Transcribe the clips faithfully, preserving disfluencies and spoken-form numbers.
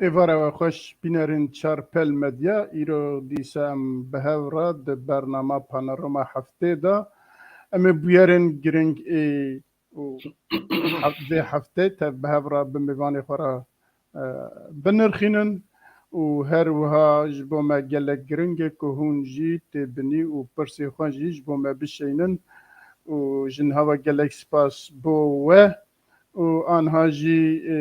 Êvara we xweş, bînerên Çarpel Medya. Îro dîsa em bi hev re di bernama Panorama Heftê de em ê bûyerên giring ê û hef-, vê heftê tev bi hev re bi mêvanê xwe re, e, binirxînin û her wiha ji bo me gelek giring e ku hûn jî tê binî û pirsê xwe jî ji bo me bişeynin û ji niha ve gelek spas bo we. û anha jî, e,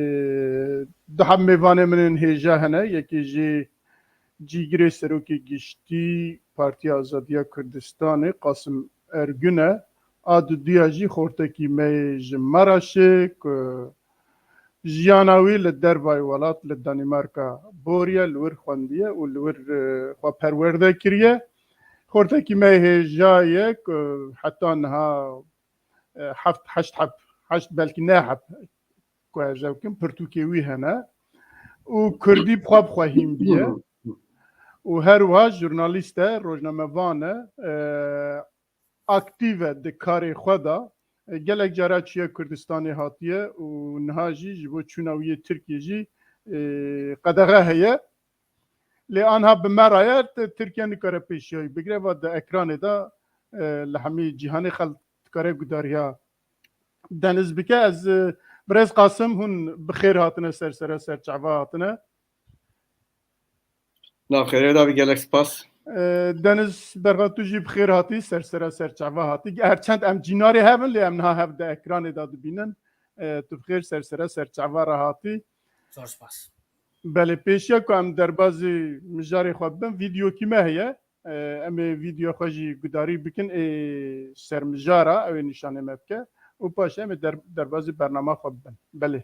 du heb mêvanê min ên hêja hene. Yekê jî cîgirê serokê giştî Partiya Azadiya Kurdistanê Qasim Ergün e. A duduya jî xortekî me yê ji Maraşê ku jiyana wî li dervayê welat li Danîmarka boriye, li wir xwendiye û li wir, e, xwe perwerde kiriye. Xortekî me yê hêja ye ku heta niha e, heft, heşt heb, heşt belkî neh heb ku ez ew kim, pirtûkê wî hene û kurdî bi xwe bi xwe hîn bîye û her wiha jurnalîst e, rojnamevan e, e, aktîv e di karê xwe de. E, gelek cara çûye Kurdistanê hatiye û niha jî ji bo çûna wî yê Tirkiyê jî, e, qedexe heye. Lê anha bi me re ye, Ti-, Tirkiye nikare pêşiya wî bigire, va di ekranê de, e, li hemî cîhanê xelk dikare gudariya Deniz bike. Ez, e, birêz Qasim, hûn bi xêr hatine ser sera ser çava hatine. Nav xêrê de bi gelek spas. E, Deniz Berxan, tu jî bi xêr hatî, ser sera ser çava hatî. Her çend em cînarê hev in, lê em niha hev di ekranê de dibînin. E, tu bi xêr ser sera ser çava re hatî. Zor spas. Belê, pêşiya ku em derbazî mijarê xwe bibin, vîdeokî me heye. E, em ê vîdeo xwe jî gudarî bikin, ê ser mijara, ew ê nîşanê me bike û paşê em ê der-, derbazî bernama xwe bibin. Belê.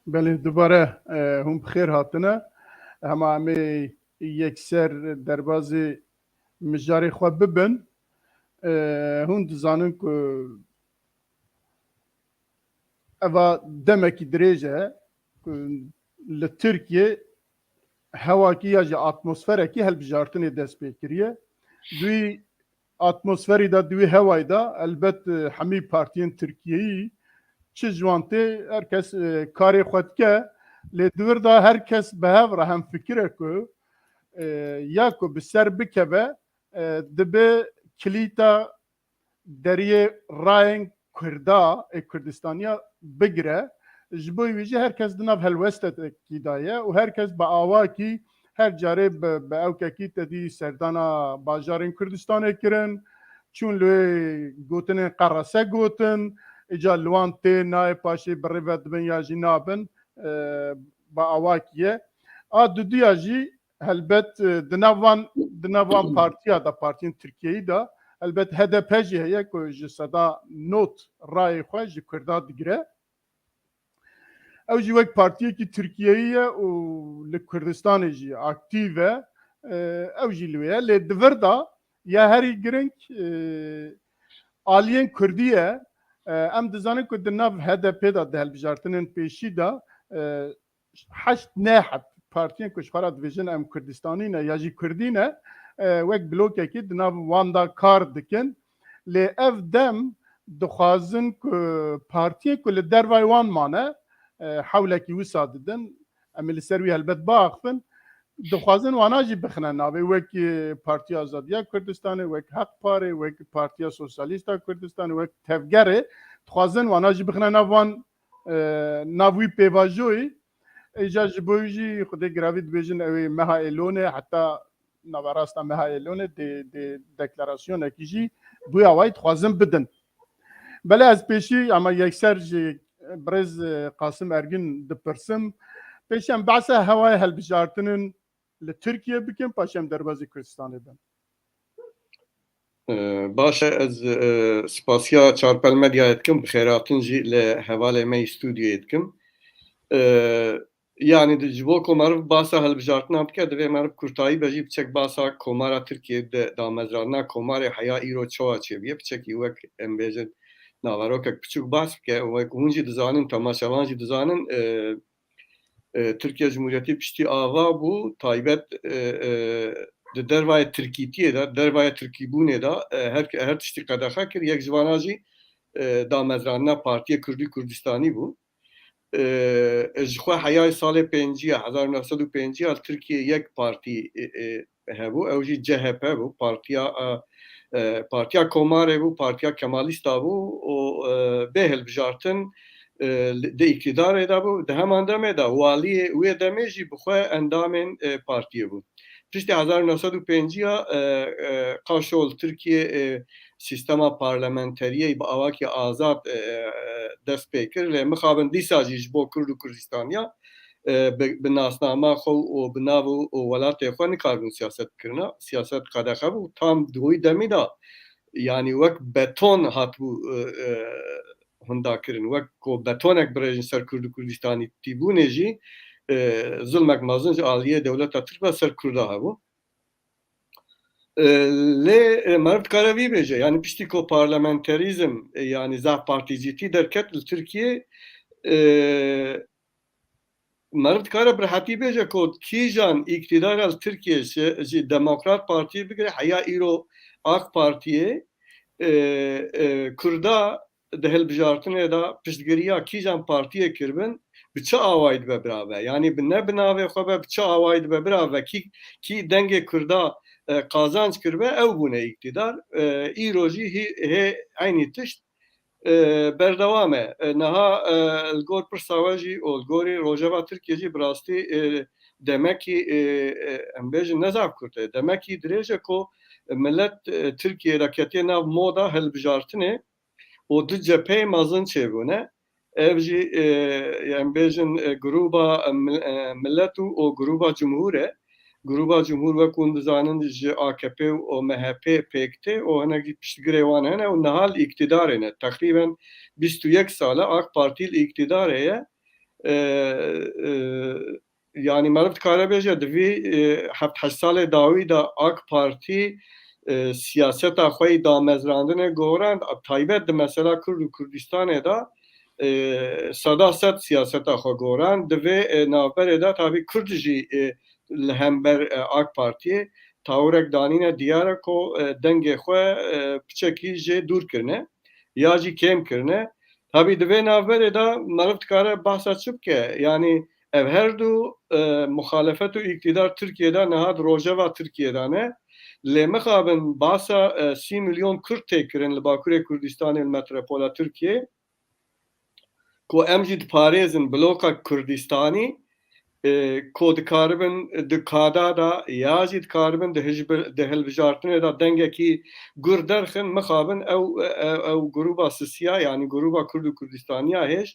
Belê, dubare, e, hûn bi xêr hatine. Hema em ê yekser derbazê mijarê xwe bibin. E, hûn dizanin ku eva demekî dirêj e ku li Tirkiye hewakî ya jî atmosferekî helbijartinê dest pê kiriye. Di wî atmosferî de, di wî hewayî de, elbet, e, hemî partiyên Tirkiyeyî çi ji wan tê, her kes, e, karê xwe dike, lê di wir de her kes bi hev re hemfikir e ku, e, ya ku bi ser bikeve, e, dibe kilîta deriyê rayên Kurda, ê Kurdistaniya bigire. Ji bo wî jî her kes di nav helwestekî de ye û her kes bi awakî her carê bi, bi ewkekî te dî serdana bajarên Kurdistanê kirin, çûn li wê gotinên qerese gotin, îca li wan tê nayê paşê bi rê ve dibin ya jî nabin, e, bi awakî ye. A duduya jî helbet, e, di nav van, di nav van partiya de, partiyên Tirkiyeyî de, helbet H D P jî heye ku ji seda nod rayê xwe ji Kurda digire. Ew jî wek partiyekî Tirkiyeyî ye û li Kurdistanê jî aktîv e. E, ew jî li wê ye. Lê di vir de ya herî giring, e, aliyên Kurdî ye. E, em dizanin ku di nav H D P de, di hilbijartinên pêşî de, e, heşt neh heb partiyên ku ji xwe re dibêjin em Kurdistanî ne ya jî Kurdî ne, e, wek blokekî di nav wan de kar dikin. Lê ev dem dixwazin ku partiyên ku li dervayê wan mane, e, hewlekî wisa didin, em ê li ser wî helbet biaxivin, dixwazin wana jî bixine navê, wek, e, Partiya Azadiya Kurdistanê, wek Haq Parê, wek Partiya Sosyalîsta Kurdistanê, wek Tevgerê, dixwazin wana jî bixine nav wan, e, nav wî pêvajoyî. Îca ji bo wî jî Xwedê giravî dibêjin ew ê meha Êlonê, heta naverasta meha Êlonê dê, dê deklarasyonekî jî bûya wayî dixwazin bidin. Belê ez pêşî ama yekser ji birêz, e, Qasim Ergin dipirsim. Pêşî em behsa hewayê hilbijartinin li Tirkiye bikin, paşê em derbasî Kurdistanê bin. E, baş e, ez, e, spasiya Çarpel Medyayê dikim, bi xêr hatin jî li hevalê me yî stûdyoyê dikim. E, yanî di, ji bo ku meriv basa hilbijartina bike, divê meriv kurtayî be jî biçek basa Komara Tirkiye de, damezrandina Komarê heya îro çawa çêbûye, biçekî wek em bêjin naverokek piçûk bas bike, wek hûn jî dizanin, temaşevan jî dizanin, e, e, Tirkiye Cumhuriyetî piştî ava bû, taybet, e, e, di dervayê Tirkîtiyê de, dervayê Tirkîbûnê de, e, her, her tiştî qedexe kir, yek ji vana jî, e, damezrandina Partiyê Kurdî Kurdistanî bû. E, ji xwe heyayê salê pêncî ya, hezar û neh sed û pêncî ya li Tirkiyê yek partî, e, e, hebû, ew jî C H P bû, partiya, e, e, partiya Komarê bû, partiya Kemalîsta bû û, e, bê hilbijartin, e, li, di îktîdarê de bû, di heman demê de waliyê wê demê jî bi xwe endamên, e, partiyê bû. Piştî hezar û neh sed û pêncî ya, e, e, qaşo li Tirkiyê, e, sîstema parlamenteriyê bi awakî azad, e, e, dest pê kir. Lê mixabin dîsa jî ji bo Kurd û Kurdistaniya, e, bi, bi nasnama xwe û bi nav û, û welatê xwe nikaribûn siyaset bikirina. Siyaset qedexe bû. Tam di wî demî de, yanî wek beton hatibû, e, e, hundakirin. Wek ku betonek birêjin ser Kurd û Kurdistanî tîbûnê jî, e, zilmek mezin ji aliyê dewleta Tirk ve ser Kurda hebû. E, lê, e, meriv dikare vî bêje, yanî piştî ku parlamenterîzm, e, yanî zaf partîcîtî derket li Tirkiyê, e, meriv dikare bi rehetî bêje ku kîjan îktîdara li Tirkiyê ji, ji Demokrat Partiyê bigire heya îro AK Partiyê, e, e, Kurda di hilbijartinê de piştgiriya kîjan partiyê kiribin, bi çi awayî dibe birave? Yanî bi ne bi navê xwe be, bi çi awayî dibe birave? Kî, kî dengê Kurda, e, qazanc kiribe, ew bûne îktîdar. E, îro jî hê, hê eynî tişt, e, berdewam e. E, niha, e, li gor pirsa we jî û li gorî rojeva Tirkiye jî bi rastî, e, demekî, e, e, em bêjin ne zaf kurt e. Demekî dirêj e ku millet, e, Tirkiyeyê de ketiye nav moda hilbijartinê û du cepheyê mezin çêbûne. Ev jî, e, em bêjin, e, grûba, e, mil-, e, milet û, û grûba cumhûr e. Grûba cumhûr wek hûn dizanin ji A K P û M H P pêk tê û hinek jî piştgirê wan hene û niha li îktîdarê ne. Teqrîben bîst û yek sal e AK Partî li îktîdarê ye. E, e, yanî meriv dikare bêje, di vî, e, heft heşt salê dawî de AK Partî, e, siyaseta xwe yî damezrandinê gorand, taybet di mesela Kurd û Kurdistanê de, e, seda sed siyaseta xwe gorand. Di vê, e, navberê de tabî Kurd jî, e, li hember, e, AK Partiyê tawirek danîne, diyar e ku, e, dengê xwe, e, piçekî jê dûr kirine ya jî kêm kirine. Tabî di vê navberê de meriv dikare behsa çi bike? Yanî ev her du, e, muxalefet û îktîdar Tirkiyê de niha di rojeva Tirkiyê de ne. Lê mixabin behsa, e, sî milyon Kurd tê kirin li Bakurê Kurdistanê, li metropola Tirkiyê, ku em jî diparêzin bloka Kurdistanî, e, ku dikaribin di kada de ya jî dikaribin di hijb-, di hilbijartinê de dengekî gur derxin, mixabin ew, ew, ew grûba sisiya, yanî grûba Kurd û Kurdistaniya hêj,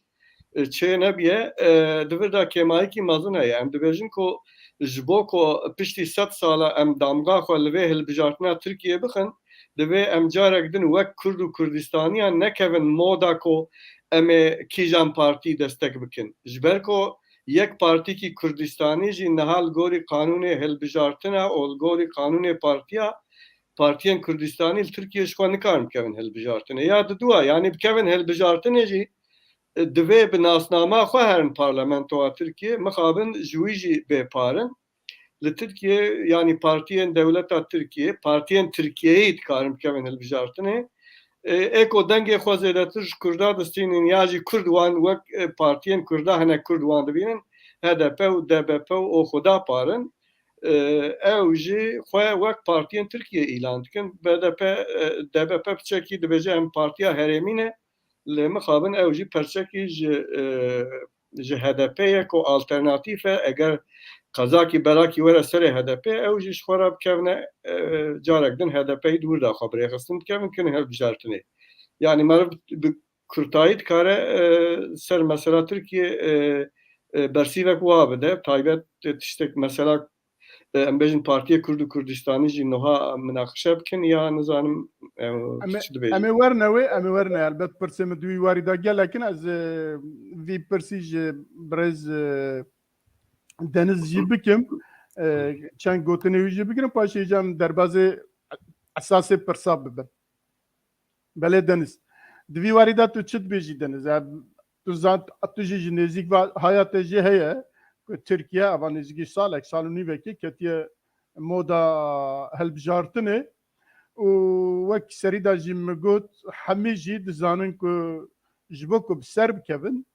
e, çê nebiye. E, di vir de kêmayîkî mezin heye. Em dibêjin ku ji bo ku piştî sed sala em damga xwe li vê hilbijartina Tirkiyê bixin, divê em carek din wek Kurd û Kurdistaniyan nekevin moda ku em ê kîjan partî destek bikin. Ji ber ku yek partîkî Kurdistanî jî niha li gorî qanûnê hilbijartina û li gorî qanûnê partiya, partiyên Kurdistanî li Tirkiye ji xwe nikarin bikevin hilbijartinê. Ya diduwa, yanî bikevin hilbijartinê jî, e, divê bi nasnama xwe herin parlamentoya Tirkiye, mixabin ji wî jî bê par in. Li Tirkiye, yanî partiyên dewleta Tirkiye, partiyên Tirkiyeyî dikarin bikevin hilbijartinê. E, ê ku dengê xwe zêdetir ji Kurda distînin ya jî Kurd wan wek, e, partiyên Kurda hinek Kurd wan dibînin, H D P û D B P û Oxuda par in. E, ew jî xwe wek partiyên Tirkiye îlan dikin. B D P, e, D B P piçekî dibêje em partiya herêmî ne, lê mixabin ew jî perçekî ji, e, ji H D P ye ku alternatîf e. Eger qezakî berakî were serê H D P, ew jî ji xwe re bikevine, e, carek din H D P'yî di wir de xwe bi rêxistin dikevin, kirin hilbijartinê. Yani meriv bi kurtayî dikare e, ser mesela Tirkiye e, e, bersîvek wa bide. Taybet e, tiştek mesela e, em bêjin Partiyê Kurd û Kurdistanî jî nuha minaqeşe bikin ya nizanim e, Em ê, çi dibêjin? Em ê werne wê, em ê werne. Elbet pirsê min di wî warî de gelek in. Ez e, vî pirsî ji birêz e, Deniz jî bikim. E, çend gotinê wî jî bigirim. Paşê jî em derbazê esasê pirsa bibin. Belê Deniz. Di vî warî de tu çi dibêjî Deniz? Ev, tu zan, tu jî ji nêzîk ve haya te jê heye ku Tirkiye eva nêzîkî salek, sal û nîvekê ketiye moda hilbijartinê û wek serî de jî min got, hemî jî dizanin ku ji bo ku bi ser bikevin,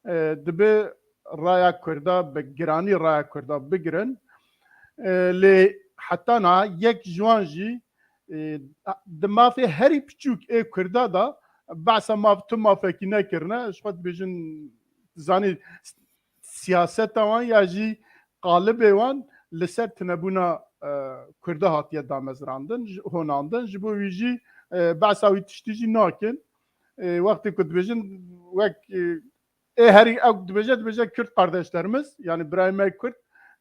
e, dibe raya Kurda bi giranî raya Kurda bigirin. E, lê heta niha yek ji wan jî e, di mafê herî piçûk ê Kurda de behsa maf, tu mafekî nekirine. Ji xwe dibêjin, zanî, siyaseta wan ya jî qalibê wan li ser tunebûna e, Kurda hatiye damezrandin, ji, honandin. Ji bo wî jî e, behsa wî tiştî jî nakin. E, wextê ku dibêjin wek e, ê herî ew dibêje, dibêje Kürt kardeşlerimiz, yani birayê me Kurd,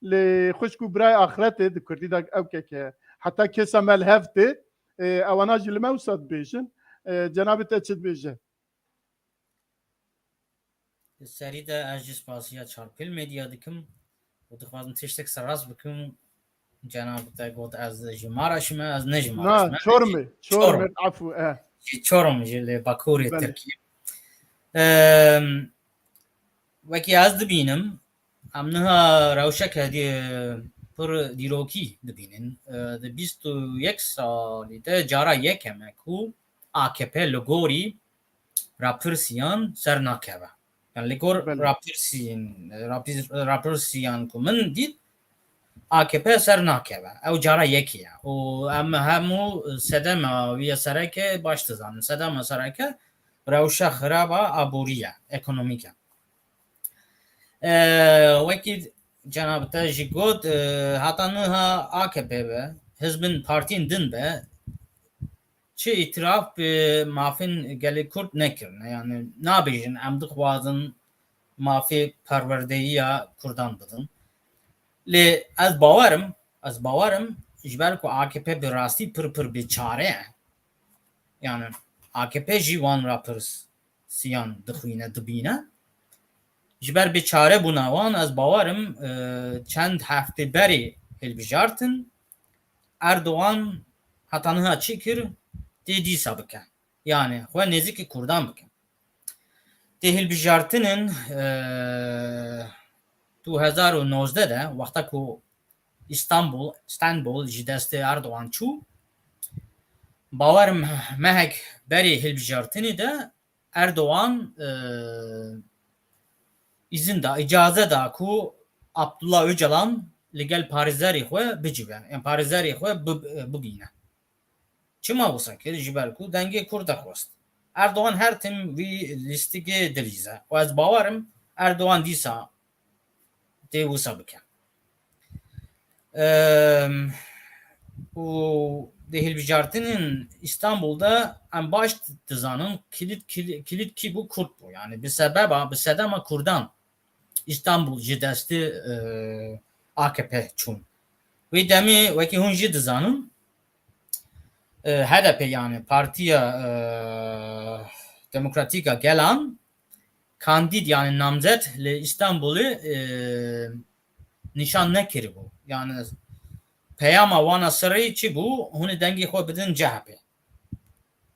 lê xwişk û birayê axretê di Kurdî de ew keke. Heta kêsa me li hev tê, e, ewana jî li me wisa dibêjin. E, cenabê te çi dibêje? Li serî de ez jî spasiya Çarpêl Medya dikim û dixwazim tiştek serast bikim. Cenab te got ez ji Maraşî me, ez ne ji Maraşî me. Na, Çorumê, Çorumê, efû, e. Ji Çorum, ji li Bakurê Tirkiyê. Em, wekî ez dibînim, em niha rewşeke dî-, pir dîrokî dibînin. E, di bîst û yek salî de cara yek e me ku A K P li gorî rapirsiyan ser nakeve. Yani li gor rapirsiyên, rapir-, rapirsiyan ku min dît, A K P ser nakeve. Ew cara yekî ye. Û em hemû sedema wî ye sereke baş dizanin. Sedema sereke rewşa xirab a aborî ye, ekonomîk e. E, wekî cenab te jî got, e, heta niha A K P be, hizbin partiyên din be, çi îtiraf bi mafên gelê Kurd nekirine. Yani nabêjin em dixwazin mafê perwerdeyiya Kurdan bidin. Lê ez bawerim, ez bawerim ji ber ku A K P bi rastî pir pir bêçare ye. Yani A K P jî wan rapirs siyan dixwîne, dibîne. Ji ber bêçarebûna wan, ez bawerim, e, çend heftê berê hilbijartin, Erdogan heta niha çi kir, tê dîsa bike. Yani xwe nêzîkî Kurdan bike. Tê hilbijartinên, e, du hezar û nozdeh de, wexta ku Îstanbul, Stenbul ji destê Erdogan çû, bawerim mehek berê hilbijartinê de Erdogan, e, îzin da, îcaze da ku Abdullah Öcalan li gel parêzerê xwe bicive, yani parêzerê xwe bi-, bibîne. Çima wisa kir? Ji ber ku dengê Kurd dixwest. Erdogan her tim vî lîstikê dilîze. Û ez bawerim Erdogan dîsa tê wisa bike. Em, û di hilbijartinên Îstanbul de em baş dizanin kilît, kilît, kilît kî bû? Kurd bû. Yani bi sebeba, bi sedema Kurdan Îstanbul ji destê, e, A K P çûn. Wê demê wekî hûn jî dizanin, e, H D P yani Partiya, e, Demokratîk a Gelan kandîd yani namzet li Îstanbulê, e, nîşan nekiribû. Yani peyama wana serî çi bû? Hûn ê dengê xwe bidin C H P.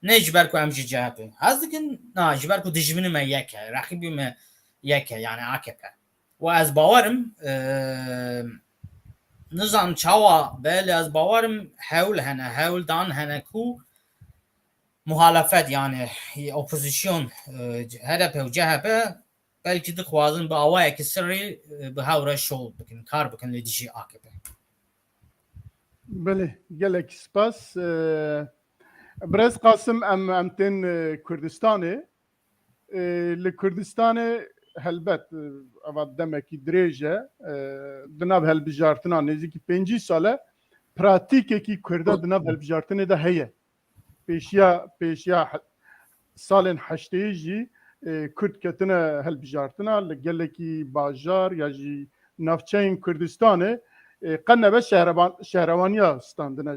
Ne ji ber ku em ji C H P hez dikin, na, ji ber ku dijminê me yek e, reqîbê me yek e, yani A K P. Û ez bawerim, e, nizam çawa be, lê ez bawerim hewl hene, hewldan hene ku muhalefet, yani opozisyon, e, H D P û C H P belkî dixwazin bi awayekî sirrî, e, bi hev re şol bikin, kar bikin li dijî A K P. Belê, gelek spas. E, Birêz Qasim, em, em tên, e, Kurdistanê. E, li Kurdistanê helbet, e, eva demekî dirêj e. E, di nav helbijartina nêzîkî pêncî sal e, pratîkekî Kurda di nav helbijartinê de heye. Pêşiya, pêşiya he-, salên heşteyî jî, e, Kurd ketine hilbijartina, li gelekî bajar ya jî navçeyên Kurdistanê, e, qe nebe şehrevan-, şehrewaniya standine,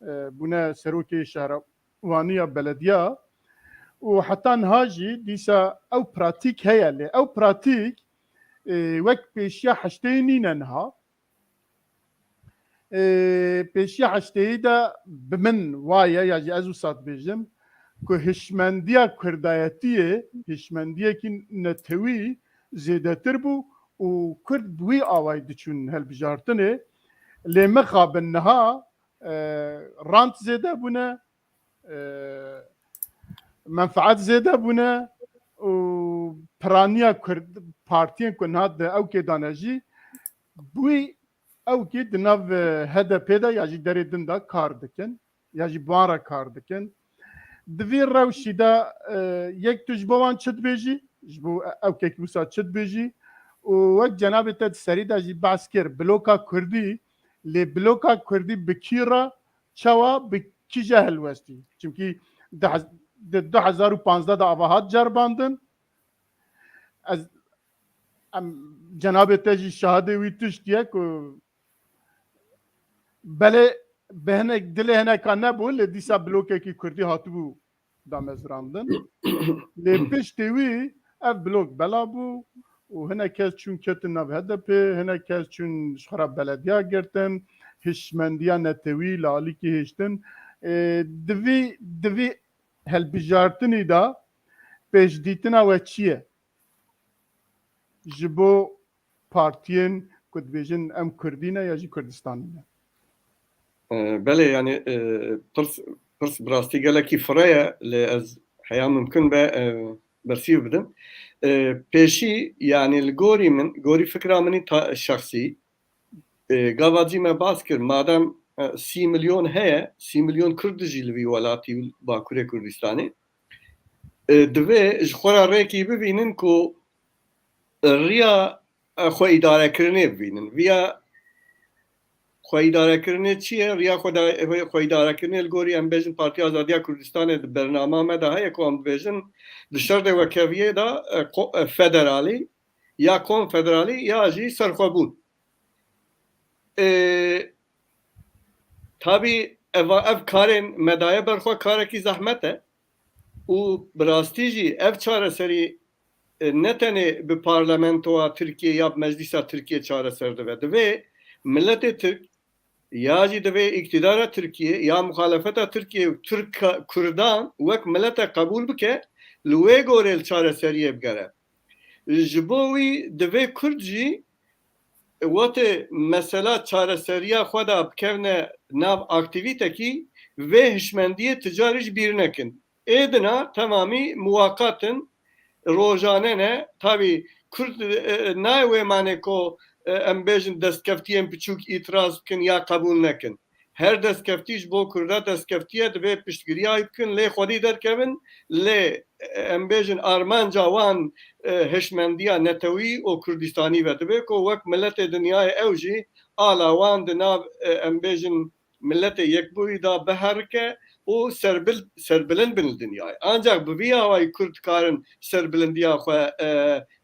e, bûne serokê şehrewaniya belediya û heta niha jî dîsa ew pratîk heye, lê ew pratîk, e, wek pêşiya heşteyî nîne niha. E, pêşiya heşteyî de bi min waye, ya jî ez wisa dibêjim, ku hişmendiya kurdayetiyê, hişmendiyekî netewî zêdetir bû û Kurd bi wî awayî diçûn hilbijartinê. Lê mixabin niha, e, rant zêde bûne, e, menfaet zêde bûne û piraniya Kurd, partiyên ku niha di ewkê de ne jî, bi wî ewkê di nav, e, H D P de ya jî derê din de kar dikin, ya jî bi wan re kar dikin. Di vî rewşî de, e, yek tu ji bo wan çi dibêjî, ji bo ewkek wisa çi dibêjî û wek cenabê te di serî de jî behs kir, bloka Kurdî, lê bloka Kurdî bi kî re, çawa, bi kîje helwestî? Çimkî di hez-, di du hezar û panzdeh de ava hat ceribandin. Ez, em, cenabê te jî şahidê wî tişt ye ku belê bi hinek, dilê hineka nebû, lê dîsa blokekî Kurdî hatibû damezrandin. Lê piştî wî ev blok bela bû û hinek kes çûn ketin nav H D P, hinek kes çûn ji xwe re belediya girtin, hişmendiya netewî li alîkî hiştin. Ê, di vî, di vî hilbijartinî de pêşdîtina we çi ye? Ji bo partiyên ku dibêjin em Kurdî ne ya jî Kurdistanî ne? E, belê, yani, e, pirs, pirs bi rastî gelekî fire ye, lê ez heya mimkun be, e, bersîv bidim. E, pêşî, yani, li gorî min, gorî fikra min î ta-, şexsî, e, gava cî me bas kir, madem, e, sî milyon heye, sî milyon Kurd dijî li vî welatî û Bakurê Kurdistanê, e, divê ji xwe re rêkî bibînin ku riya, e, xwe îdarekirinê bibînin. Viya xwe îdarekirinê çi ye? Riya xwe da-, xwe îdarekirinê li gorî em bêjin Partiya Azadiya Kurdistanê di bernama me de heye ku em dibêjin di şerdê wekeviyê de, e, ko-, e, federalî ya konfederalî ya jî serxwebûn. E, tabî eva, ev karên me daye ber xwe karekî zehmet e û bi rastî jî ev çareserî, e, ne tenê bi parlamentoya Tirkiyê ya bi meclîsa Tirkiyê çareser dibe. Divê miletê Tirk ya jî divê îktidara Tirkiyê ya muxalefeta Tirkiyê û Tirk-, Kurdan wek milete qebûl bike, li wê gorê li çareseriyê bigere. Ji bo wî divê Kurd jî wextê mesela çareseriya xwe de bikevne nav aktîvîtekî, vê hişmendiyê ti carî ji bîr nekin. Ê dina temamî muwaqat in, rojane ne. Tabî Kurd, e, e, nayê wê manê ku, e, em bêjin destkeftiyên piçûk îtiraz bikin ya qebûl nekin. Her destkeftî ji bo Kurda destkeftî ye, divê piştgiriya wî bikin, lê xwedî derkevin, lê, e, em bêjin armanca wan, e, hişmendiya netewî û Kurdistanî ve dibe ku wek miletê dinyayê ew jî ala wan di nav, e, em bêjin Miletê Yekbûyî de biherike û serbil-, serbilind bin li dinyayê. Ancak bi vî awayî Kurd dikarin serbilindiya xwe, e,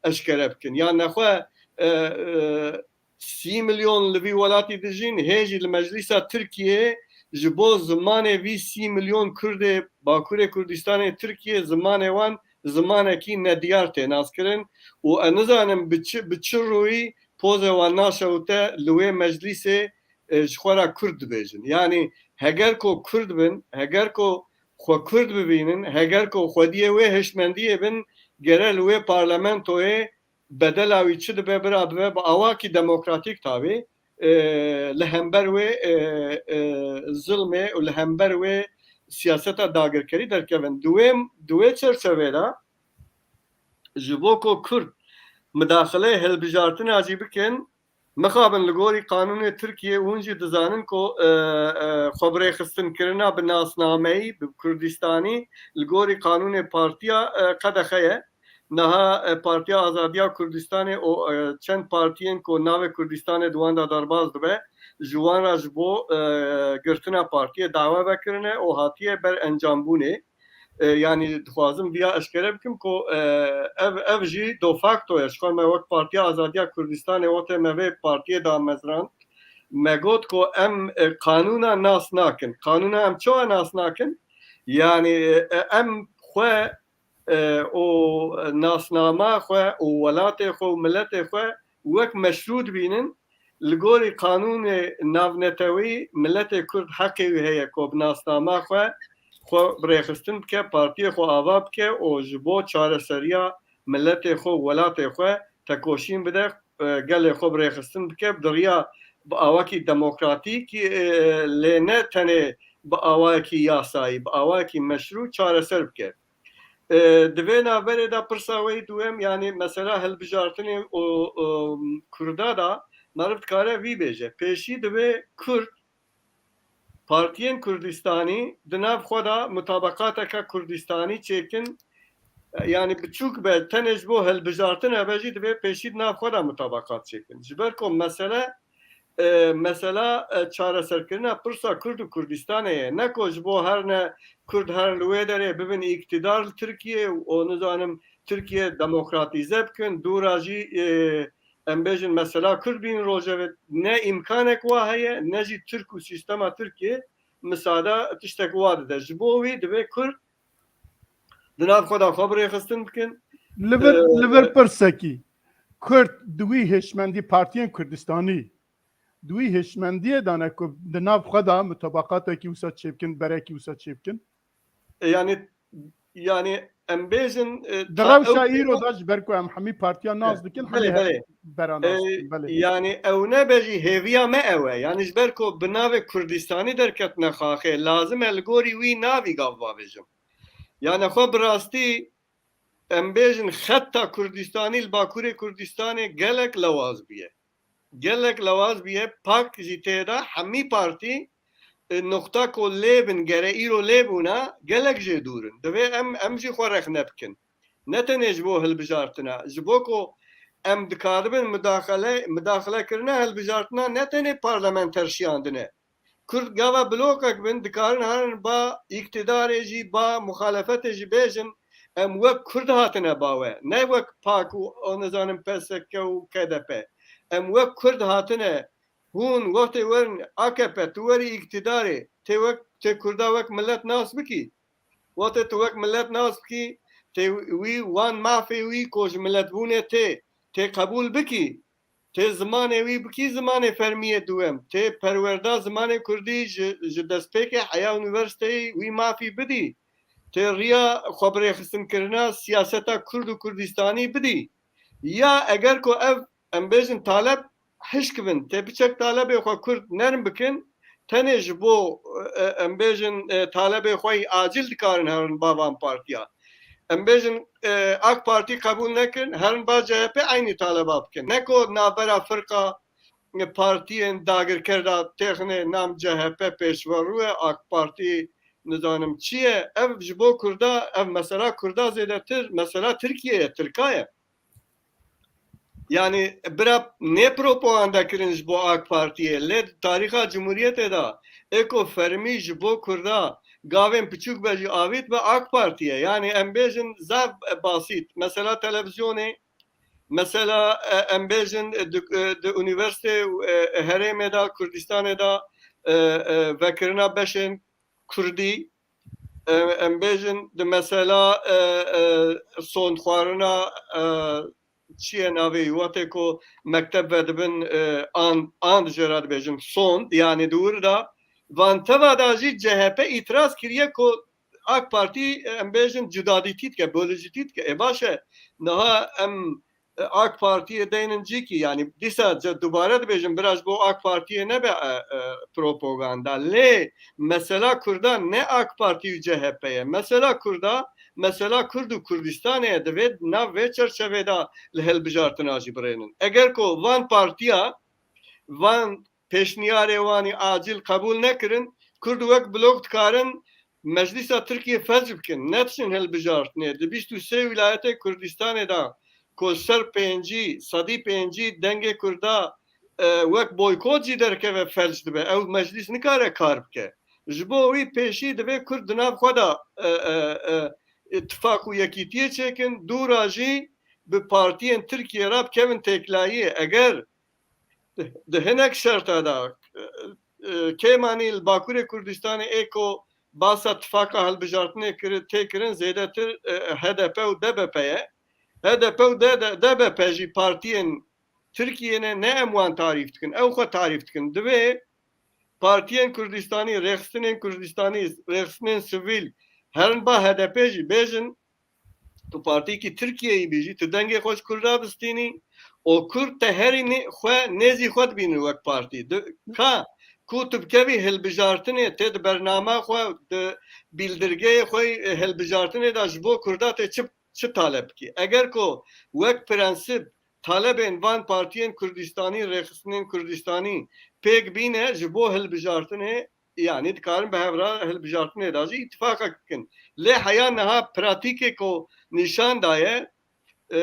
eşkere bikin. Ya nexwe, e, e, sî milyon li vî welatî dijîn, hê jî li Meclîsa Tirkiyê ji bo zimanê vî sî milyon Kurdê Bakurê Kurdistanê Tirkiyê zimanê wan zimanekî nediyar tê naskirin û ez nizanim bi çi, bi çi rûyî pozê wan naşewite li wê meclîsê, e, ji xwe re Kurd dibêjin. Yanî heger ku Kurd bin, heger ku xwe Kurd bibînin, heger ku xwediyê wê hişmendiyê bin, gere li wê parlamentoyê bedela wî çi dibe bira bibe bi awakî demokratîk tabî, e, li hember wê, e, e, zilmê û li hember wê siyaseta dagirkerî derkevin. Di wê, di wê çerçevê de ji bo ku Kurd midaxileyê hilbijartina jî bikin, mixabin li gorî qanûnê Tirkiyê hûn jî dizanin ku, e, e, xwebirêxistinkirina bi nasnameyî, bi Kurdistanî li gorî qanûnê partiya, e, qedexe ye. Niha, e, Partiya Azadiya Kurdistanê û, e, çend partiyên ku navê Kurdistanê di wan de derbas dibe, ji wan re ji bo, e, girtina partiyê dawe vekirine û hatiye ber encambûnê. E, yanî dixwazim viya eşkere bikim ku, e, ev, ev jî de facto ye. Ji xwe me wek Partiya Azadiya Kurdistanê wextê me vê partiyê damezrand, me got ku em, e, qanûna nas nakin. Qanûna em çawa nas nakin? Yanî, e, em xwe, e, û nasnama xwe û welatê xwe û miletê xwe wek meşrû dibînin. Li gorî qanûnê navnetewî miletê Kurd heqê wî heye ku bi nasnama xwe, xwe birêxistin bike, partiyê xwe ava bike û ji bo çareseriya miletê xwe û welatê xwe tekoşîn bide, e, gelê xwe birêxistin bike, bi riya, bi awakî demokratîk, e, lê ne tenê bi awayekî yasayî, bi awayekî meşrû çareser bike. E, di vê navberê de pirsa we yî duwem, yanî mesela hilbijartinê û, û Kurda de meriv dikare vî bêje. Pêşî divê Kurd, partiyên Kurdistanî di nav xwe de mutabaqateke Kurdistanî çêkin, yanî biçûk be, tenê ji bo hilbijartin hebe jî divê pêşî di nav xwe de mutabaqat çêkin. Ji ber ku mesele, e, mesela, e, çareserkirina pirsa Kurd û Kurdistanê ye. Ne ku ji bo her ne Kurd her li wê derê bibin îktidar li Tirkiye û, û nizanim Tirkiye demokratîze bikin, dûra jî, e, em bêjin mesela Kurd bînin rojevê. Ne îmkanek wa heye, ne jî Tirk û sîstema Tirkiye misade tiştek wa dide. Ji bo wî divê Kurd di nav xwe de xwe birêxistin bikin. Li vir, Ee, li vir pirsekî, Kurd di wî hêşmendî, partiyên Kurdistanî di wî hêşmendiyê de ne ku di nav xwe de mutabaqatekî wisa çêbikin, berekî wisa çêbikin? E, yani, yani em bêjin, e, Di ta rewşa ew îro de ji ber ku em hemî partiya nas dikin, Belê, hemî belê. bera nas E, dikin, belê. Yani ew ne be jî hêviya me ew e. Yani ji ber ku bi navê Kurdistanî derketine xaxê, lazim e li gorî wî navî gav bavêjim. Yani xwe bi rastî em bêjin xeta Kurdistanî li Bakurê Kurdistanê gelek lewaz bûye. Gelek lewaz bûye, pak jî tê de hemî partî, e, nuqta ku lê bin, gere îro lê bûna, gelek jê dûr in. Divê em, em jî xwe rexne bikin. Ne tenê ji bo hilbijartina, ji bo ku em dikaribin mudaxele, mudaxilekirina hilbijartina ne tenê parlamenter şiyandine. Kurd gava blokek bin, dikarin herin ba îktidarê jî, ba muxalefetê jî bêjin, em wek Kurd hatine ba we, ne wek pak û, û nizanim P S K û K D P. Em wek Kurd hatine, hûn wextê werin A K P, tu werî îktidarê, tê wek, tê Kurda wek milet nas bikî. Wextê tu wek milet nas bikî, tê wî wan mafê wî ku ji miletbûnê tê, tê qebûl bikî, tê zimanê wî bikî zimanê fermiyê duwem, tê perwerda zimanê kurdî ji, ji destpêkê heya unîversîteyî wî mafî bidî, tê riya xwebirêxistinkirina siyaseta Kurd û Kurdistanî bidî. Ya eger ku ev, em bêjin, taleb hişk bin, tê piçek talebê xwe Kurd nerm bikin, tenê ji bo, e, em bêjin, e, talebê xwe yî acil dikarin herin ba van partiya. Em bêjin, e, AK Partî qebûl nekin, herin ba C H P eynî taleba bikin. Ne ku navbera firqa, e, partiyên dagirker de têxine nam C H P pêşverû ye, AK Partî nizanim çi ye. Ev ji bo Kurda, ev mesela Kurda zêdetir mesela Tirkiye ye, Tirka ye. Yani bira nê propaganda kirin ji bo AK Partiyê, lê di tarîxa Cumhuriyetê de ê ku fermî ji bo Kurda gavên piçûk be jî avît be AK Partiye. Yani em bêjin zaf basît. Mesela televizyonê, mesela, e, em bêjin, e, di, e, di unîversîtê, e, herêmê de, Kurdistanê de, e, e, vekirina beşên Kurdî, e, em bêjin di mesela, e, e, sondxwarina, e, çi ye navê wî, wextê ku mekteb vedibin, e, an, an jê re dibêjin sond, yani di wir de, van teva de jî C H P îtiraz kiriye ku AK Partî, e, em bêjin cudadîtî dike, bolojîtî dike. Ê baş e, niha em, e, AK Partiyê deynin cîkî, yani dîsa ce-, dubare dibêjin, bira ji bo AK Partiyê nebe, e, e, propaganda. Lê mesela Kurda ne AK Partî û C H P ye. Mesela Kurda, mesela Kurd û Kurdistanê ye. Divê nav vê çerçevê de li hilbijartina jî birênin. Eger ku van partiya, van pêşniyarê wanî acil qebûl nekirin, Kurd wek blok dikarin Meclîsa Tirkiyê felc bikin, nediçin hilbijartinê. Di bîst û sê wîlayetê Kurdistanê de ku ser pêncî, sedî pêncî dengê Kurda, e, wek boykot jî derkeve, felc dibe. Ew meclîs nikare kar bike. Ji bo wî pêşî divê Kurd di nav xwe de, e, e, e, tifak û yekîtiyê çêkin, dûra jî bi partiyên Tirkiyê re bikevin têkilahiyê. Eger di, di hinek şerta de, e, e, kêmanî li Bakurê Kurdistanê ê ku basa tifaka hilbijartinê kiri-, tê kirin, zêdetir, e, H D P û D B P ye. H D P û D-, D-, D B P jî partiyên Tirkiyê ne, ne em wan tarîf dikin, ew xwe tarîf dikin. Divê partiyên Kurdistanî, rêxistinên Kurdistanî, rêxistinên sivîl, herin ba H D P jî bêjin, tu partiyekî Tirkiyeyî bî jî, tu dengê xwe ji Kurda bistînî û Kurd te herî nê-, xwe nêzî xwe dibînin wek partî. Di-, ka ku tu bikevî hilbijartinê, tê di bernama xwe, di bîldirgeyê xwe, e, hilbijartinê de ji bo Kurda tê çi, çi taleb bikî? Eger ku wek prensîp talebên van partiyên Kurdistanî, rêxistinên Kurdistanî pêk bîne, ji bo hilbijartinê, yanî dikarin bi hev re hilbijartinê de jî îtifaqek bikin. Lê heya niha pratîkê ku nîşan daye, e,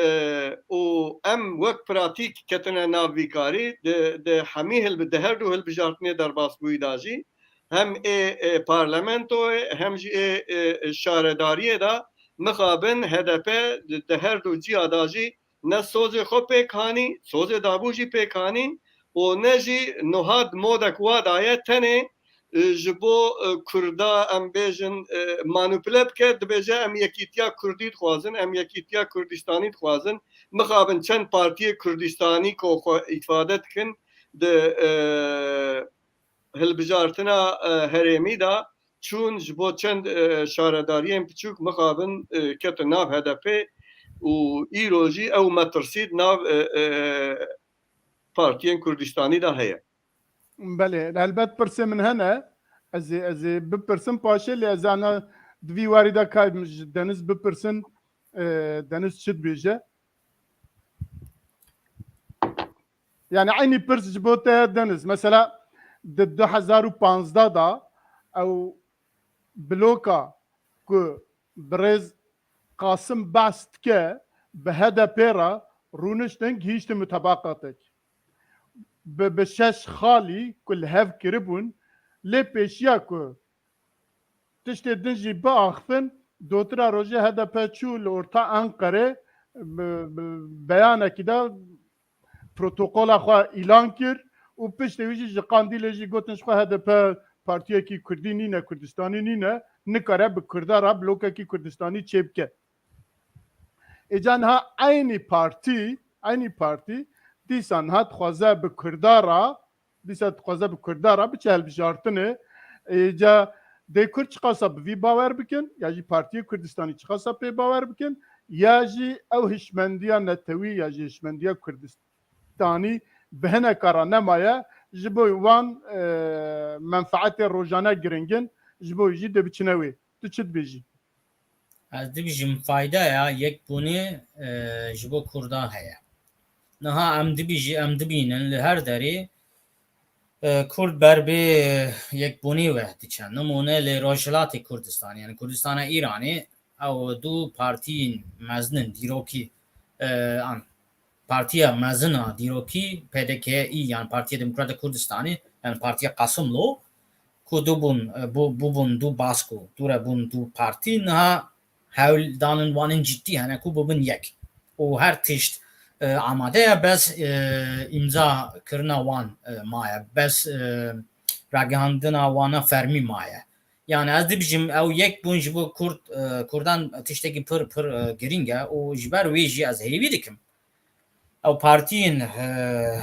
û em wek pratîk ketine nav vî karî, di, di hemî hilbi-, di her du hilbijartinê derbasbûyî de jî, hem ê, ê parlamentoyê, hem jî ê, ê, ê şaredariyê de mixabin H D P di, di her du ciya de jî ne sozê xwe pêk hanî, sozê dabû jî pêk hanî û ne jî niha di modek wa daye tenê, e, ji bo, e, Kurda, em bêjin, e, manipule bike, dibêje, em yekîtiya Kurdî dixwazin, em yekîtiya Kurdistanî dixwazin. Mixabin çend partiyê Kurdistanî ku xwe îfade dikin di, e, hilbijartina, e, herêmî de çûn ji bo çend, e, şaredariyên piçûk mixabin, e, ketin nav H D P û îro jî ew metirsî di nav, e, e, partiyên Kurdistanî de heye. Belê, helbet pirsê min hene. Ez ê, ez ê bipirsim paşê, lê ez ana di vî warî de kayim ji Deniz bipirsin, e, Deniz çi dibêje? Yani eynî pirs ji bo te Deniz. Mesela di du hezar û panzdeh de ew bloka ku birêz Qasim behs dike, bi H D P re rûniştin gihîştin mutabaqatek. Bi, bi şeş xalî ku li hev kiribûn, lê pêşiya ku tiştê din jî biaxifin, dotira rojê H D P çû li orta Enqerê, bi, bi beyanekî de protokola xwe îlan kir û piştê wî jî ji Qandîlê jî gotin, ji xwe H D P partiyekî Kurdî nîne, Kurdistanî nîne, nikare bi Kurda re blokekî Kurdistanî çêbike. Êca niha eynî partî, eynî partî dîsa niha dixwaze bi Kurda re, dîsa dixwaze bi Kurda re biçe hilbijartinê. Êca dê Kurd çiqasa bi vî bawer bikin, ya jî partiyê Kurdistanî çiqasa pê bawer bikin, ya jî ew hişmendiya netewî, ya jî hişmendiya Kurdist-, Kurdistanî bi hineka re nemaye, ji bo wan, e, menfaetê rojane giring in, ji bo jî dê biçine wê. Tu çi dibêjî? Ez dibêjim faydeya yekbûnê, e, ji bo Kurdan heye. Niha em dibêjî, em dibînin li her derê, e, Kurd ber bê yekbûnê ve diçe. Nimûne li Rojhilatê Kurdistanê, yani Kurdistana Îranê, ew du partiyên mezin in dîrokî, e, an partiya mezin a dîrokî P D K î, yan Partiya Demokratîk Kurdistanê, yan Partiya Qasimlo, ku du bûn, e, bû-, bûbûn du bask û dû re bûn du partî, niha hewl danin wan ên ciddî hene ku bibin yek. Û her tişt, e, amade ye, bes, e, îmza kirina wan, e, maye, bes, e, ragihandina wana fermî maye. Yani ez dibêjim ew yek bûn ji bo Kurd, e, Kurdan tiştekî pir, pir, e, girîng e û ji ber wê jî ez hêvî dikim. Ew partiyên, e,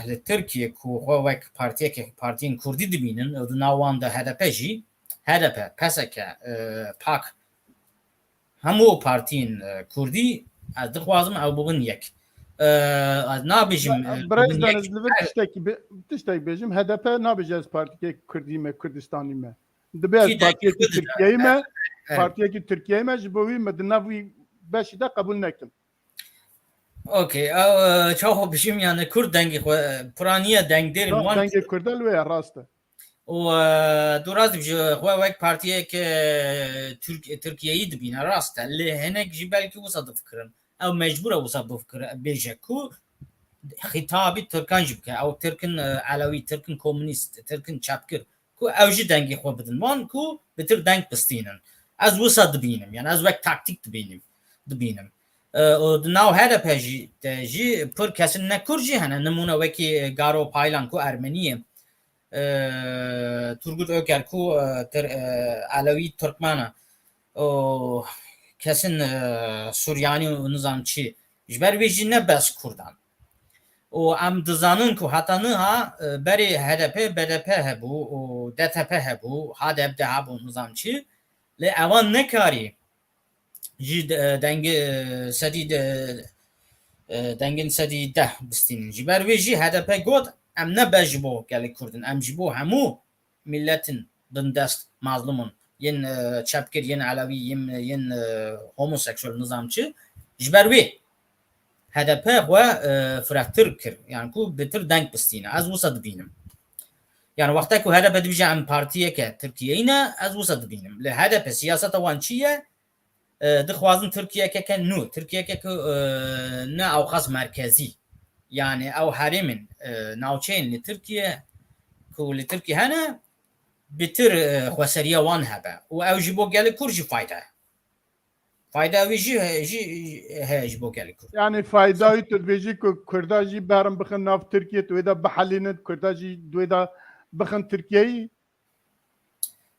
li Tirkiyê ku xwe wek partiyeke, partiyên Kurdî dibînin, ew di nav wan de H D P jî, H D P, P S K, e, pak, hemû partiyên, e, Kurdî, ez dixwazim ew bibin yek. E, ez nabêjim, e, Birêz bibin yek. Deniz, li vir tiştekî bi-, tiştek bêjim, H D P nabêje ez partiyeke Kurdî me, Kurdistanî me. Dibê ez Kî dengê partiyekî Kurd e. Tirkiyeyî me, Evet. Partiyekî Tirkiyeyî me, ji bo wî me di nav wî beşî de qebûl nekim. Okey, ew, e, çawa bijim, yani Kurd dengê xwe, e, piraniye dengdêrên wan. Dengê Kurda li wê ye, rast e. Û, e, tu rast dibêjî, xwe wek partiyeke Türk-, Tirkiyeyî dibîne, rast e. Lê hinek jî belkî wisa difikirin. Ew mecbûr e wisa bifikire, bêje ku xîtabî Tirkan jî bike. Ew Tirkin, e, Elewî, Tirkin komûnîst, Tirkin çepgir, ku ew jî dengê xwe bidin wan ku bitir deng bistînin. Ez wisa dibînim, yani ez wek taktîk dibînim, dibînim. E, û di nav H D P jî de jî pir kesin ne Kurd jî hene, nimûne wekî Garo Paylan ku Ermenî ye, e, Turgut Öker ku, e, Tir-, e, Elewî Tirkmen e, û kesin, e, Suryanî û nizam çi. Ji ber wê jî ne bes Kurdan. Û em dizanin ku heta niha, e, berê H D P, B D P hebû û D T P hebû, H D P de hebû nizam çi. Lê ewan nekarî jî de-, dengê, e, sedî de, e, dengên sedî deh bistînin. Ji ber wê jî H D P got, em ne bes ji bo gelê Kurd in, em ji bo hemû miletin bindest, mazlumun, yên, e, çepgir, yên elewî, yên, yên, e, homoseksual nizam çi. Ji ber wê H D P xwe, e, firehtir kir. Yani ku bitir deng bistîne. Ez wisa dibînim. Yani wexta ku H D P dibêje em partiyeke Tirkiyeyî ne, ez wisa dibînim. Li H D P siyaseta wan çi ye? E, dixwazin Tirkiyeke ke nû, Tirkiyeke ku, e, ne ewqas merkezî. Yani ew herêmên, e, navçeyên li Tirkiye ku li Tirkiye hene, bitir, e, xweseriya wan hebe. Û ew ji bo gelê Kurd jî fayda ye. Fayda wî jî he-, jî heye ji bo gelê Kurd. Yani fayda wî tu dibêjî ku Kurda jî berin bixin nav Tirkiye, tu wê de bihelînin, Kurda jî wê de bixin Tirkiyeyî?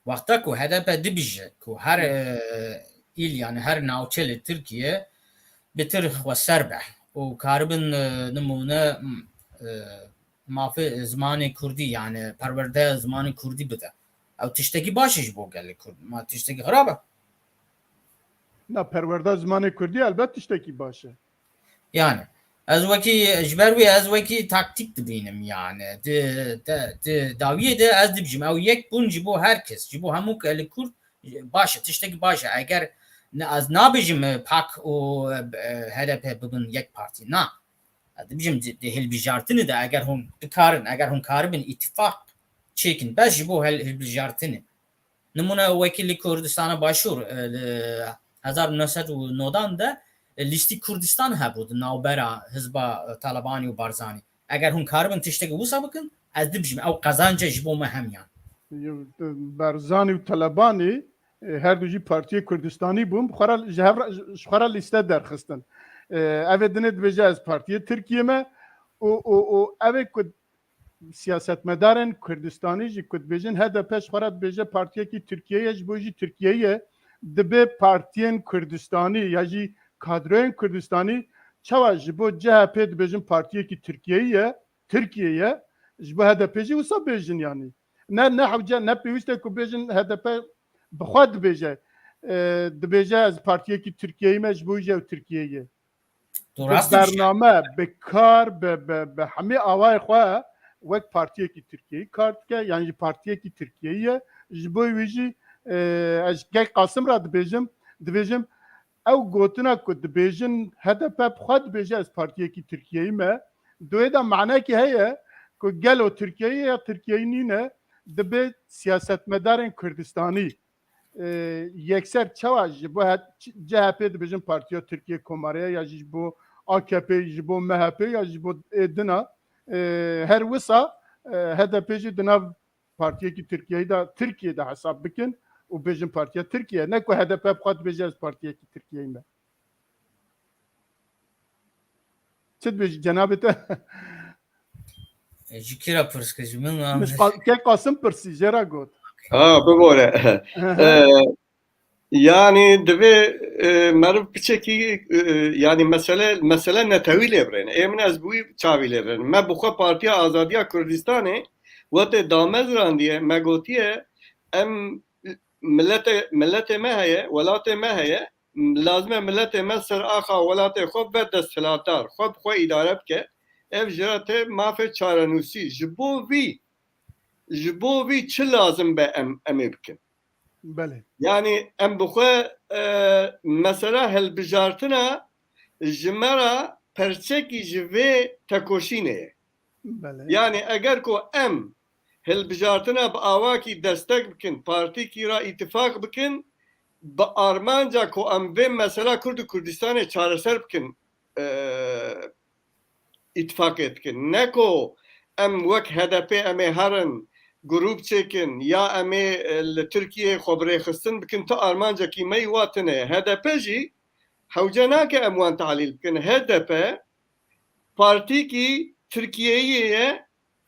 Wexta ku H D P dibêje ku her, e, îl, yani her navçe li Tirkiye bitir xweser be û karibin, e, nimûne, m, e, mafê zimanê kurdî, yani perwerde zimanê kurdî bide. Ew tiştekî baş e ji bo gelê Kurd. Ma tiştekî xirab e? Na, perwerda zimanê kurdî elbet tiştekî baş e. Yani, ez wekî, ji ber wê ez wekî taktîk dibînim, yani. Di, di, di dawiyê de ez dibêjim, ew yek bûn ji bo her kes, ji bo hemû gelê Kurd baş e, tiştekî baş e. Eger ne, ez nabêjim, e, pak û, e, H D P bibin yek partî. Na. Ez dibêjim, di, di hilbijartinê de eger hûn bikarin, eger hûn karibin îtîfaq çêkin, bes ji bo hil-, hilbijartinê. Nimûne wekî li Kurdistana Başûr, e, li hezar û neh sed û nod de, e, lîstî Kurdistan hebû di navbera hizba, e, Talebanî û Barzanî. Eger hûn karibin tiştekî wisa bikin, ez dibêjim, ew qezanc e ji bo me hemiyan. Yo, Barzanî û Talebanî, e, her du jî partiyê Kurdistanî bûn, bi xwe re, ji hev re, ji xwe re lîste derxistin. E, ev ê dinê dibêje, ez partiyê Tirkiyê me û, û, û ev ê ku siyasetmedarên Kurdistanî jî ku dibêjin H D P ji xwe re dibêje partiyekî Tirkiyeyê ye, ji bo jî Tirkiyeyê ye, dibê partiyên Kurdistanî ya jî kadroyên Kurdistanî çawa ji bo C H P dibêjin partiyekî Tirkiyeyê ye, Tirkiye ye, ji bo H D P jî wisa bêjin yanî. Ne, ne hewce, ne pêwîst e ku bêjin H D P bi xwe dibêje, e, dibêje ez partiyekî Tirkiyeyî me, ji bo jî ew Tirkiyeyê ye. Tu bi rast dibêjî. Bername, bi kar, bi, bi, bi hemî awayê xwe wek partiyekî Tirkiyeyî kar dike, yan jî partiyekî Tirkiyeyî ye. Ji bo wî jî, e, ez Kek Qasim re dibêjim, dibêjim, ew gotina ku dibêjin H D P bi xwe dibêje ez partiyekî Tirkiyeyî me, di wê de manekî heye ku gelo Tirkiyeyî ya Tirkiyeyî nîne, dibe siyasetmedarên Kurdistanî. E, yekser çawa ji bo he-, C H P dibêjin Partiya Tirkiye Komarê ya jî ji bo A K P, ji bo M H P ya ji bo ê dina, e, her wisa, e, H D P jî di nav partiyekî Tirkiyeyê de, Tirkiye de hesab bikin û bêjin Partiya Tirkiye. Ne ku H D P bi xwe dibêje ez partiyekî Tirkiyeyî me. Çi dibêjî cenabê te? E, ji kî re pirs kir? Ji min re? Min ji Qa-, Kek Qasim pirsî, jê re got. Ha, bibore. E, yani divê, e, meriv piçekî, e, yani mesele, mesele netewî lê birêne. Ê min ez bi wî çavî lê birênim. Me bi xwe Partiya Azadiya Kurdistanê wetê damezrandiye, me gotiye, em milete, miletê me heye, welatê me heye, lazim e miletê me ser axa welatê xwe ve desthilatdar, xwe bi xwe îdare bike. Ev jî re tê mafê çarenûsî. Ji bo vî, ji bo vî çi lazim be em, em ê bikin? Belê. Yani em bi xwe, e, mesela hilbijartina ji me re perçekî ji vê tekoşînê ye. Belê. Yani eger ku em hilbijartina bi awakî destek bikin, partîkî re îtifaq bikin, bi armanca ku em vê mesela Kurd û Kurdistanê çareser bikin, e, îtifaqê dikin. Ne ku em wek H D P em ê herin, grûp çêkin ya em ê, e, li Tirkiyeyê xwe bi rêxistin bikin, tu armancekî me yî wa tune ye. H D P jî hewce nake em wan tahlîl bikin. H D P partîkî Tirkiyeyê ye,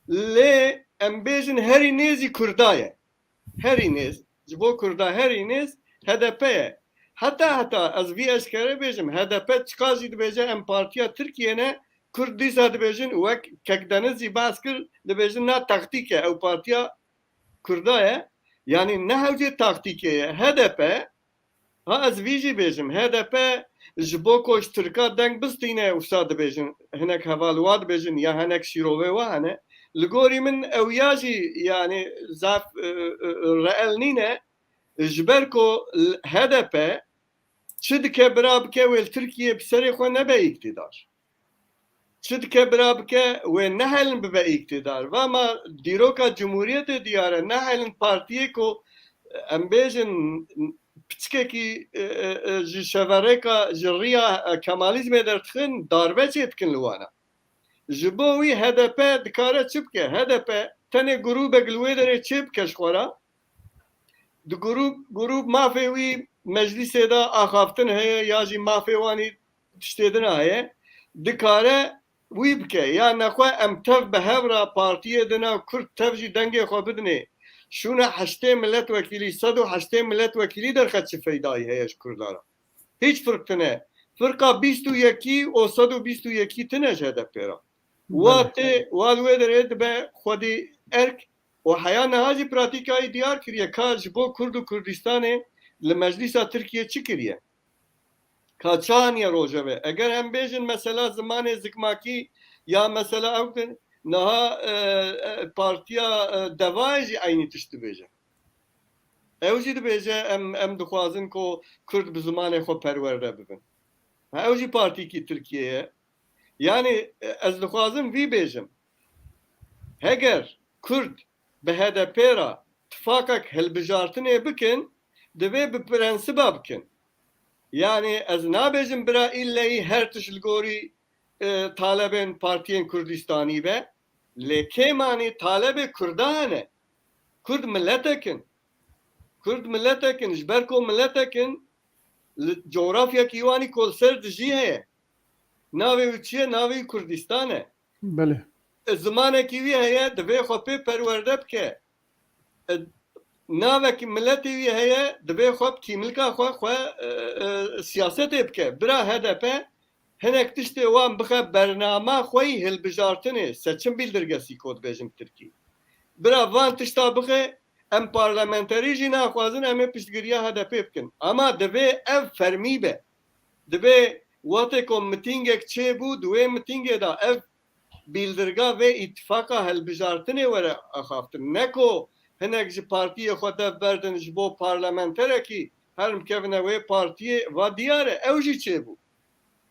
lê em bêjin herî nêzî Kurda ye. Herî nêz, ji bo Kurda herî nêz H D P ye. Heta heta ez vî eşkere bêjim, H D P çiqas jî dibêje em partiya Tirkiye ne, Kurd dîsa dibêjin, wek Kek Deniz jî behs kir, dibêjin na taktîk e, ew partiya Kurda ye. Yanî ne hewcê taktîkê ye. H D P, ha ez vî jî bêjim, H D P ji bo ku ji Tirka deng bistîne, wisa dibêjin, hinek heval wa dibêjin ya hinek şîrovê wa hene. Li gorî min ew ya jî, yanî zaf, e, e, e, reel nîne, ji ber ku l-, H D P çi dike bira bike wê li Tirkiye bi serê xwe nebe îktîdar. Çi dike bira bike wê nehelin bibe îktîdar. Va ma dîroka cumhuriyetê diyar e, nehelin partiyê ku, em bêjin, piçkekî, e, e, e, ji şeverêka, ji riya, e, Kemalîzmê derdixin, darbe çêdikin li wana. Ji bo wî H D P dikare çi bike? H D P tenê grûbek li wê derê çê bike ji xwe re. Di grûb, grûb mafê wî meclîsê de axaftin heye ya jî mafê wanî tiştê din a heye. Dikare wî bike. Ya nexwe em tev bi hev re partiyê din a Kurd tev jî dengê xwe bidinê. Şûna heştê miletwekîlî, sed û heştê miletwekîlî derxe çi feydayî heye ji Kurda re? Hiç firq tine. Firqa bîst û yekî û sed û bîst û yekî tine ji H D P re. Wa Belê. Tê, wa li wê derê dibe xwedî erk û heya niha jî pratîkayî diyar kiriye ka ji bo Kurd û Kurdistanê li Meclîsa Tirkiye çi kiriye? Ka çi aniye rojeve? Eger em bêjin mesela zimanê zikmakî ya mesela ew din, niha, e, e, partiya, e, Devayê jî eynî tişt dibêje. Ew jî dibêje em, em dixwazin ku Kurd bi zimanê xwe perwerde bibin. Ha, ew jî partîkî Tirkiye ye. Yanî, e, ez dixwazim vî bêjim. Heger Kurd bi H D P re tifaqek hilbijartinê bikin, divê bi prensiba bikin. Yanî ez nabêjim bira îlleyî her tişt li gorî, e, talebên partiyên Kurdistanî be. Lê kêmanî talebê Kurda hene. Kurd miletek in. Kurd miletek in. Ji ber ku miletek in, li cografyekî wanî ku li ser dijî heye. Navê wî çi ye? Navê wî Kurdistan e. Belê. E, zimanekî wî heye, divê xwe pê perwerde bike. E, navekî miletê wî heye, divê xwe bi kîmlika xwe, xwe, e, e, siyasetê bike. Bira H D P hinek tiştê wan bixe bernama xwe yî hilbijartinê, seçim bildirgesi ku dibêjin bi tirkî. Bira van tişta bixe, em parlamenterî jî naxwazin, em ê piştgiriya H D P bikin. Ama divê ev fermî be. Divê wextê ku mitîngek çêbû, di wê mitîngê de ev bîldirga vê îtifaqa hilbijartinê were axaftin. Ne ku hinek ji partiyê xwe dev berdin ji bo parlamenterekî herin bikevine wê partiyê, va diyar e, ew jî çêbû.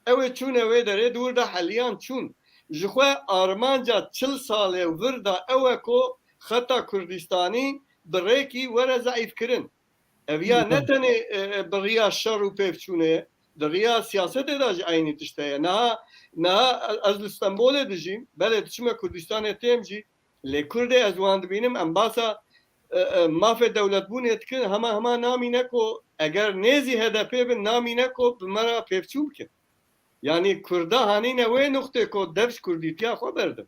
Ew ê çûne wê derê, di wir de heliyan çûn. Ji xwe armanca çil salê û vir de ew e ku xeta Kurdistanî bi rêkî were zeîfkirin. Ev ya ne Belê. Tenê, e, e, bi riya şer û pêvçûnê ye, di riya siyasetê de jî eynî tişt heye. Niha, niha ez li Stenbolê dijîm, belê diçime Kurdistanê têm jî, lê Kurdê ez wan dibînim, em basa, e, e, mafê dewletbûnê dikin, hema, hema namîne ku eger nêzî H D P bin, namîne ku bi me re pêvçûn bikin. Yanî Kurda hanîne wê nuqtê ku dev ji Kurdîtiya xwe berdin.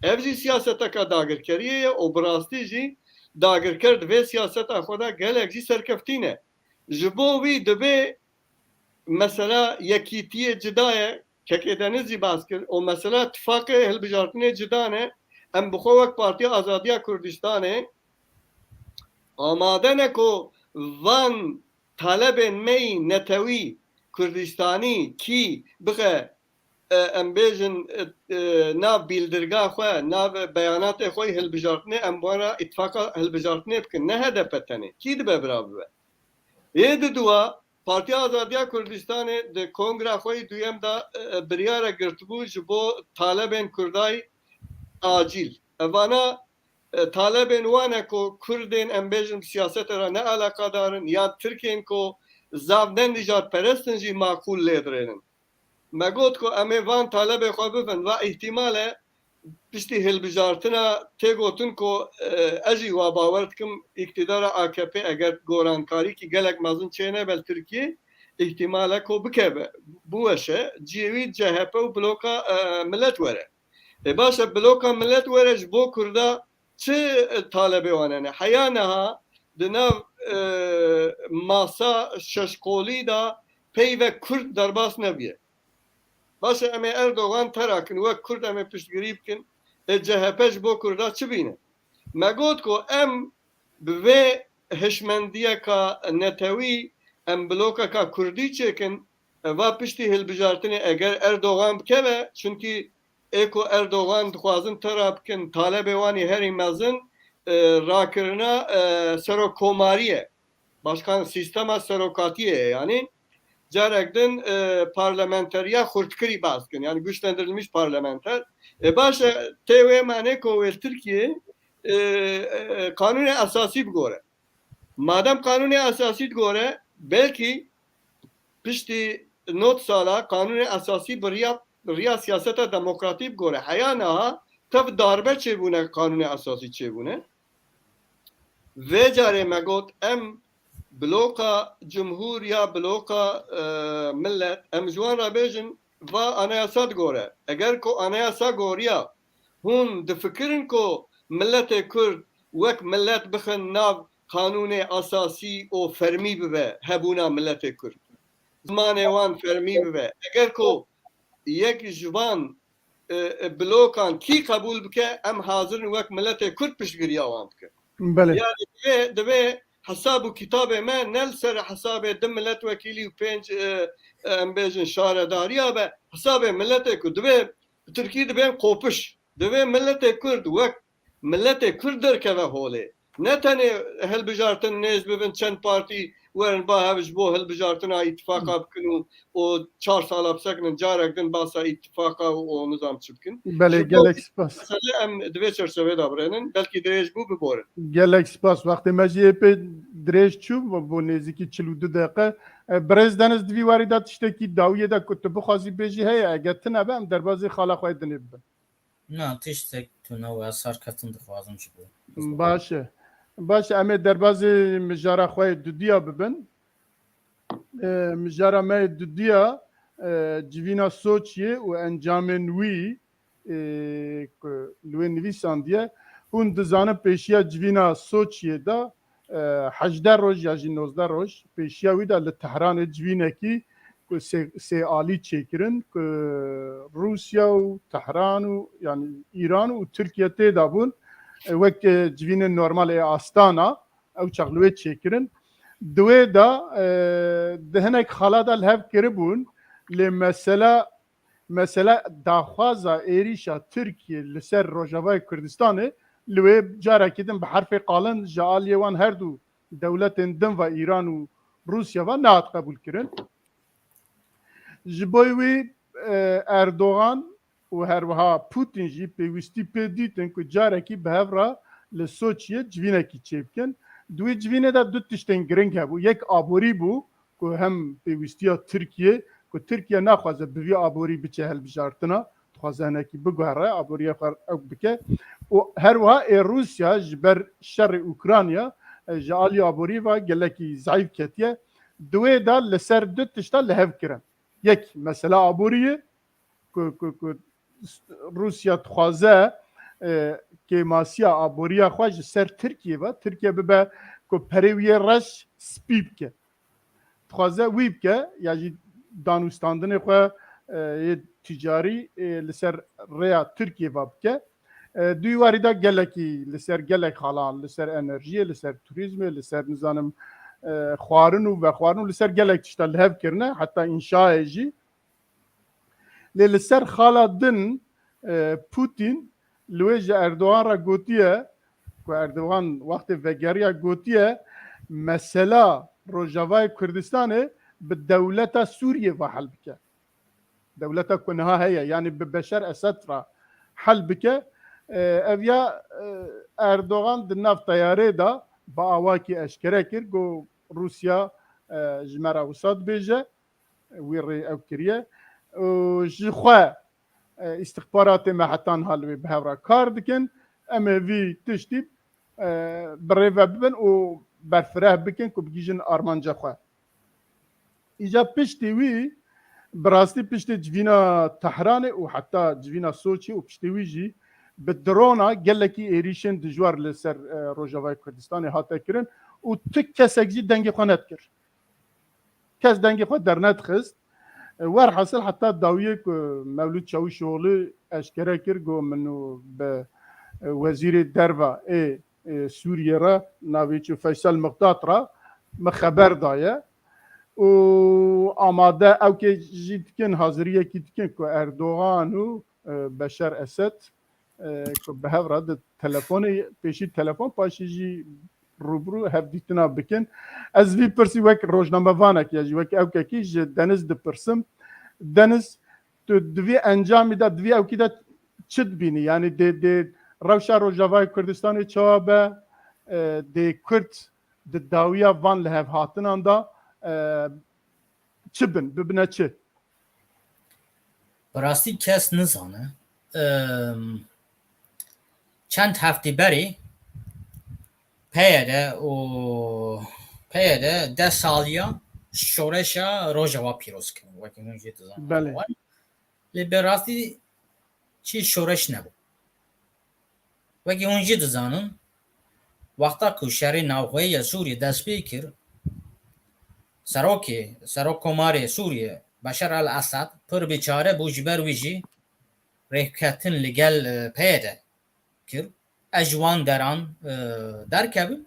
Ev jî siyaseteka dagirkeriyê ye û bi rastî jî dagirker di vê siyaseta xwe de gelek jî serkeftî ne. Ji bo wî divê mesela yekîtiyê cida ye, Kekê Deniz jî behs kir, û mesela tifaqê hilbijartinê cida ne, em bi xwe wek Partiya Azadiya Kurdistanê amade ne ku van talebên me yî netewî Kurdistanî kî bixe, e, em bêjin, e, e, nav bîldirga xwe, nav beyanatê xwe yî hilbijartinê, em wan re îtifaqa hilbijartinê bikin. Ne H D P tenê. Kî dibe bira bibe? Ê di dua, Partiya Azadiya Kurdistanê di kongra xwe yî duyem de, e, e, biryare girtibû ji bo talebên Kurdayî acîl. Evana, e, talebên wan e ku Kurdên, em bêjin, bi siyasetê re ne eleqedar in, yan Tirkên ku zaf ne nijadperest in jî maqûl lê dirênin. Me got ku em ê van talebê xwe bibin, va îhtîmal e Piştî hilbijartina tê gotin ku, e, ez jî wa bawer dikim, îktidara A K P eger gorankarîkî gelek mezin çênebe li Tirkiyê, îhtîmal e ku bikeve, biweşe, cihê wî C H P û bloka, e, Millet were. E, baş e, bloka Millet were ji bo Kurda çi, e, talebê wan hene? Heya niha di nav, e, masa şeşqolî de peyve Kurd derbas nebûye. Baş e, em ê Erdogan tera kin, wek Kurd em ê piştgirî bikin. E, C H P ji bo Kurda çi bîne? Me got ku em bi vê hişmendiyeka netewî em blokeka Kurdî çêkin, e, va piştî hilbijartinê eger Erdogan bikeve, çunkî ê ku Erdogan dixwazin tera bikin, talebê wan ê herî mezin, e, rakirina, e, serokkomarî ye. Başkan, sîstema serokatiyê ye, yanî carek din, e, parlamenteriya xurtkirî behs dikin, yanî güçlendirilmiş parlamenter. E, baş e, tê wê manê ku wê li Tirkiyê, e, e, qanûnê esasî bigore. Madem qanûnê esasî digore, belkî piştî nod sala qanûnê esasî bi riya, riya siyaseta demokratî bigore. Heya niha tev darbe çêbûne, qanûnê esasî çêbûne. Vê carê me got, em bloka cumhur ya bloka, e, millet, em ji wan re bêjin, va anayasa digore. Eger ku anayasa goriya, hûn difikirin ku miletê Kurd wek milet bixin nav qanûnê esasî û fermî bibe hebûna miletê Kurd? Zimanê wan fermî bibe. Eger ku yek ji van, e, e, blokan kî qebûl bike, em hazir in wek miletê Kurd piştgiriya wan bikin. Belê. Yani divê, divê hesab û kitabê me ne li ser hesabê du milletvekîlî û pênc, e, e, em bêjin şaredariya be, hesabê miletê ku divê, bi tirkî dibên qopiş. Divê miletê Kurd wek miletê Kurd derkeve holê. Ne tenê hilbijartin nêz bibin, çend partî werin ba hev ji bo hilbijartina îtifaqa bikin û, û çar sala bisekinin, carek din basa îtifaqa û, û nizam çi bikin. Belê, ji bo gelek spas. Mesele em di vê çerçevê de birênin, belkî dirêj bû, biborin. Gelek spas. Wextê me jî ê pê dirêj çû, bo nêzîkî çil û du deqe. E, birêz Deniz, di vî warî de tiştekî dawiyê de ku tu bixwazî bêjî heye, eger tune be, em derbazî xala xwe yê dinê bibin. Na, tiştek tune û ez serkeftin dixwazim ji bo. Baş e. Baş e, em ê derbazê mijara xwe yê dudiya bibin. E, mijara me yê dudiya, e, civîna Soçiyê û encamên wî, e, ku li wê nivîsandiye, hûn dizanin pêşiya civîna Soçiyê de, e, hejdeh roj ya jî nozdeh roj pêşiya wî de li Tehranê civînekî ku sê, sê alî çêkirin, ku Rûsya û Tehran û, yanî Îran û Tirkiye tê de bûn, e, wek, e, civînên normal ê Astana, ew çax li wê çêkirin. Di wê de, e, di hinek xala de li hev kiribûn, lê mesela, mesela daxwaza êrîşa Tirkiye li ser Rojavayê Kurdistanê li wê carekî din bi herfê qalin ji aliyê wan her du dewletên din ve, Îran û Rûsya ve, nehat qebûlkirin. Ji bo wî, e, Erdogan û herwiha Putin jî pêwîstî pê dîtin ku carekî bi hev re li Soçiyê civînekî çêbikin. Di wî civînê de du tiştên giring hebû. Yek aborî bû ku hem pêwîstiya Tirkiye, ku Tirkiye naxwaze bi vî aborî biçe hilbijartina, dixwaze hinekî biguhere, aboriya xwe ew bike. Û her wiha ê Rûsya ji ber şerê Ukrayna, e, ji alî aborî ve gelekî zeîf ketiye. Di wê de li ser du tişta li hev kirin. Yek, mesela aborî ye, ku, ku, ku Rûsya dixwaze, e, kêmasiya aboriya xwe ji ser Tirkiye ve, Tirkiye bibe ku perê wî yê reş spî bike. Dixwaze wî bike, ya jî danûstandinê xwe, e, yê ticarî, e, li ser rêya Tirkiye ve bike. E, di wî warî de gelekî, li ser gelek xalan, li ser enerjiyê, li ser turîzmê, li ser, nizanim, e, xwarin û vexwarin û li ser gelek tişta li hev kirine, heta înşayê jî. Lê li ser xala din, e, Putin li wê ji Erdogan re gotiye, ku Erdogan wextê vegeriya gotiye, mesela Rojavayê Kurdistanê bi dewleta Sûriyê ve hel bike. Dewleta ku niha heye, yanî bi Beşar Esed re hel bike. E, ev ya, e, Erdogan di nav teyarê de bi awakî eşkere kir, got, Rûsya, e, ji me re wisa dibêje. Wî rê ew kiriye. Û ji xwe, e, îstixbaratê me heta niha li wê bi hev re kar dikin. Em ê vî tiştî, e, bi rê ve bibin û berfireh bikin ku bigihîjin armanca xwe. Îca piştî wî, bi rastî piştî civîna Tehranê û heta civîna Soçî û piştî wî jî bi drona gelekî êrîşên dijwar li ser, e, Rojavayê Kurdistanê hate kirin û tu kesek jî dengê xwe nedikir. Kes dengê xwe dernedixist. E, werhasil heta dawiyê ku Mewlûd Çavuşoğlu eşkere kir, got, min û bi, e, wezîrê derva ê, e, Sûriyê re, navê çi, Feysel Miqdat re min xeber daye û amade ewkê jî dikin, haziriyekî dikin ku Erdogan û, e, Beşar Esed, e, ku bi hev re di telefonê, pêşî telefon, paşê jî rûbirû hevdîtina bikin. Ez vî pirsî wek rojnamevanek ya jî wek ewkekî ji Deniz dipirsim. Deniz, tu di vî encamî de, di vî ewkî de çi dibînî? Yanî dê, dê rewşa Rojavayê Kurdistanê çawa be? E, dê Kurd di dawiya van lihevhatinan de, e, çi bin, bibine çi? Bi rastî kes nizane. Em, çend heftê berê P Y D û P Y D deh saliya şoreşa Rojava pîroz kirin. Wekî hûn jî dizanin. Belê. Lê bi rastî çi şoreş nebû. Wekî hûn jî dizanin, wexta ku şerê navxweyî ya Sûriyê dest pê kir, serokê, serokkomarê Sûriyê Beşar el Esad pir bêçare bû, ji ber wî jî rêkeftin li gel, e, P Y D kir. Ez ji wan deran, e, derkevim.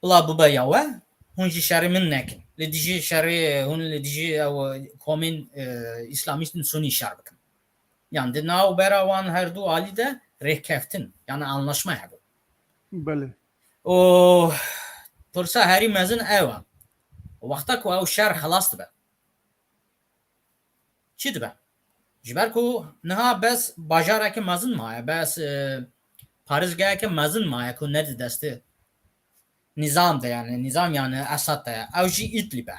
Bila bibe ya we, hûn jî şerê min nekin. Li dijî şerê, hûn li dijî ew komên, e, îslamîstên sunî şer bikin. Yan di navbera wan her du alî de rêkeftin, yani anlaşma hebû. Belê. Û pirsa herî mezin ew e. Wexta ku ew şer xelas dibe, çi dibe? Ji ber ku niha bes bajareke mezin maye, bes, e, parêzgeheke mezin maye ku ne di destê nîzam de, yani nîzam, yani Esad de ye. Ew jî Îdlib e.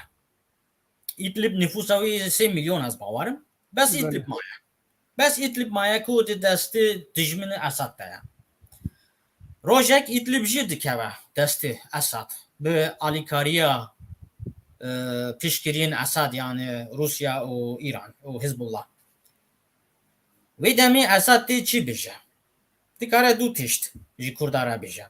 Îdlib nifûsa wî sê milyon, ez bawerim. Bes Belê. Îdlib maye. Bes Îdlib maye ku di destê dijminê Esad de ye. Rojek Îdlib jî dikeve destê Esad bi alîkariya, e, piştgiriyên Esad, yani Rûsya û Îran û Hizbullah. Wê demê Esad tê çi bêje? Dikare du tişt ji Kurda re bêje.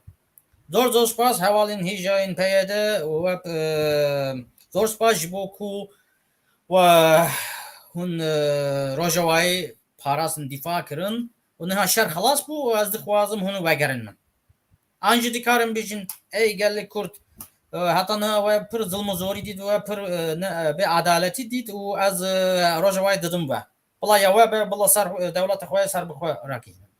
Zor zor spas hevalên hêjayên P Y D û we, e, zor spas ji bo ku we hûn, e, Rojavayê parastin, dîfa kirin û niha şer xelas bû û ez dixwazim hûn vegerin min. An jî dikarin bêjin, ey gelê Kurd, e, heta niha we pir zilm û zorî dît, we pir, e, ne, e, bê edaletî dît û ez, e, Rojavayê didim we. Bila ya we be, bila ser, e, dewleta xwe ser bi xwe rakînin.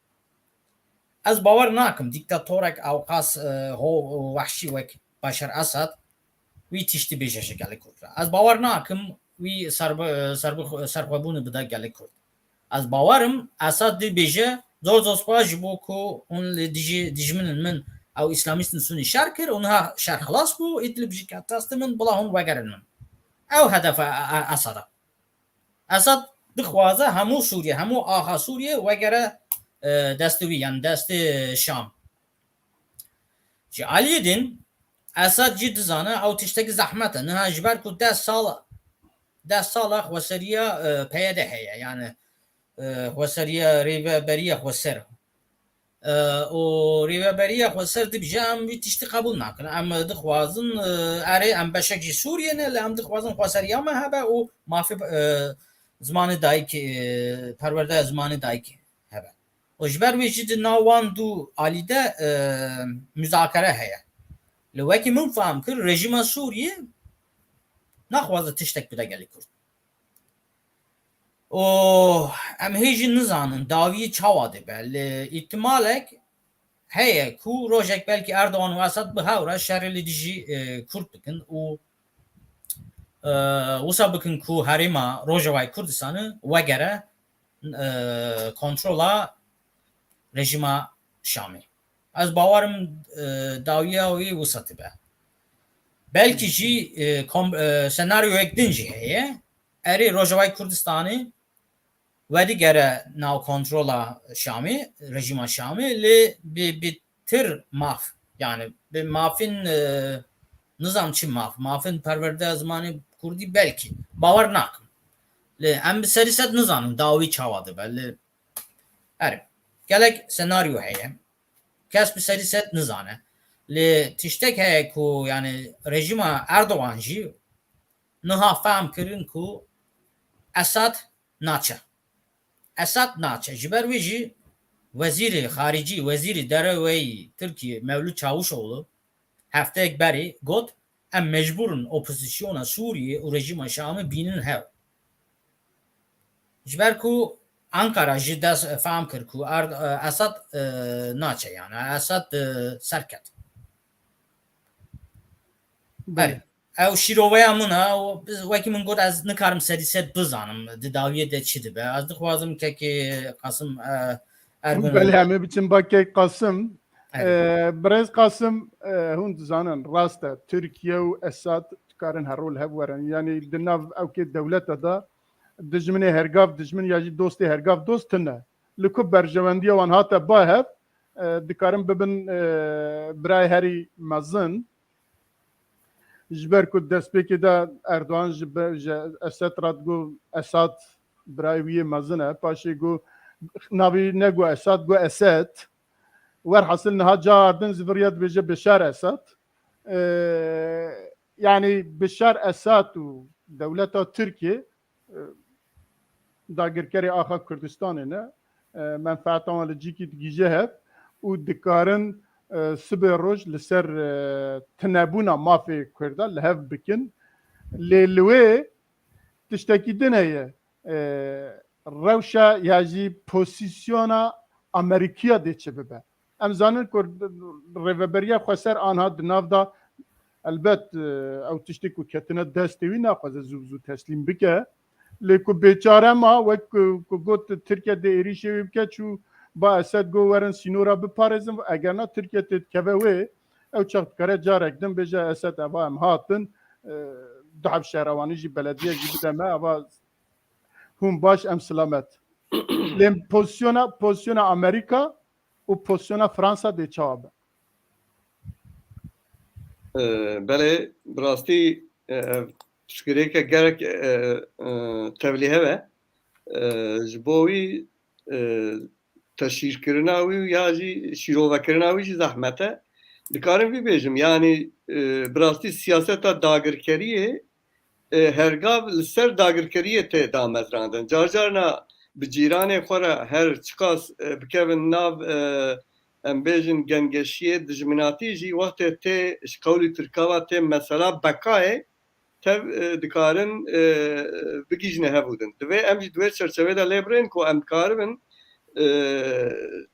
Ez bawer nakim dîktatorek ewqas, e, ho û wehşî wek Beşar Esad wî tiştî bêje ji gelê Kurd re. Ez bawer nakim wî serbi-, serbi-, serxwebûnê bide gelê Kurd. Ez bawerim Esad dê bêje, zor zor spas ji bo ku hûn li dijî dijminên min ew îslamîstên sunî şer kir û niha şer xilas bû, Îdlib jî ket destê min, bila hûn vegerin min. Ew hedef e, e, Esad e. Esad dixwaze hemû Sûriye, hemû axa Sûriye wegere, e, destê wî, yani destê Şam. Ji aliyê din, Esad jî dizane ew tiştekî zehmet e. Niha ji ber ku deh sal, deh sala xweseriya, e, P Y D heye, yani, e, xweseriya Rêveberiya Xweser. E, û Rêveberiya Xweser dibêje, em vî tiştî qebûl nakin. Em dixwazin, e, erê, em beşek ji Sûriyê ne, lê em dixwazin xweseriya me hebe û mafê, e, zimanê dayikê, e, perwerdeya zimanê dayikê hebe. Û ji ber wê jî di nav wan du alî de, e, muzakere heye. Li wekî min fam kir, rejîma Sûriyê naxwaze tiştek bide gelê Kurd. Û em hê jî nizanin dawiyê çawa dibe. Li îhtimalek heye ku rojek belkî Erdogan û Esad bi hev re şerê li dijî, e, Kurd bikin û, e, wisa bikin ku herêma Rojavayê Kurdistanê wegere, e, kontrola rejîma Şamê. Ez bawerim, e, dawiya wî wisa dibe. Belkî jî, e, kom-, e, senaryoyek din jî heye. Erê Rojavayê Kurdistanê Wedî gere nav kontrola Şamê, rejîma Şamê, lê bi, bi tir maf, yani bi mafin, e, nizam çi maf, mafin perwerde zimanê kurdî belkî, bawer nakim. Lê em bi serî sed nizanin dawî çawa dibe. Lê erê, gelek senaryo heye. Kes bi serî sed nizane. Lê tiştek heye ku, yani, rejîma Erdogan jî niha fehm kirin ku Esad naçe. Esad naçe. Ji ber wê jî wezîrê xaricî, wezîrê dereweyî Tirkiyê Mevlût Çavuşoğlu hefteyek berê got, em mecbûr in opozîsyona Sûriyê û rejîma Şamê bînin hev. Ji ber ku Ankara jî dest, e, fehm kir ku Erd-, e, Esad, e, naçe, yani Esad, e, serket. Belê. Ew şîroveya min e, û biz, wekî min got, ez nikarim serî ser bizanim di dawiyê de çi dibe. Ez dixwazim kekê Qasim, e, Ergun Belê, em ê biçin ba kek Qasim. Erê. E, birêz Qasim, e, hûn dizanin, rast e, Tirkiye û Esad dikarin her rol hev werin. Yani di nav ewkê dewlete de dijminê hergav dijmin ya jî dostê hergav dost tune. Li ku berjewendiya wan hate ba hev, e, dikarin bibin, e, birayê herî mezin. Ji ber ku destpêkê de Erdogan ji be-, ji Esed re digot, Esad birayê wî yê mezin e. Paşê got, navê wî negot Esad, got Esed. Werhasil niha cara din zî vir ya dibêje Beşar Esad. Ee, yani Beşar Esad û dewleta Tirkiyê, e, dagirkerê axa Kurdistanê ne. E, menfaeta wan li cîkî digihîje hev û dikarin, e, sibê roj li ser, e, tunebûna mafê Kurda li hev bikin. Lê li wê tiştekî din heye. E, rewşa ya jî pozîsyona Amerîkiya dê çi bibe? Em zanin ku Rêveberiya Xweser anha di nav de, elbet, e, ew tiştê ku ketine destê wî naxwaze zû bi zû teslîm bike. Lê ku bêçare ma, wek ku, ku got, Tirkiye dê êrîşê wî bike, çû ba Esed got, werin sînora biparêzin, eger na Tirkiye tê dikeve wê, ew çax dikare carek din bêje, Esed, eva em hatin, e, du heb şehrewanî jî, belediyek jî bide me, eva hûn baş, em silamet. Lê pozîsyona, pozîsyona Amerîka û pozîsyona Fransa dê çawa be? E, belê, bi rastî, e, ev pirsgirêke gelek, e, e, tevlîhev e. E, ji bo wî, e, teşhîrkirina wî û ya jî şîrovekirina wî jî zehmet e. Dikarim vî bêjim, yanî, e, bi rastî siyaseta dagirkeriyê, e, hergav li ser dagirkeriyê tê damezrandin. Car carna bi cîranê xwe re her çiqas, e, bikevin nav, e, em bêjin gengeşiyê dijminatî jî, wextê tê ji qewlî Tirka ve tê mesela bekayê, tev, e, dikarin, e, bigihîjine hev û din. Divê em jî di wê çerçevê de lê birên ku em dikaribin, e,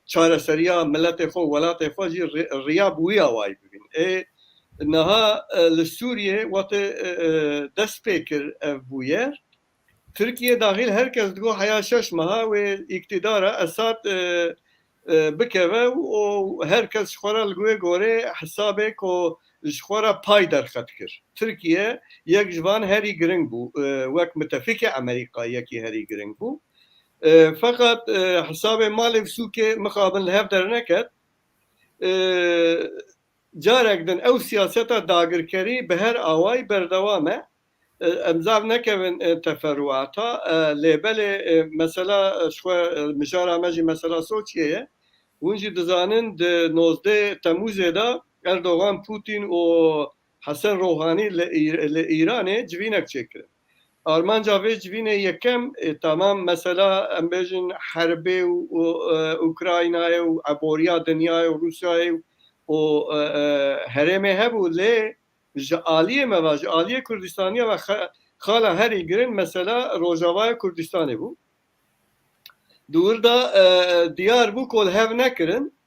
çareseriya miletê xwe û welatê xwe jî rê-, riya bi wî awayî bibîn. Ê, niha, e, li Sûriyê wextê, e, e, dest pê kir ev bûyer, Tirkiye dahil her kes digot heya şeş meha wê îktidara Esad, e, e, bikeve û her kes ji xwe re li wê gorê hesabê ku ji xwe re pay derxet kir. Tirkiye yek ji van herî giring bû, e, wek mitefîkê Amerîka yekî herî giring bû. E, feqet, e, hesabê malê û sûkê mixabin li hev derneket. E, carek din ew siyaseta dagirkerî bi her awayî berdewam e. E, em zav nekevin, e, teferruata, e, lê belê, e, mesela, e, ji xwe, e, mijara me jî mesela Soçiyê ye. Hûn jî dizanin di nozdeh Temûzê de Erdogan, Putin û Hesen Rohanî li Îr-, li Îranê civînek çêkirin. Armanca vê civînê yekem, e, tamam mesela em bêjin herbê û, û, e, Ukraynayê û eboriya dinyayê û Rûsyayê û, e, e, herêmê hebû, lê ji aliyê me ve, ji aliyê Kurdistaniya ve xe-, xala herî girin mesela Rojavaya Kurdistanê bû. Di wir de, e, diyar bû ku li hev nekirin.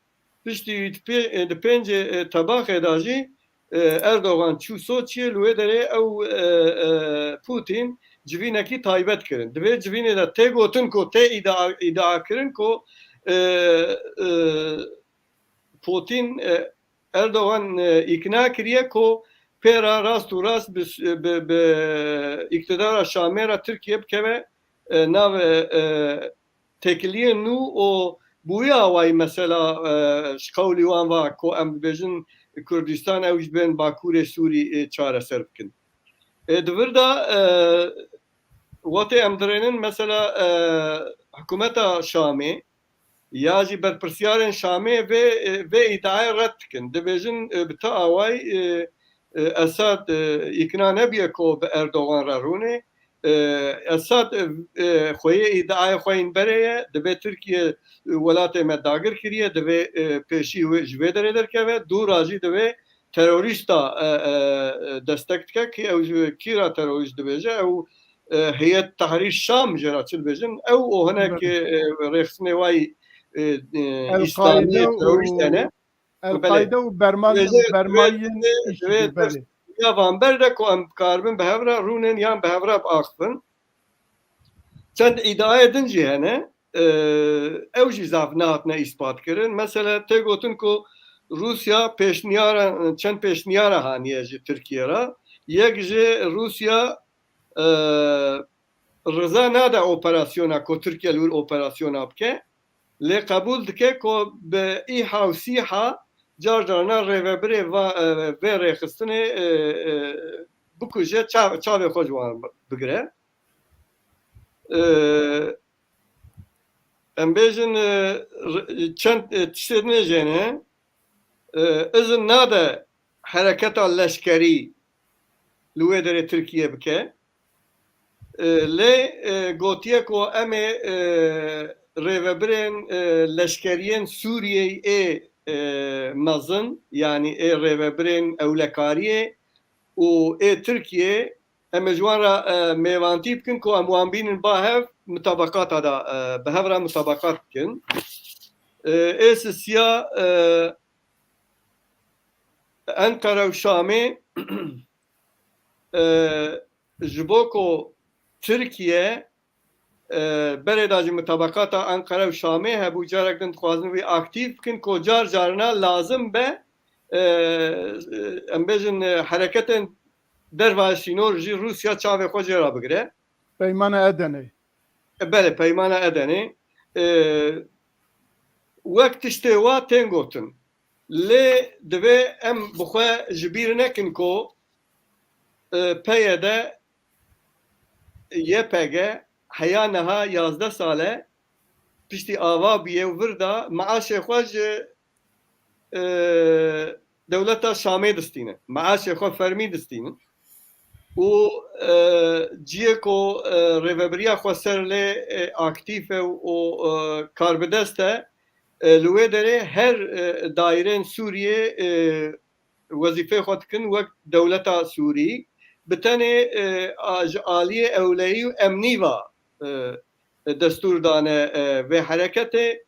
Piştî di pê-, di pêncê, e, Tebaxê de jî, e, Erdogan çû Soçiyê, li wê derê ew, e, e, Putin civînekî taybet kirin. Di vê civînê de tê gotin ku tê îdia, îdia kirin ku, e, e, Putin, e, Erdogan, e, îkna kiriye ku pê re rast û rast bi, bi, bi îktidara Şamê re Tirkiye bikeve, e, nav, e, e, têkiliyên nû û bi wî awayî mesela, e, ji qewlî wan va ku em dibêjin Kurdistan ew ji bên Bakurê Sûrî, e, çareser bikin. E, di vir de, e, wextê em dirênin mesela, e, hikûmeta Şamê ya jî berpirsiyarên Şamê vê, e, vê îdiayê red dikin. Dibêjin, e, bi ti awayî, e, e, Esad, e, îkna nebûye ku bi Erdogan re rûnê. E, Esad, e, e, xweyê îdiayê xwe yên berê ye. Dibê Tirkiye, e, welatê me dagir kiriye, divê, e, pêşî wê ji vê derê derkeve. Dûra jî divê terorîsta, e, e, e, destek dike, kî ew ji kî re terorîst dibêje, ew, e, Heyet Tehrîr Şam jê re çi dibêjin, ew û hinek, Belê. e, rêxistinê wayî, e, e, El-Qaide îslamiyê û terorîst hene. El-Qaide û berman-, Belê. Dibêje, bermayên divê, îşî, divê belê. Ya van ber de ku em bikaribin bi hev re rûnin yan bi hev re biaxivin. Çend îdiayê din jî hene, e, ew jî zaf nehatine îspat kirin. Mesela tê gotin ku Rûsya pêşniyara, çend pêşniyara haniye ji Tirkiye re. Yek ji Rûsya, e, riza nade operasyona ku Tirkiye li wir operasyona bike. Lê qebûl dike ku bi îha û sîha car carna rêvebirê va-, e, vê rêxistinê, e, e, bikuje, çav-, çavê xwe ji wan bigire. E, em bêjin, e, r-, çend, e, tiştê din jê ne, e, izin nade hereketa leşkerî li wê derê Tirkiye bike. E, lê, e, gotiye ku em ê, e, rêvebirên, e, leşkeriyên Sûriyeyê ê, e, mezin, yanî ê rêvebirên ewlekariyê û ê Tirkiyê, em ê ji wan re, e, mêvantî bikin ku em wan bînin ba hev, mutabaqata da, e, bi hev re mutabaqat bikin. E, ê sisiya, e, Enqere û Şamê, e, ji bo ku Tirkiye, e, berê de jî mutabaqata Enqere û Şamê hebû, carek din dixwazin wî aktîf bikin ku car carna lazim be, e, em bêjin, e, hereketên derva sînor jî Rûsya çavê xwe jê re bigire. Peymana Edenê. E, belê, Peymana Edenê. E, wek tiştê wa tên gotin. Lê divê em bi xwe ji bîr nekin ku, e, P Y D, Y P G heya niha yazdeh sal e piştî ava bûye û vir da, meaşê xwe ji, e, dewleta Şamê distînin. Meaşê xwe fermî distînin. Û, e, ciyê ku, e, rêvebiriya xweser lê, e, aktîf e û, û, e, karbidest e, e, li wê derê her, e, daîrên Sûriyê, e, wezîfeyê xwe dikin wek dewleta Sûrî. Bi tenê, e, a, ji aliyê ewleyî û emnî ve, e, destûr dane, e, vê hereketê.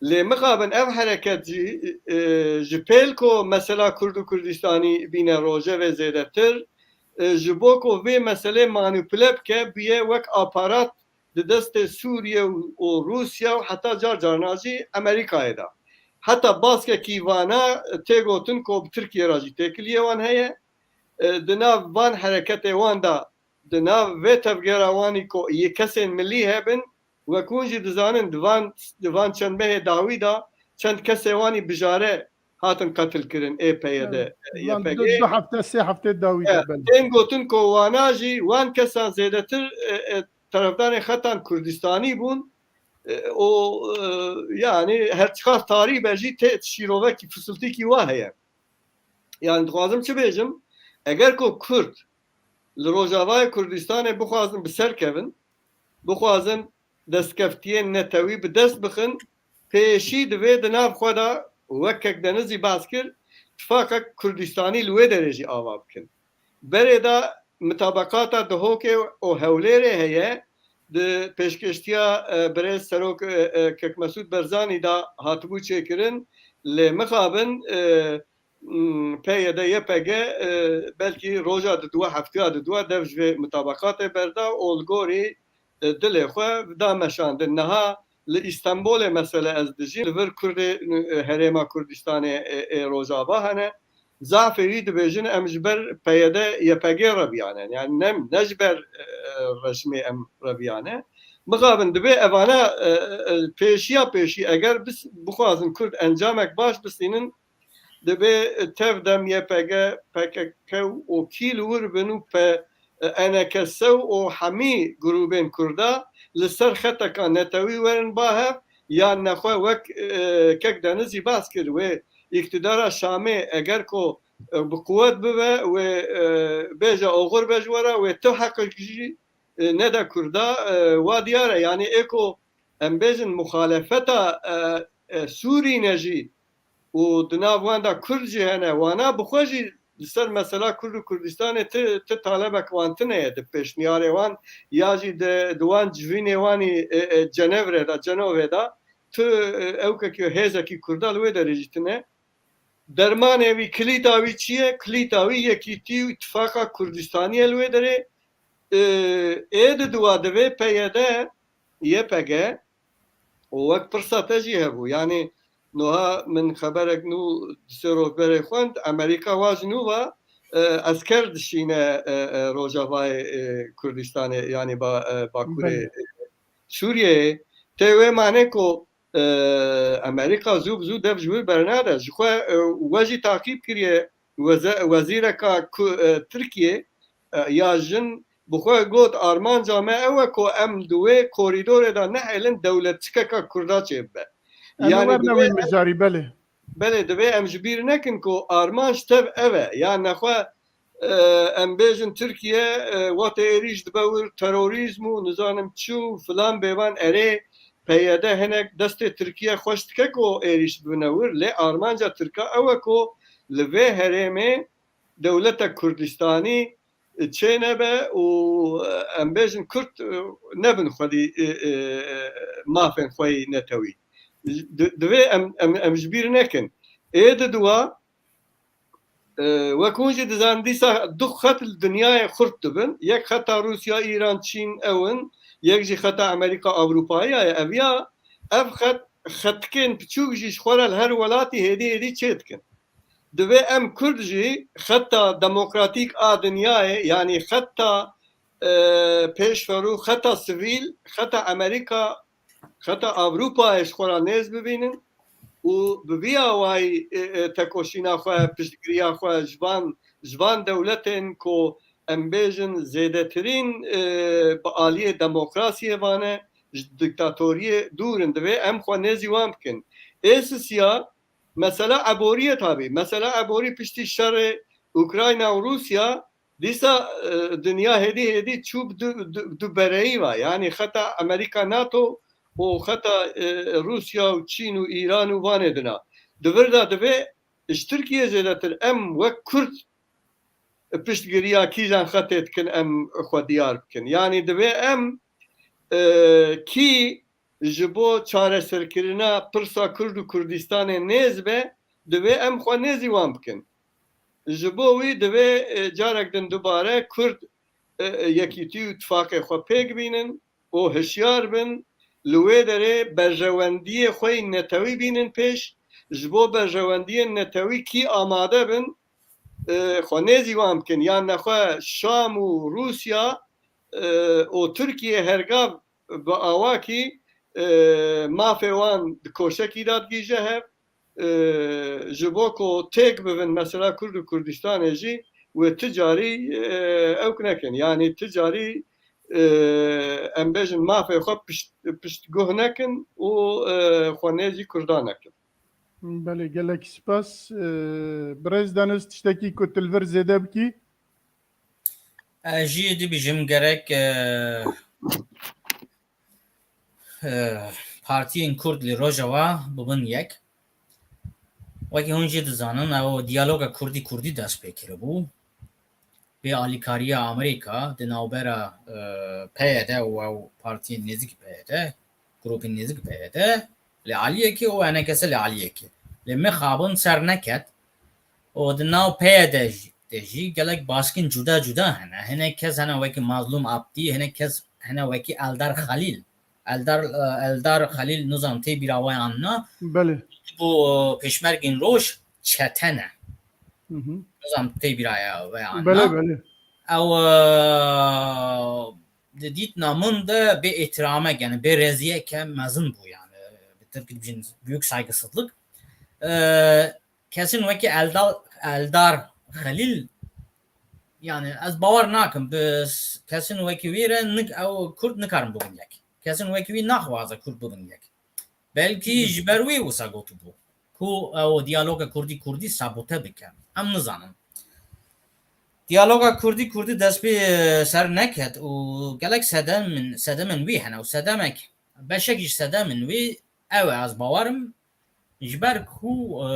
Lê mixabin ev hereket jî, e, ji pêl ku mesela Kurd û Kurdistanî bîne rojevê zêdetir, e, ji bo ku vê meselê manîpule bike, bûye wek aparat di destê Sûriye û, û Rûsya û heta car carna jî Amerîkayê de. Heta baskekî vana tê gotin ku bi Tirkiye re jî têkiliyê wan heye. E, di nav van hereketê wan de, di nav vê tevgera wanî ku yê kesên milî hebin, wek hûn jî dizanin, di van, di van çend mehê dawî de çend kesê wanî bijare hatin qetil kirin ê P Y D, Evet. Van Y P G. Du, du hefte, sê heftê dawî de, Evet, belê. Tên gotin ku wana jî wan kesan zêdetir, e, e, terefdarên xetan Kurdistanî bûn, e, û, e, yanî her çiqas tarî be jî tê şîrovekî, fisiltîkî wa heye. Yani dixwazim çi bêjim? Eger ku Kurd li Rojavayê Kurdistanê bixwazin bi ser kevin, bixwazin destkeftiyên netewî bi dest bixin, pêşî divê di nav xwe de wek kek Denizî behs kir, tifaqek Kurdistanî li wê derê jî ava bikin. Berê de mitabaqata Duhokê û Hewlêrê heye, di pêşkêştiya, e, birêz Serok, e, e, Kek Mesûd Berzanî de hatibû çêkirin, lê mixabin, e, m, P Y D Y P G, e, belkî roja diduwa, heftiya diduwa dev ji vê mitabaqatê berda û li gorî, e, dilê xwe da meşandin. Niha li Îstenbolê mesele ez dijîm, li vir Kurdê, e, Herêma Kurdistanê, e, ê Rojava hene. Zafê wî dibêjin em ji ber P Y D Y P G reviyane. Yani ne, ne ji ber, e, rejimê em reviyane. Mixabin, divê evana, e, e, pêşiya pêşî, eger bis-, bixwazin Kurd encamek baş bistînin, divê tev dem Y P G, P K K û kî li wir bin û P-, e, E N K S û hemî grûbên Kurda li ser xeteka netewî werin ba hev, yan nexwe wek, e, kek Denizî behs kir, wê îktidara Şamê eger ku, e, bi quwet bibe, wê, e, bêje oxir be ji we re, wê tu heqek jî e, neda Kurda, e, wa diyar e. Yanî ê ku em bêjin muxalefeta, e, e, Sûrî ne jî û di nav wan de Kurd jî hene, wana bi xwe jî li ser mesela Kurd û Kurdistanê ti, ti talebek wan tune ye di pêşniyarê wan ya jî di, di wan civînê wan î, e, e, Cenevre de, Cenovê de tu, e, ewkekî hêzekî Kurda li wê derê jî tune. Dermanê wî, kilîta wî çi ye? Kilîta wî yekîtî û îtifaqa Kurdistanî ye li wê derê. E, ê di dua divê P Y D, Y P G û wek pirsa te jî hebû. Yanî niha min xeberek nû di sê roj berê xwend, Amerîka wa ji nû ve, e, esker dişîne, e, e, rojavayê, e, Kurdistanê, yanî ba-, e, bakurê, Belê. e, Sûriyeyê. Tê wê mane ku e, Amerîka zû bi zû dev ji wir bernade. Ji xwe, e, we jî taqîb kiriye weze-, wezîreka ku, e, Tirkiyê, e, ya jin bi xwe got, armanca me ew e ku em di wê korîdorê de nehêlin dewletçikeka Kurda çêbibe. Em ê Yanî werne divê wî em mijarî, belê. Belê, divê em ji bîr nekin ku armanc tev ev e. Ya nexwe, e, em bêjin Tirkiye, e, wextê êrîş dibe wir terorîzm û nizanim çi û filan bêvan, erê, P Y D hinek destê Tirkiye xweş dike ku êrîş bibine wir, lê armanca Tirka ew e ku li vê herêmê dewletek Kurdistanî çê nebe û, e, em bêjin Kurd, e, nebin xwedî, e, e, mafên xwe yî netewî. Di-, divê em, em, em ji bîr nekin. Ê di dua, e, wek hûn jî dizanin, dîsa du xet li dinyayê xurt dibin. Yek xeta Rûsya, Îran, Çîn ew in, yek jî xeta Amerîka, Ewropayiya ye. Ev ya, ev xet, xetikên piçûk jî ji xwe re li her welatî hêdî hêdî çê dikin. Divê em Kurd jî xeta demokratîk a dinyayê, yanî xeta, e, pêşverû, xeta sivîl, xeta Amerîka, xeta Ewropayê ji xwe re nêz bibînin û bi vî awayî, e, e, tekoşîna xwe, piştgiriya xwe ji van, ji van dewletên ku em bêjin zêdetirîn, e, bi aliyê demokrasiyê vane, ji diktatoriyê dûr in, divê em xwe nêzî wan bikin. Ê sisiya, mesela eborî ye tabî. Mesela eborî piştî şerê Ukrayna û Rûsya, dîsa, e, dinya hêdî hêdî çû bi du, du, du bereyî ve. Yanî xeta Amerîka, NATO û xeta, e, Rûsya û Çîn û Îran û vanê dina. Di vir de divê ji Tirkiye zêdetir em wek Kurd piştgiriya kîjan xetê dikin, em xwe diyar bikin. Yanî divê em, e, kî ji bo çareserkirina pirsa Kurd û Kurdistanê nêz be, divê em xwe nêzî wan bikin. Ji bo wî divê, e, carek din dubare Kurd, e, e, yekîtî û tifaqê xwe pêk bînin û hişyar bin, li wê derê berjewendiyê xwe yî netewî bînin pêş, ji bo berjewendiyên netewî kî amade bin, e, xwe nêzî wan bikin. Yan nexwe Şam û Rûsya, e, û Tirkiye hergav bi awakî, e, mafê wan di koşekî de digihîje hev, e, ji bo ku têk bibin mesela Kurd û Kurdistanê jî wê ti carî, e, ewk nekin. Yanî ti carî, e, em bêjin mafê xwe pişt, piştguh nekin û, e, xwe nêzî Kurdan nekin. Belê, gelek spas. E, birêz Deniz, tiştekî ku tu li vir zêde bikî? Ez jî dibêjim gerek, e, e, partiyên Kurd li Rojava bibin yek. Wekî hûn jî dizanin, ew diyaloga Kurdî Kurdî dest pê kiribû. Bê alîkariya Amerîka di navbera, e, P Y D û ew partiyên nêzîk P Y D, grûpên nêzîk P Y D, li aliyekê û E N K S li aliyekê. Lê mixabin ser neket û di nav P Y D jî, de jî gelek baskên cuda cuda hene. Hinek kes hene wekî Mazlûm Abdî, hinek kes hene wekî Eldar Xelîl. Eldar, e, Eldar Xelîl nizam tê bîra we an na. Belê. Bo, e, Pêşmergên Roj çete ne. Hı hı. Nizam tê bîra ya we an na. Belê, belê. Ew, e, di dîtina min de bê îhtiramek, yani bê reziyeke mezin bû yani. Bi tirkî dibêjin büyük saygısızlık. E, kesên wekî Eldar, Eldar Xelîl, yani ez bawer nakim, bi s-, kesên wekî wî re nik-, ew Kurd nikarin bibin yek. Kesên wekî wî naxwaze Kurd bibin yek. Belkî ji ber wî wisa gotibû ku ew diyaloga Kurdî Kurdî sabote bike. Em nizanin. Diyaloga Kurdî Kurdî dest pê, e, ser neket û gelek sedemên, sedemên wî hene û sedemek, beşek ji sedemên wî ew e, ez bawerim, ji ber ku, e,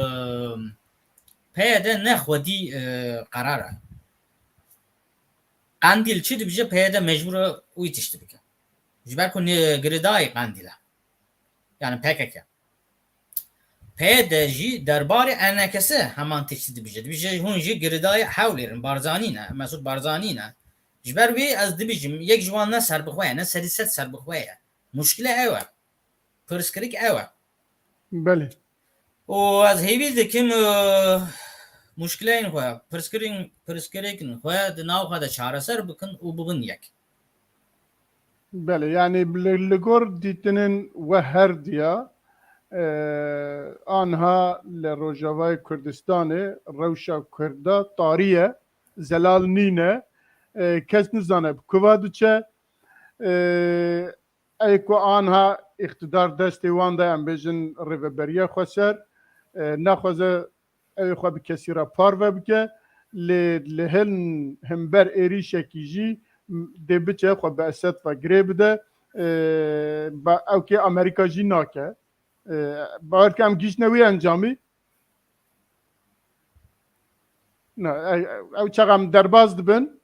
P Y D ne xwedî, e, qerar e. Qendîl çi dibije, P Y D mecbûr e wî tiştî bike. Ji ber ku ne girêdayî Qendîl e. Yani P K K. P Y D jî derbarê E N K S heman tiştî dibije. Dibije hûn jî girêdayî Hewlêr in, Barzanî ne, Mesûd Barzanî ne. Ji ber wê ez dibêjim, yek ji wan ne serbixwe ye, ne sedî sed serbixwe ye. Muşkile ew e. Pirsgirêk ew e. Belê. Û ez hêvî dikim, e, muşkileyên xwe, pirsgirên, pirsgirêkên xwe di nav xwe de çareser bikin û bibin yek. Belê, yani li, li gor dîtinên we her diya, e, anha li Rojavayê Kurdistanê rewşa Kurda tarî ye, zelal nîne, e, kes nizane bi kuva diçe, e, Ey ku anha îqtidar destê wan de, em bêjin rêveberiya xweser, e, naxwaze ew ê xwe bi kesî re parve bike, lê li hin himber êrîşekî jî dê biçe xwe bi Esed ve girê bide, e, ba-, ew kê Amerîka jî nake. E, bawer ke em gihîştine wî encamî. Na, ew, ew çax em derbas dibin.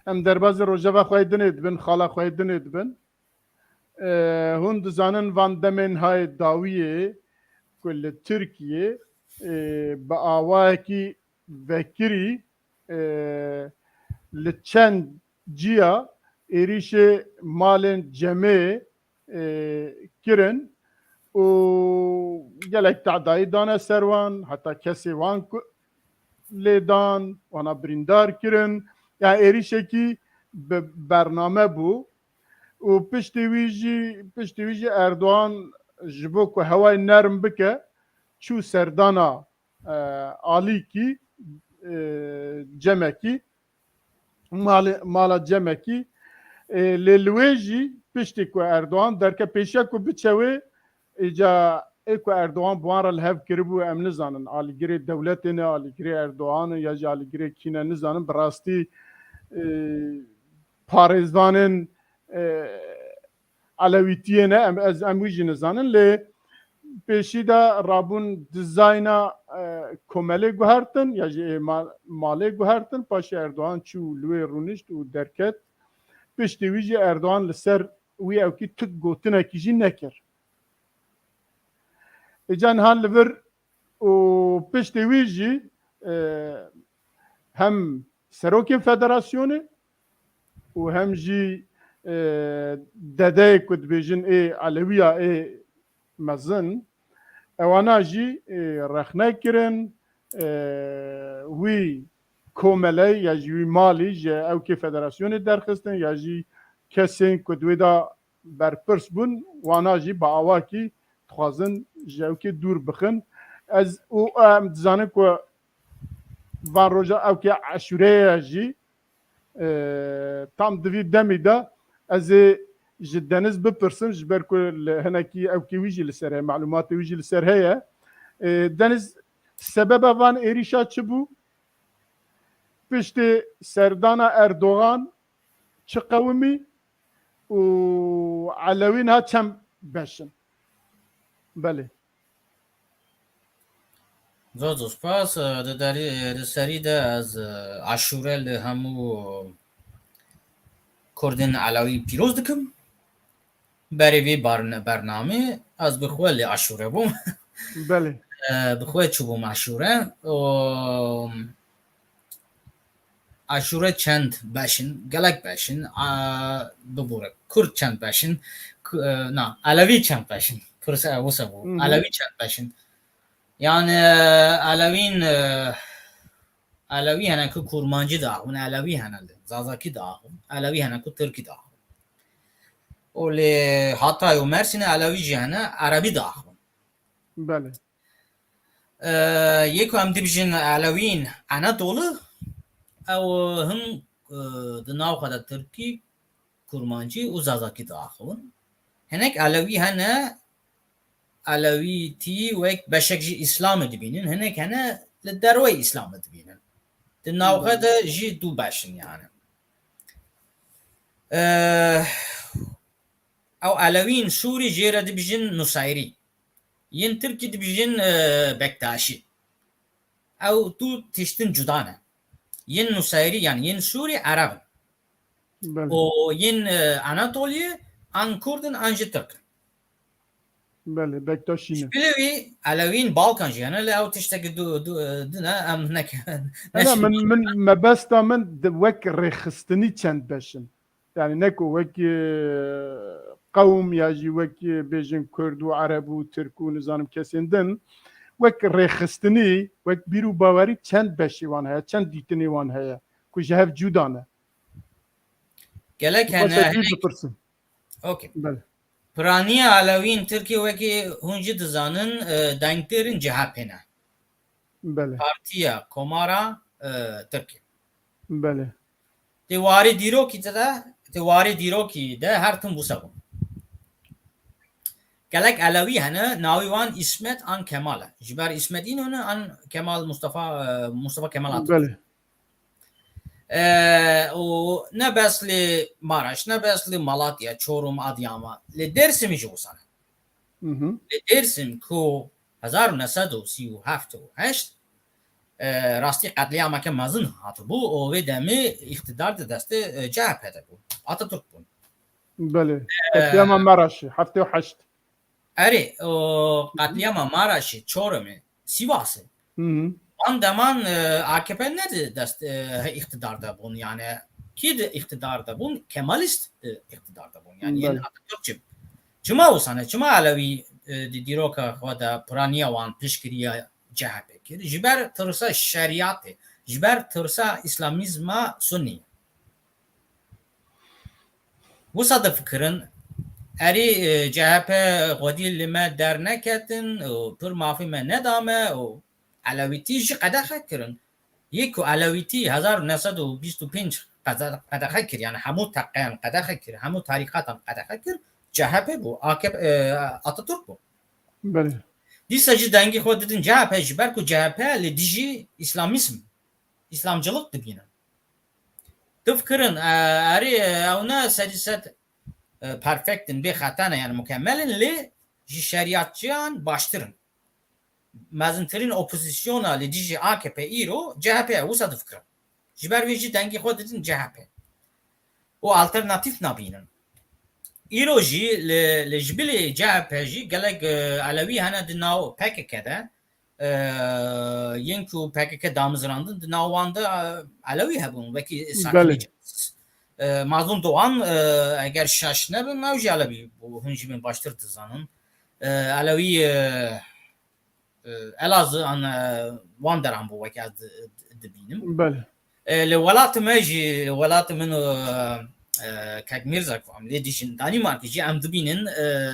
Em derbazê rojeva xwe yê dinê dibin, xala xwe yê dinê dibin. E, hûn dizanin van demên hayê dawiyê ku li Tirkiyê, e, bi awayekî vekirî, e, li çend ciya êrîşê malên cemê, e, kirin û gelek tedayî dane ser wan, heta kesê wan ku lê dan, wana birîndar kirin. Yani êrîşekî bi bername bû û piştî wî jî, piştî wî jî Erdogan ji bo ku hewayê nerm bike, çû serdana, e, alîkî, e, cemekî, malê, mala cemekî, e, lê li wê jî piştî ku Erdogan derke pêşiya ku biçe wê, îca ê ku Erdogan bi wan re li hev kiribû, em nizanin, alîgirê dewletê ne, alîgirê Erdogan e ya jî alîgirê kî ne, nizanin, bi rastî, e, parêzvanên, e, Elewîtiyê ne, em, ez, em wî jî nizanin, lê pêşî de rabûn dizayna, e, komelê guhertin, ya jî ê ma-, malê guhertin, paşê Erdogan çû li wê rûnişt û derket. Piştî wî jî Erdogan li ser wî ewkî tu gotinekî jî nekir. Îca niha li vir û piştî wî jî, e, hem serokên federasyonê û hem jî, e, dedeyê ku dibêjin ê Elewiya ê mezin, ewana jî, e, rexne kirin, e, wî komeley ya jî wî malî ji ewkê federasyonê derxistin ya jî kesên ku di wê de berpirs bûn, wana jî bi awakî dixwazin ji ewkê dûr bixin. Ez û em dizanin ku van roja ewkê eşûreye jî, e, tam di vî demî de ez ê ji Deniz bipirsim, ji ber ku li hinekî ewkê wî jî li ser heye, malûmatê wî jî li ser heye. E, Deniz, sebeba van êrîşa çi bû? Piştê serdana Erdogan çi qewimî û Elewî niha çend beş in? Belê. Zor zor spas. Di derî, di serî de ez, e, aşûre li hemû Kurdên Elewî pîroz dikim. Berê vê barne-, bernamê ez bi xwe li aşûre bûm. Belê. E, bi xwe çûbûm aşûre. Û aşûre çend beş in, gelek beş in, a, bibûre. Kurd çend beş in, ku-, e, na, Elewî çend beş in. Pirse wisa bû. Hı hı. Elewî çend beş in. Yani, e, Elewîn, e, Elewî hene ku kurmancî diaxivin, elewî hene li zazakî diaxivin, elewî hene ku tirkî diaxivin. Û lê Hatay û Mersînê elewî jî hene, erebî diaxivin. Belê. Yê ku em dibijin elewîn Enatolî, ew him di nav xwe de tirkî, kurmancî û zazakî diaxivin. Hinek elewî hene, elewîtî wek beşek ji Îslamê dibînin, hinek hene li derwey Îslamê dibînin. Di navxwe de jî du beş in yani. Ew elewîn Sûrî jê re dibijin Nusayrî. Yên Tirkî dibijin Bektaşî. Ew du tiştin cuda ne. Yên Nusayrî yani yên Sûrî Ereb in. Û yên Anatoliyê an Kurd in an jî Tirk in. Belê, Bektaşî ne. Ji bilî wî elewîn Balkan jî hene, lê ew tiştekî du, du, din e, em neke. Hela min, min, mebesta min di wek rêxistinî çend beş in. Yani ne ku wek, e, qewm ya jî wek, e, bêjin Kurd û Ereb û Tirk û nizanim kesên din, wek rêxistinî, wek bîr û bawerî çend beşê wan heye, çend dîtinê wan heye ku ji hev cuda ne. Gelek hene, hinek. Okey. Belê. Piraniya elewîn Tirkî wekî hûn jî dizanin, e, dengdêrên C H P ne. Belê. Partiya Komara, e, Tirkî. Belê. Di warê dîrokî de, di warê dîrokî de her tim wisa bûn. Gelek elewî hene, navî wan Îsmet an Kemal e. Ji ber Îsmet Înonî an Kemal Mustafa, e, Mustafa Kemal Atatürk. Belê. E, û ne bes li Maraş, ne bes li Malatya, Çorum, Adıyaman, li Dêrsimî jî wisa ne. Li Dêrsim ku hezar û neh sed û sî û heft û heşt, e, rastî qetlîameke mezin hatibû û wê demê îqtidar di destê, e, C H P de bû. Atatürk bûn. Belê. E, Qetlîama Maraşê, heftê û heşt. Erê, û qetlîama Maraşê, Çorumê, Sîvasê. Van deman, e, A K P ne di dest, e, îqtidar de bûn, yani kî di îqtidar de bûn? Kemalîst, e, îqtidar de bûn. Yani yên Atatürkçi. Çima wisa ne? Çima elewî, e, di dîroka xwe de piraniya wan piştgiriya C H P kir? Ji ber tirsa şeriyatê, ji ber tirsa îslamîzma sunî. Wisa difikirin, erê, e, C H P xwedî li me derneketin û pir mafê me neda me û elewîtî jî qedexe kirin. Yê ku elewîtî hezar û neh sed û bîst û pênc qede-, qedexe kir, yani hemû teqeyan qedexe kir, hemû tarîqatan qedexe kir, C H P bû, A K P, e, Atatürk bû. Belê. Dîsa jî dengê xwe didin C H P ji ber ku C H P li dijî îslamîzm, îslamcılık dibînin. Difikirin, e, erê, e, ew ne sedî sed, e, perfect in, bê xeta ne, yani mukemmel in, lê ji şeriyatçiyan baştir in. Mezintirîn opozisyona li dijî A K P îro C H P ye, wisa difikirin. Ji ber vê jî dengê xwe didin C H P. Û alternatîf nabînin. Îro jî li, li ji bilî C H P jî gelek, e, elewî hene di nav P K K de, e, yên ku P K K damizrandin, di nav wan de, e, elewî hebûn, wekî Sakîn Belê. Îcaz, e, Mazlûm Doğan, e, eger şaş nebim, ew jî elewî bû, hûn jî min baştir dizanin. E, elewî, e, e, Elazığ an, e, wan deran bû, wekî ez di-, di-, dibînim. Belê. E, li welatê me jî, li welatê min û, e, Kek Mîrza ku em lê dijîn, Danîmarkê jî em dibînin, e,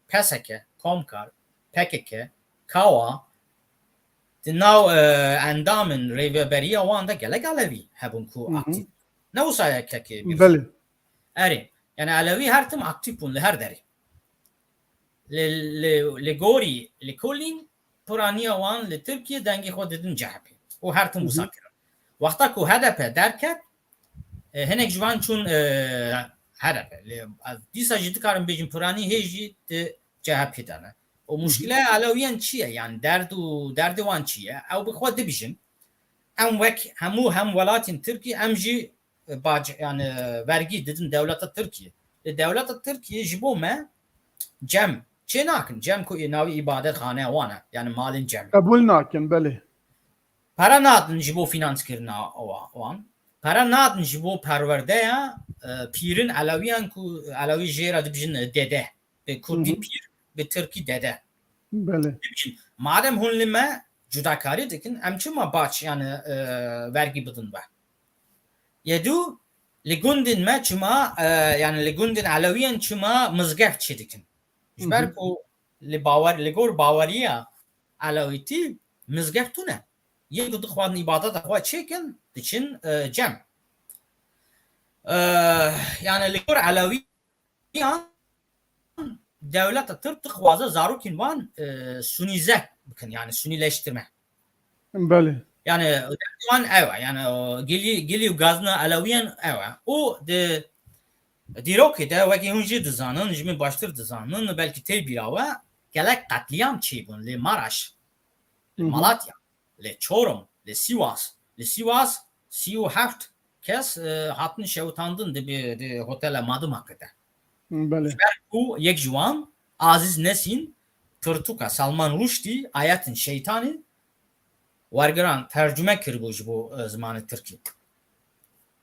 P S K, Komkar, P K K, Kawa, di nav, e, endamên rêveberiya wan de gelek elewî hebûn ku Hı hı. aktîf. Ne wisa ye Kekê Mîrza. Belê. Erê, yani elewî her tim aktîf bûn li her derê. Li, li, li gorî, li kulîn piraniya wan li Tirkiye dengê xwe didin C H P. Û her tim Hı hı. wisa kirin. Wexta ku H D P derket, e, hinek ji van çûn, e, H D P. Lê ez dîsa jî dikarim bêjim piranî hê jî di C H P de ne. Û Hı hı. muşkile elewiyan çi ye? Yani derd û derdê wan çi ye? Ew bi xwe dibijin. Em wek hemû hem welatên Tirkî, em jî, e, bac-, yani, e, vergî didin dewleta Tirkî. Lê dewleta Tirkî ji bo me cem çê nakin. Cem ku navî îbadetxaneya wan e, yani malên cem. Qebûl nakin, belê. Pere nadin ji bo fînanskirina wa-, wan. Pere nadin ji bo perwerdeya, e, pîrin elewiyan ku elewî jê re dibijin, e, dede. Bi kurdî Hı hı. pîr, bi tirkî dede. Belê. Dibijin, madem hûn li me cudakarî dikin, em çima bac, yani, e, vergî bidin we? Yedû, li gundên me çima, e, yani li gundên Elewiyan çima mizgeft çêdikin? Ji ber ku li bawer, li gor baweriya Elewîtî mizgeft tune. Yên ku dixwazin îbadeta xwe çêkin, diçin, e, cem. E, yani li gor Elewî yan dewleta Tirk dixwaze zarokên wan, e, sunîze bikin, yani sunîleştirme. Belê. Yani wan ew e, yani o gilî, gilî û gazina Elewiyan ew e. Û di dîrokê de wekî hûn jî dizanin, ji min baştir dizanin, belkî tê bîra we, gelek qetlîam çêbûn lê Maraş, lê Malatya, lê Çorum, lê Sîwas. Lê Sîwas sî û heft kes, e, hatin şewitandin di, bi, di hotela Madımak'e de. Belê. Ji ber ku yek ji wan, Aziz Nesîn, pirtûka Salman Rushdî, Ayetin Şeytanî, wergiran tercume kiribû ji bo, e, zimanê tirkî.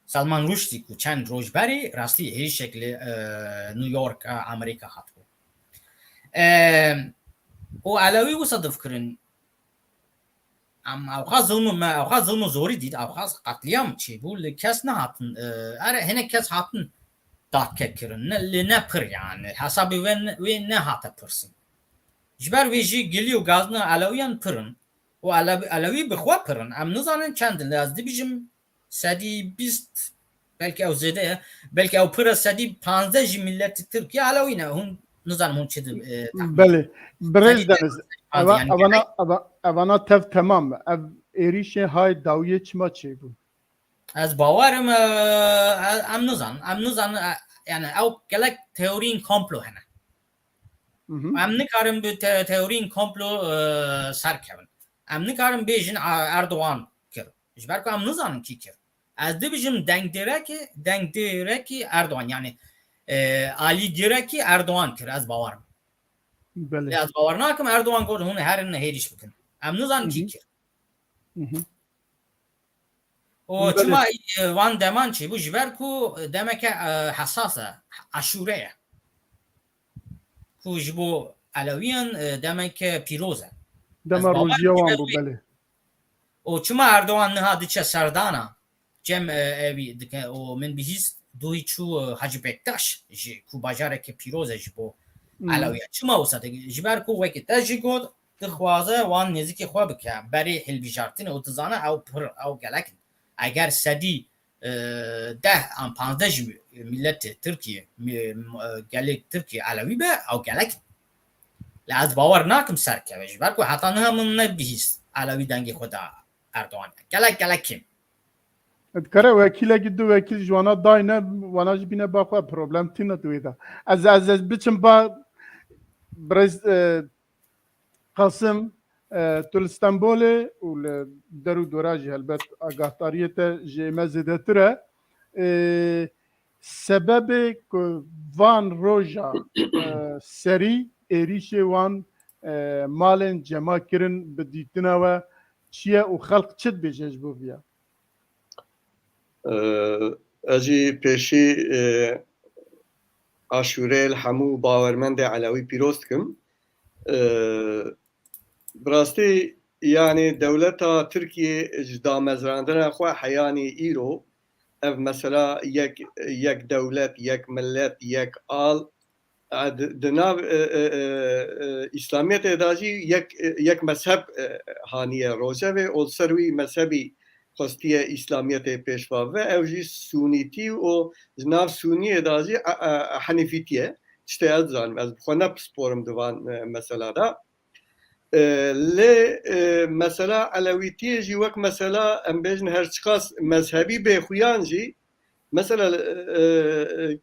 Salman Rushdî ku çend roj berê rastî êrîşek li, e, New York, e, Amerîka hatibû. E, û Elewî wisa difikirin, Em ewqas zilm û me, ewqas zilm û zorî dît, ewqas qetlîam çêbû, li kes nehatin, e, ere hinek kes hatin dadke kirin, ne, lê ne pir yani, hesabê wê ne, wê nehate pirsin. Ji ber wê jî gilî û gazina Elewiyan pir in. Û Elew-, Elewî bi xwe pir in. Em nizanin çend in, lê ez dibîjim sedî bîst, belkî ew zêde ye, belkî ew pir e, sedî panzdeh jî miletî Tirkiye Elewî ne. Hûn nizanim hûn çi di, e, tahmin Belê. Birêz Deniz, eva, yani evana, eva, evana tev temam e. Ev êrîşê hay dawiyê çima çêbû? Ez bawerim, e, e, em nizanin. Em nizanin, e, yani ew gelek teoriyên komplo hene. Hı hı. Em nikarin bi te-, teoriyên komplo, e, serkevin. Em nikarin bêjin, a, Erdogan kir. Ji ber ku em nizanin kî kir. Ez dibêjim dengdêrekî, dengdêrekî Erdogan, yani, e, alîgêrekî Erdogan kir, ez bawer im. Belê. Lê ez bawer nakim Erdogan got, hûn herin hêrîş bikin. Em nizanin Hı kî hı. kir. Hı hı. Û Belê. çima, e, van deman çêbû? Ji ber ku demeke, e, hesas e, aşûre ye. Ku ji bo Elewiyan, e, demeke pîroz e. Dema Ez bawer rojiya wan dikim bû, wê belê. Û çima Erdogan niha diçe serdana? Cem, e, evî dike û min bihîst, dûhî çû, e, Hacı Bektaş jî ku bajareke pîroz e ji bo Hmm. Elewiyan. Çima wisa dike? Ji ber ku wekî te jî got, dixwaze wan nêzîkî xwe bike. Berê hilbijartinê û dizane ew pir, ew gelek in. Eger sedî, e, deh an panzdeh jî miletê Tirkiyê, mi-, e, gelê Tirkiyê Elewî be, ew gelek in. Lê ez bawer nakim serkeve. Ji ber ku heta niha min nebihîst Elewî dengê xwe da Erdogan. Gelek, gelek kêm. Dikare wekîlekî du wekîl ji wana dayne, wana jî bîne ba xwe, problem tîne di wê de. Ez, ez, ez biçim ba birêz, e, Qasim, e, tu li Stenbolê û li der û dora jî helbet agahdariyê te ji ême zêdetir e. E, sebebê ku van roja, e, serî êrîşê wan, e, malên cema kirin bi dîtina we çi ye û xelq çi dibêje ji bo viya? E, ez jî pêşî, e, aşûrê li hemû bawermendê Elewî pîroz dikim. E, bi rastî, yanî dewleta Tirkiyê ji damezrandina xwe heyanî îro ev mesela yek, yek dewlet, yek millet, yek al, e, di, di nav, e, e, e, e, Îslamiyetê de jî yek, e, yek mezheb, e, haniye rojevê û li ser wî mezhebî xwestiye Îslamiyetê pêş ve bibe. Ew jî Sûnîtî û ji nav Sûniyê de jî, e, e, Henîfîtî ye. Tiştê ez dizanim. Ez bi xwe ne pisporim di van, e, mesela de. E, lê, e, mesela Elewîtiyê jî wek mesela, em bêjin, her çiqas mezhebî bê xuyan jî, mesela, e, e,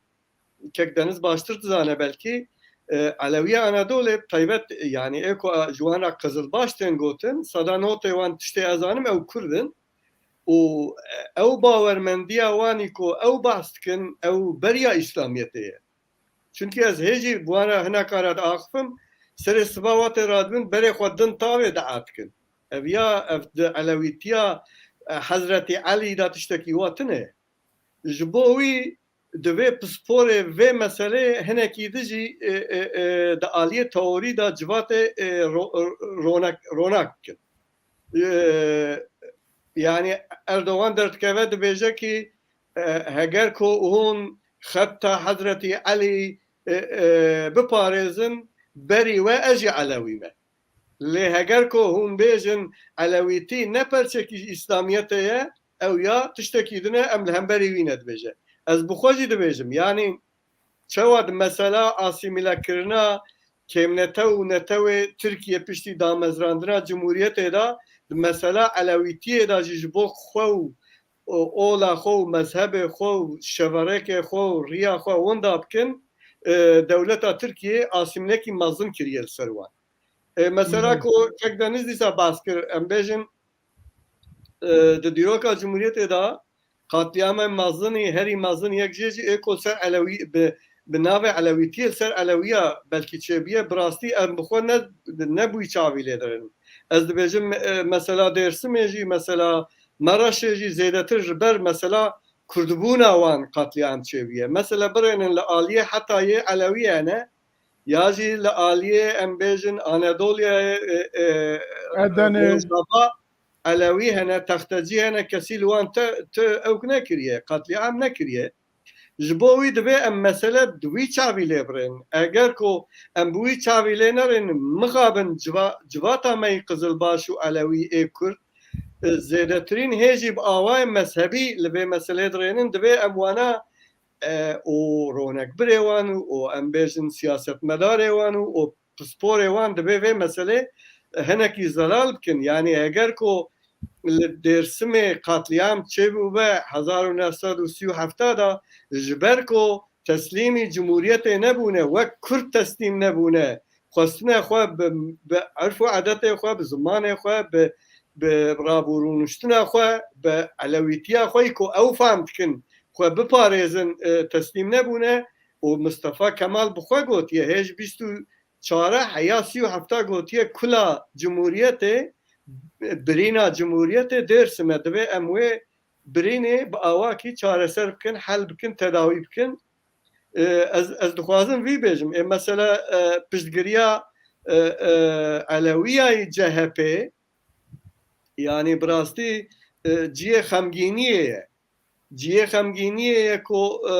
kek Deniz baştir dizane belkî, e, Elewiya Anadolê taybet, yanî ê ku ji wan re Qizilbaş tên gotin, seda notê wan tiştê ez zanim ew Kurd in û, e, ew bawermendiya wanî ku ew behs dikin, ew beriya Îslamiyetê ye. Çunkî ez hê jî bi wan re hineka re diaxifim, serê siba wa tê radibin, berê xwe din tavê dua dikin. Ev ya, ev di Elewîtiya, e, Hezretî Elî de tiştekî wa tune. Ji bo wî divê pisporê vê meseleyê hinekî di jî, e, e, e, di aliyê teorî de civatê, e, ro-, ronak, ronak bikin. e, yani Erdogan derdikeve dibêje ki, e, heger ku hûn xetta Hezretî Elî, e, e, biparêzin, berî we ez jî Elewî me. Lê heger ku hûn bêjin Elewîtî ne perçekî ji Îslamiyetê ye, ew ya tiştekî din e, em li hemberî wî ne dibêje. Ez bi xwe jî dibêjim, yanî çawa di mesela asîmîlekirina kêmnetew û netewê Tirkiye piştî damezrandina Cumhuriyetê de, di mesela Elewîtiyê de jî ji bo xwe û, û ola xwe û mezhebê xwe û şeverekê xwe û riya xwe winda bikin, e, dewleta Tirkiyê asîmîlekî mezin kiriye li ser wan. E, mesela ku kek Deniz dîsa behs kir, em bêjin, e, di dîroka Cumhuriyetê de qatliamên mezinî, herî mezin yek jê jî ê ku ser Elewî, bi, bi navê Elewîtiyê ser Elewiya belkî çêbûye, bi rastî em bi xwe ne, ne bi wî çavî lê dirin. Ez dibêjim, e, mesela Dêrsimê jî, mesela Mereşê jî zêdetir ji ber mesela Kurdbûna wan qatliam çêbûye. Mesela birênin li aliyê Hetayê Elewî hene, ya jî li aliyê em bêjin Anadoliyayê, e, e, Edenê. Rojava Elewî hene, Textecî hene, kesî li wan te, te ewk nekiriye, qatliam nekiriye. Ji bo wî divê em mesele di wî çavî lê birênin. Eger ku em bi wî çavî lê nerênin, mixabin civa-, civata me yî Qizilbaş û Elewî ê Kurd, e, zêdetirîn hê jî bi awayên mezhebî li vê meselê dirênin, divê em wana, e, û ronekbirê wan û, û em bêjin siyasetmedarê wan û, û pisporê wan divê vê meselê hinekî zelal bikin. Yanî eger ku li Dêrsimê qatliam çêbûbe hezar û neh sed û sî û heft de, ji ber ku teslîmî Cumhuriyetê nebûne, wek Kurd teslîm nebûne, xwestine xwe bi, bi erf û edetê xwe, bi zimanê xwe, bi, bi rabûrûniştina xwe, bi elewîtiya xwe yî ku ew fam dikin, xwe biparêzin, e, teslîm nebûne û Mistefa Kemal bi xwe gotiye, hêj bîst û çar e heya sî û heft gotiye, kula Cumhuriyetê, birîna Cumhuriyetê Dêrsim e, divê em wê birînê bi awakî çareser bikin, hel bikin, tedawî bikin. E, ez, ez dixwazim vî bêjim. Ê, mesela, e, piştgiriya, e, e, Elewiyayî C H P, yanî bi rastî, e, cihê xemgîniyê ye. Cihê xemgîniyê ye ku, e,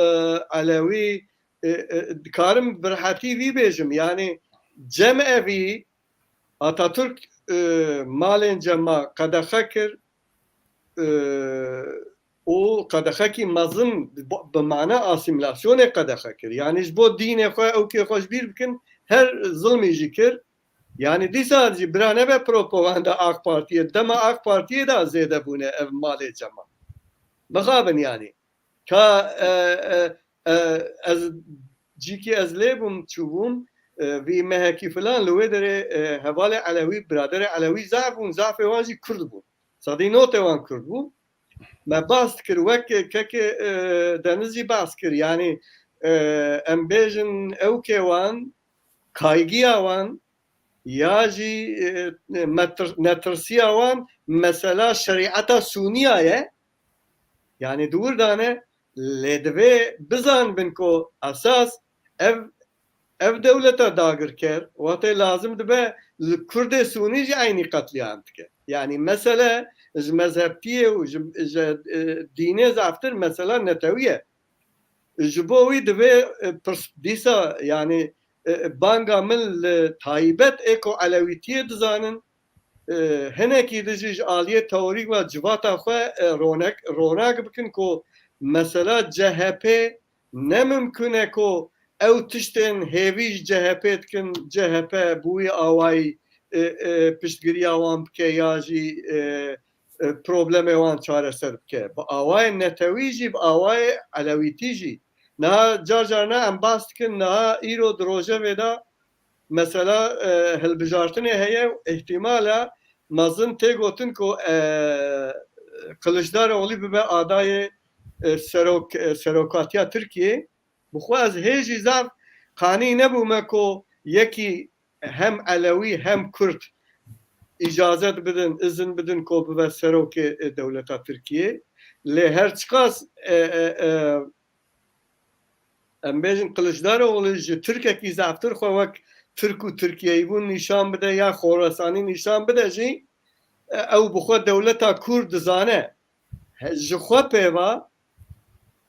Elewî, e, e, dikarim bi rehetî vî bêjim. Yanî cemevî Atatürk, e, malên cema qedexe kir, e, û qedexekî mezin bi, bi mana asîmîlasyonê qedexe kir. Yanî ji bo dînê xwe, ewkê xwe ji bîr bikin, her zilmî jî kir. Yanî dîsa jî bira nebe propaganda AK Partiyê, dema AK Partiyê de zêde bûne ev malê cema. Mixabin yanî. Ka, e, e, e, ez cîkî ez lê bûm, çûbûm, e, vî mehekî filan li wê derê, e, hevalê Elewî, biraderê Elewî zaf bûn, zafê wan jî Kurd bûn. Sedî notê wan Kurd bû. Me bahs dikir, wek kekê, e, Deniz jî bahs kir. Yanî, e, em bêjin ewkê wan, kaygiya wan, ya jî, e, metir-, netirsiya wan mesela şerîeta Sûniya ye. Yanî di wir de ne, lê divê bizanibin ku esas ev, ev dewleta dagirker, wextê lazim dibe li Kurdê Sûnî jî eynî qetlîam dike. Yanî mesele ji mezhebtiyê û ji, ji, e, dînê zaftir mesela netewî ye. Ji bo wî divê, e, pirs-, dîsa, yanî, e, banga min li taybet ê ku Elewîtiyê dizanin, e, hinekî di jî ji aliyê teorîk ve civata xwe, e, ronek, ronak bikin ku mesela C H P ne mimkun e ku ew tiştên hêvî ji C H P dikin, C H P bi wî awayî, e, e, piştgiriya wan bike ya jî, e, e, problemê wan çareser bike. Bi awayê netewî jî, bi awayê elewîtî jî. Niha car carna em bahs dikin, niha îro di rojevê de mesela, e, hilbijartinê heye û îhtîmala mezin tê gotin ku, e, Kiliçdaroglî bibe adayê, e, serok-, e, serokatiya Tirkiyê. Bi xwe ez hê jî zaf qanî nebûme ku yekî hem Elewî hem Kurd îcazet bidin, izin bidin ku bibe serokê, e, dewleta Tirkiyê. Lê her çiqas, e, e, e, em bêjin Kiliçdaroglu ji Tirkekî zaftir xwe wek Tirk û Tirkiyeyîbûn nîşan bide ya Xorasanî nîşan bide jî, e, ew bi xwe dewleta Kurd dizane. He, ji xwe pêva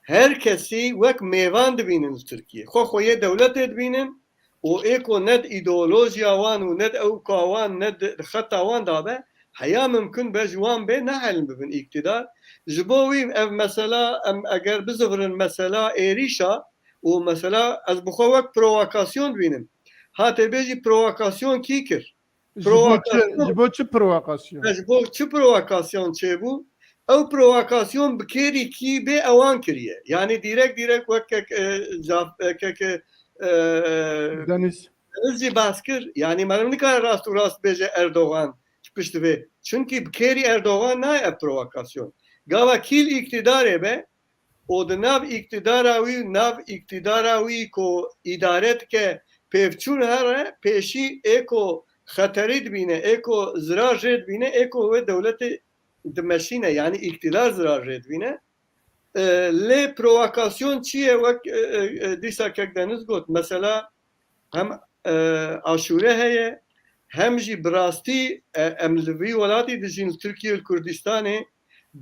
her kesî wek mêvan dibînin li Tirkiyê. Xwe xweyê dewletê dibînin û ê ku ne di îdeolojiya wan û ne di ewka wan, ne di xeta wan de be, heya mimkun be ji wan bê, ne elm bibin îktidar. Ji bo wî ev mesela, em eger bizivirin mesela êrîşa û mesela ez bi xwe wek provokasyon dibînim. Ha tê bêjî provokasyon kî kir? Ji bo çi, provokasyon. Ji bo çi provokasyon? Ji bo çi provokasyon çêbû? Ew provokasyon bi kêrî kî bê ewan kiriye. Yani dîrek dîrek wek kek, e, caf-, e, kek, e, Deniz. Deniz jî behs kir. Yani meriv nikare rast û rast bêje Erdogan ji pişt vê. Çunkî bi kêrî Erdogan nayê ev provokasyon. Gava kî li îktîdarê be, û di nav îktidara wî, nav îktidara wî ku îdare dike, pêvçûn here, pêşî ê ku xeterî dibîne, ê ku zirar jê dibîne, ê ku wê dewletê dimeşîne, yani îktidar zirar jê dibîne. E, lê provokasyon çi ye? Wek, e, e, e, dîsa kek Deniz got, mesela hem, e, aşûre heye, hem jî bi rastî, e, em li vî welatî dijîn, li Tirkiye, li Kurdistanê,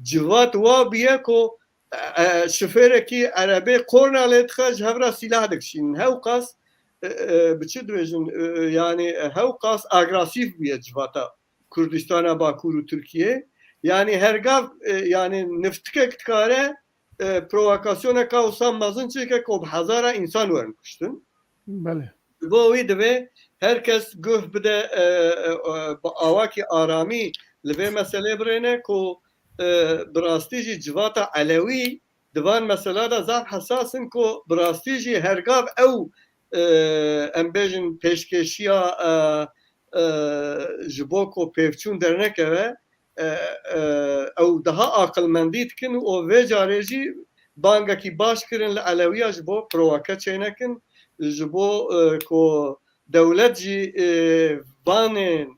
civat wa bûye ku, e, e, şofêrekî erebê qorna lê dixe, ji hev re sîlah dikişînin. Hewqas, e, e, bi çi dibêjin, e, yani, e, hewqas agresîf bûye civata Kurdistana Bakur û Tirkiye. Yani hergav, e, yani niftikek dikare, e, provokasyoneka wisa mezin çêke ku bi hezara însan werin kuştin. Belê. Ji bo wî divê her kes guh bide, e, e, e, bi awakî aramî li vê meselê birêne ku, e, bi rastî jî civata Elewî di van mesela de zaf hesas in ku bi rastî jî hergav ew, e, em bêjin pêşkêşiya, e, e, ji bo ku pêvçûn dernekeve, e, e, ew daha aqilmendî dikin û vê carê jî bangekî baş kirin li Elewiya ji bo provoke çênekin, ji bo, e, ku dewlet jî, e, vanên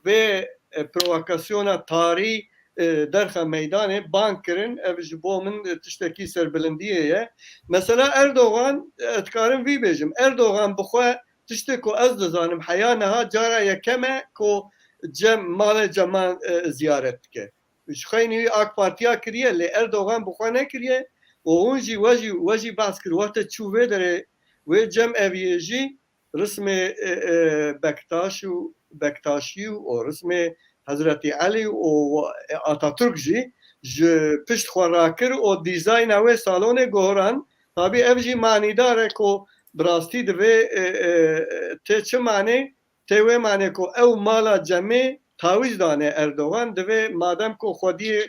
vê, e, provokasyona tarî, e, derxe meydanê bang kirin, ev ji bo min, e, tiştekî serbilindiyê ye. Mesela Erdogan, e, dikarim vî bêjim, Erdogan bi xwe tiştê ku ez dizanim heya niha cara yekem e ku cem, malê ceman, e, ziyaret dike. Ji xeynî wî AK Partiya kiriye, lê Erdogan bi xwe nekiriye û hûn jî we jî, we jî behs kir, wextê çû vê derê wê cem eviyê jî rismê, e, e, Bektaş û Bektaşî û rismê Hezretî Elî û, e, Ataturk jî ji pişt xwe rakir û dîzayna wê salonê goran. Tabî ev jî manîdar e ku bi rastî divê, e, e, tê çi manê? Tê wê manê ku ew mala cemê tawîz dane Erdogan, divê madem ku xwediyê,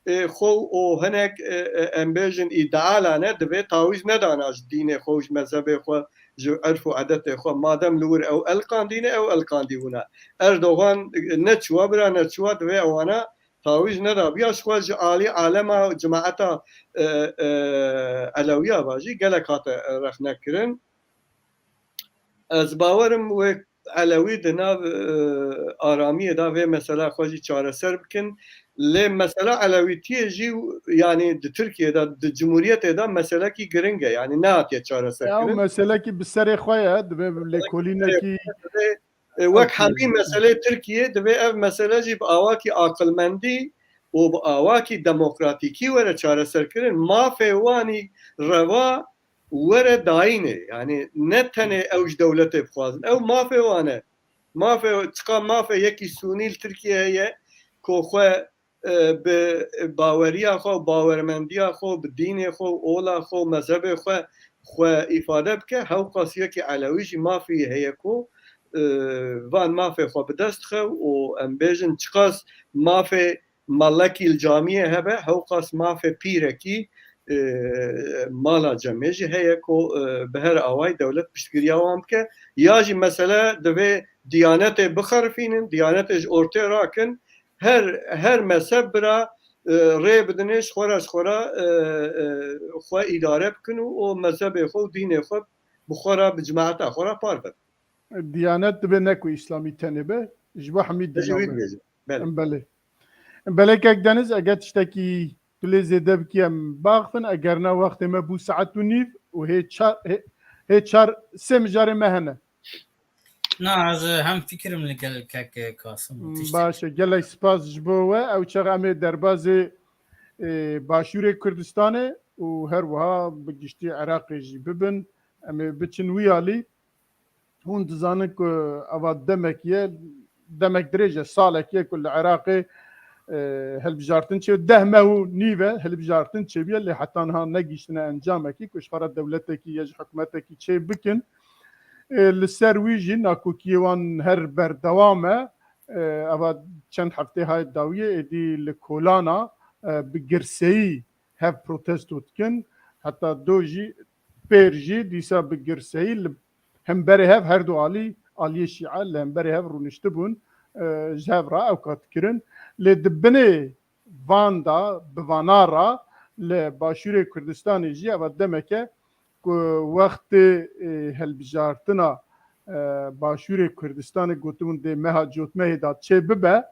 e, xwe û hinek, e, e, em bêjin îdealan e, divê tawîz nedana ji dînê xwe û ji mezhebê xwe, ji erf û edetê xwe. Madem li wir ew elqandîne, ew elqandî bûne. Erdogan, e, ne çiwa bira ne çiwa divê ewana tawîz neda. Biya ji xwe ji alî alema cemaeta, e, e, Elewiya va jî gelek hate rexne kirin. Ez bawerim wê Elewî di nav, e, aramiyê de vê mesela xwe jî çareser bikin. Lê mesela Elewîtiyê jî, yanî di Tirkiyê de, di Cumhuriyetê de meselekî giring e. Yanî nehatiye çareser kirin. Ew meselekî bi serê xwe ye, divê lêkolînekî. E, wek hemî meselê Tirkiyê, divê ev mesele jî bi awakî aqilmendî û bi awakî demokratîkî were çareserkirin. Mafê wanî rewa were dayînê. Yani ne tenê ew ji dewletê bixwazin. Ew mafê wan e. Mafê, çiqa mafê yekî sûnî li Tirkiye heye ku xwe, e, bi baweriya xwe û bawermendiya xwe, bi dînê xwe û ola xwe û mezhebê xwe, xwe îfade bike, hewqas yekî Elewî jî mafî heye ku, e, van mafê xwe bi dest xive û em bêjin çiqas mafê malekî li camiyê hebe, hewqas mafê pîrekî, e, mala cemê jî heye ku, e, bi her awayî dewlet piştgiriya wan bike. Ya jî mesele divê diyanetê bixerifînin, diyanetê ji ortê rakin, her, her mezheb bira, e, rê bidinê ji xwe re, ji xwe re, e, e, xwe îdare bikin û, û mezhebê xwe û dînê xwe bi xwe re, bi cemaeta xwe re parve bikin. Diyanet dibe ne ku îslamî tenê be, ji bo hemî dînan be. Belê. Em belê. Em belê kek Deniz, eger tiştekî tu lê zêde bikî em baxivin, eger ne wextê me bû saet û nîv û hê çar, hê, hê çar sê mijarê me hene. Na, ez hem fikrim li gel kek Kasim û tiştek. Baş e, gelek spas ji bo we. Ew çax em ê derbazê, e, Başûrê Kurdistanê û her wiha bi giştî Iraqê jî bibin. Em ê biçin wî alî. Hûn dizanin ku eva demek ye, demek dirêj e, salek ye ku li Iraqê, e, hilbijartin çê, deh meh û nîv e hilbijartin çêbûye, lê heta niha negihiştine encamekî ku ji xwe re dewletekî ya ji hikûmetekî çê bikin. E, li ser wî jî nakokiyê wan her berdewam e. E, eva çend heftê hayê dawiyê êdî li kolana, e, bi girseyî hev protesto dikin. Heta do jî pêr jî dîsa bi girseyî li hemberê hev her du alî, aliyê şîe li hemberê hev rûniştibûn, e, ji hev re ewka dikirin. Lê di binê van de, bi vana re li Başûrê Kurdistanê jî eva demeke ku wextê, e, hilbijartina, e, Başûrê Kurdistanê gotibûn dê meha cotmehê de çê bibe.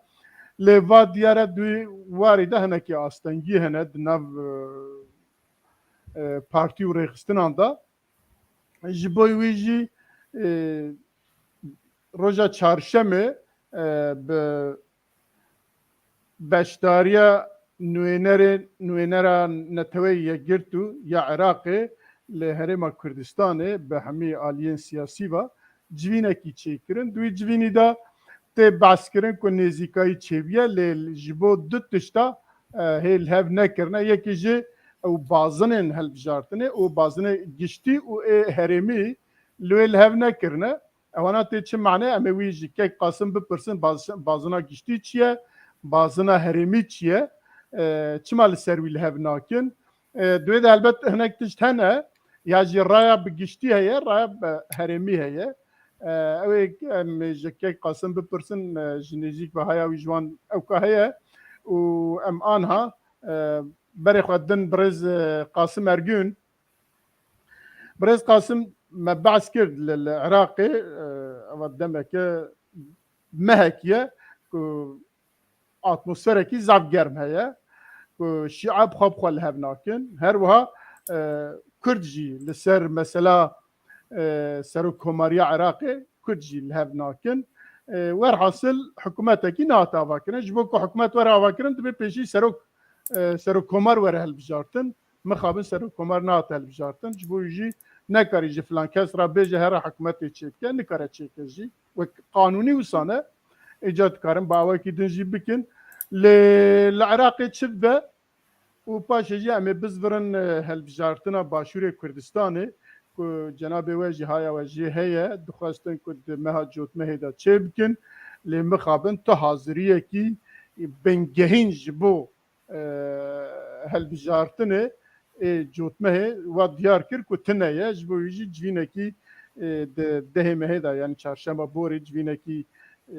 Lê va diyar e di wî warî de hinekî astengî hene di nav, e, e, partî û rêxistinan de. Ji bo wî jî, e, roja çarşemê, e, bi beşdariya nûênerê, nûênera Neteweyê Yekgirtû ya Iraqê li Herêma Kurdistanê bi hemî aliyên siyasî ve civînekî çêkirin. Di wî civînî de tê behskirin ku nêzîkayî çêbûye, lê ji bo du tişta, e, hê li hev nekirine. Yekî jî ew bazinên hilbijartinê û bazinê giştî û ê herêmî li wê li hev nekirine. Ewana tê çi mane? Em ê wî ji kek Qasim bipirsin, baz-, bazina giştî çi ye? Bazina herêmî çi ye? E, çima li ser wî li hev nakin? E, di wê de helbet hinek tişt hene, ya jî raya bi giştî heye, raya bi herêmî heye. E, ew ê em ê ji kek Qasim bipirsin, e, ji nêzîk ve haya wî ji wan ewka heye û em anha, e, berê xwe din birêz, e, Qasim Ergûn. Birêz Qasim, me behs kir li, li Iraqê, e, eva demeke mehekî ye ku atmosferekî zaf germ heye, ku şîa bi xwe bi xwe li hev nakin. Her wiha, e, Kurd jî li ser mesela, e, serokkomariya Iraqê Kurd jî li hev nakin. E, werhasil hikûmetekî nehate avakirin. Ji bo ku hikûmet were avakirin, divê pêşî serok, e, serokkomar were hilbijartin. Mixabin serokkomar nehate hilbijartin. Ji bo wî jî nekarî ji filan kes re bêje here hikûmetê çêbike, nikare çêke jî. Wek qanûnî wisa ne. Îca dikarin bi awayekî din jî bikin. Lê li Iraqê çi dibe? Û paşê jî em ê bizvirin, e, hilbijartina Başûrê Kurdistanê ku cenabê we jî haya we jê heye, dixwestin ku di meha cotmehê de çêbikin. Lê mixabin tu haziriyekî bingehîn ji bo, e, hilbijartinê ê cotmehê wa diyar kir ku tune ye, ji bo wî jî civînekî, e, di dehê mehê de, yanî çarşema borê civînekî, e,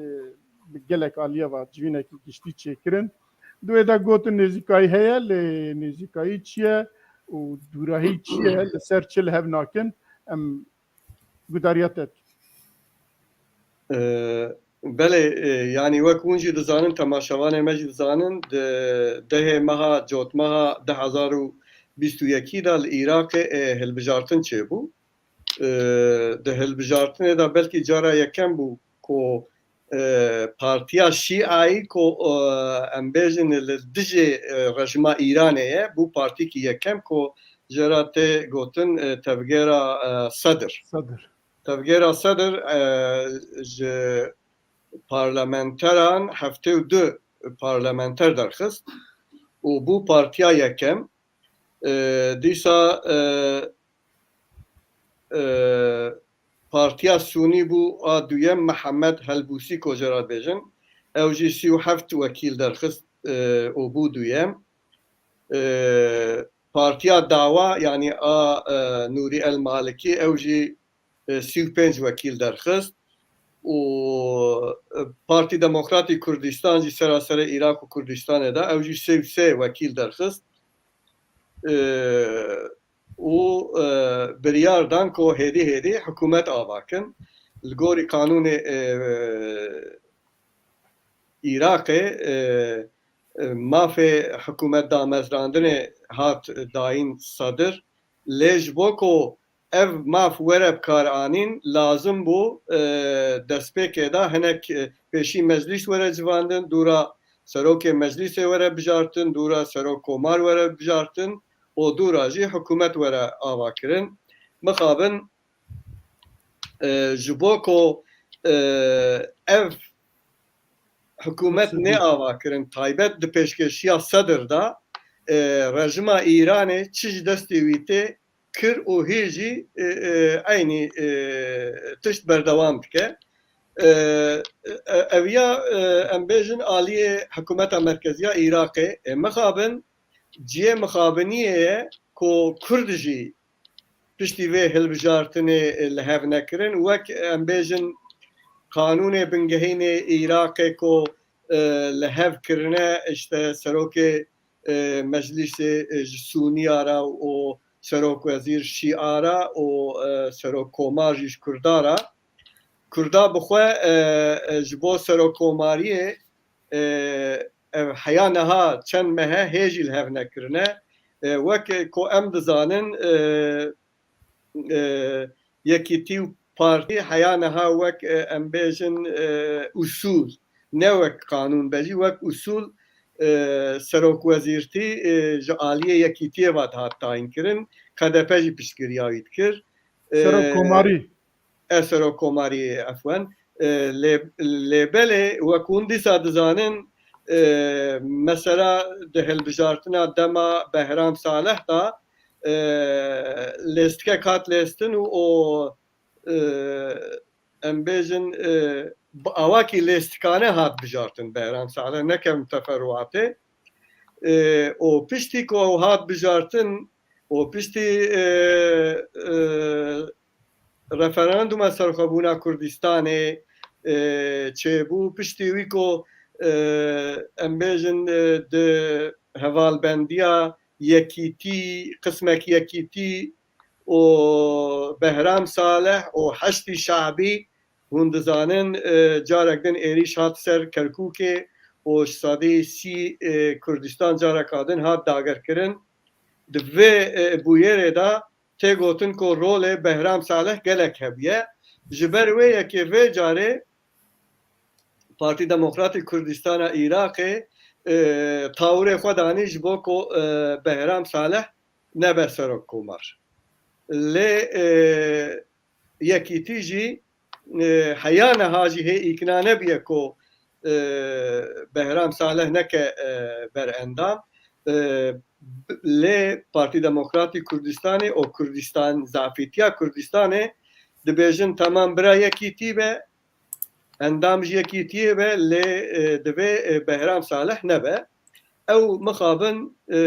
bi gelek aliye ve civînekî giştî çêkirin. Di wê de gotin nêzîkayî heye, lê nêzîkayî çi ye û dûrahî çi ye, li ser çi li hev nakin, em gudariya te dikin. E, belê, e, yanî wek hûn jî dizanin, temaşevanê me jî dizanin, di dehê meha cotmeha du hezar û bîst û yekî de li Iraqê, e, hilbijartin çêbû. E, di hilbijartinê de belkî cara yekem bû ku, e, partiya Şîayî ku, e, em bêjin li dijî, e, rejîma Îranê ye, bû partîkî yekem ku jê re tê gotin, e, tevgera, e, Sedir. Sedir. Tevgera Sedir, e, ji parlamenteran heftê û du parlamenter derxist û bû partiya yekem. E, dîsa, e, e, partiya Sûnî bû a duyem, Mihemed Helbûsî ku jê re dibêjin. Ew jî sî û heft wekîl derxist, e, û bû duyem. E, partiya Dawa, yanî a, e, Nûrî El Malikî, ew jî, e, sî û pênc wekîl derxist. Û, e, Partî Demokratî Kurdistan jî seraserê Iraq û Kurdistanê de, ew jî sê û sê wekîl derxist. E, û, e, biryar dan ku hêdî hêdî hikûmet ava kin. Li gorî qanûnê, e, Iraqê, e, e, mafê hikûmet damezrandinê hat dayîn Sedir. Lê ji bo ku ev maf were bi kar anîn, lazim bû, e, destpêkê de hinek, e, pêşî meclîs were civandin, dûra serokê meclîsê were bijartin, dûra serok komar were bijartin û dûra jî hikûmet were ava kirin. Mixabin, e, ji bo ku, e, ev hikûmet nê ava kirin, taybet di pêşkêşiya Sedir de, e, rejima Îranê çi ji destê wî tê kir û hê jî, e, e, eynî, e, tişt berdewam dike. E, e, ev ya, e, em bêjin aliyê hikûmeta merkeziya Iraqê, e, mixabin, cihê mixabiniyê ye ku Kurd jî piştî vê hilbijartinê, e, li hev nekirin. Wek, em bêjin, qanûnê bingehînê Iraqê ku, e, li hev kirine, işte, serokê, e, meclîsê, e, ji Sûniya re û serokwezîr Şîa re û, e, serokkomar jî ji Kurda re. Kurda bi xwe, e, e, ji bo serokkomariyê, e, ev heya niha çend meh e hê jî li hev nekirine. E, wek ku em dizanin, e, e, Yekîtî û Partî heya niha wek, e, em bêjin, e, usûl, ne wek qanûn be jî, wek usûl, e, serokwezîrtî, e, ji aliyê Yekîtiyê ve dihat tayîn kirin. K D P jî piştgiriya wî dikir. E, Serokkomarî. E, serokkomarî, efwen. E, lê, lê belê, wek hûn dîsa dizanin, e, mesela di hilbijartina dema Behram Salih de, e, lêstikek hat lêstin û o, e, em bêjin, e, bi awakî lêstikane hat bijartin Behram Salih, nekevim teferruatê. E, û piştî ku ew hat bijartin û piştî, e, e, referanduma serxwebûna Kurdistanê, e, çêbû, piştî wî ku, e, em bêjin, e, di hevalbendiya Yekîtî, qismek Yekîtî û Behram Salih û Heşdî Şabî, hûn dizanin, e, carek din êrîş hat ser Kerkûkê û ji sedî sî, e, Kurdistan careka din hat dagirkirin. Di vê, e, bûyerê de tê gotin ku rolê Behram Salih gelek hebûye. Ji ber wê yekê vê carê Partî Demokratî Kurdistana Iraqê, e, tawirê xwe danî ji bo ku, e, Behram Salih nebe serokkomar. Lê, e, Yekîtî jî, e, heya niha jî hê îkna nebiye ku, e, Behram Salih neke, e, ber endam. E, lê Partî Demokratî Kurdistanê û Kurdistan, zafîtiya Kurdistanê dibêjin, temam, bira Yekîtî be, endam ji Yekîtiyê be, lê, e, divê, e, Behram Salih nebe. Ew mixabin, e,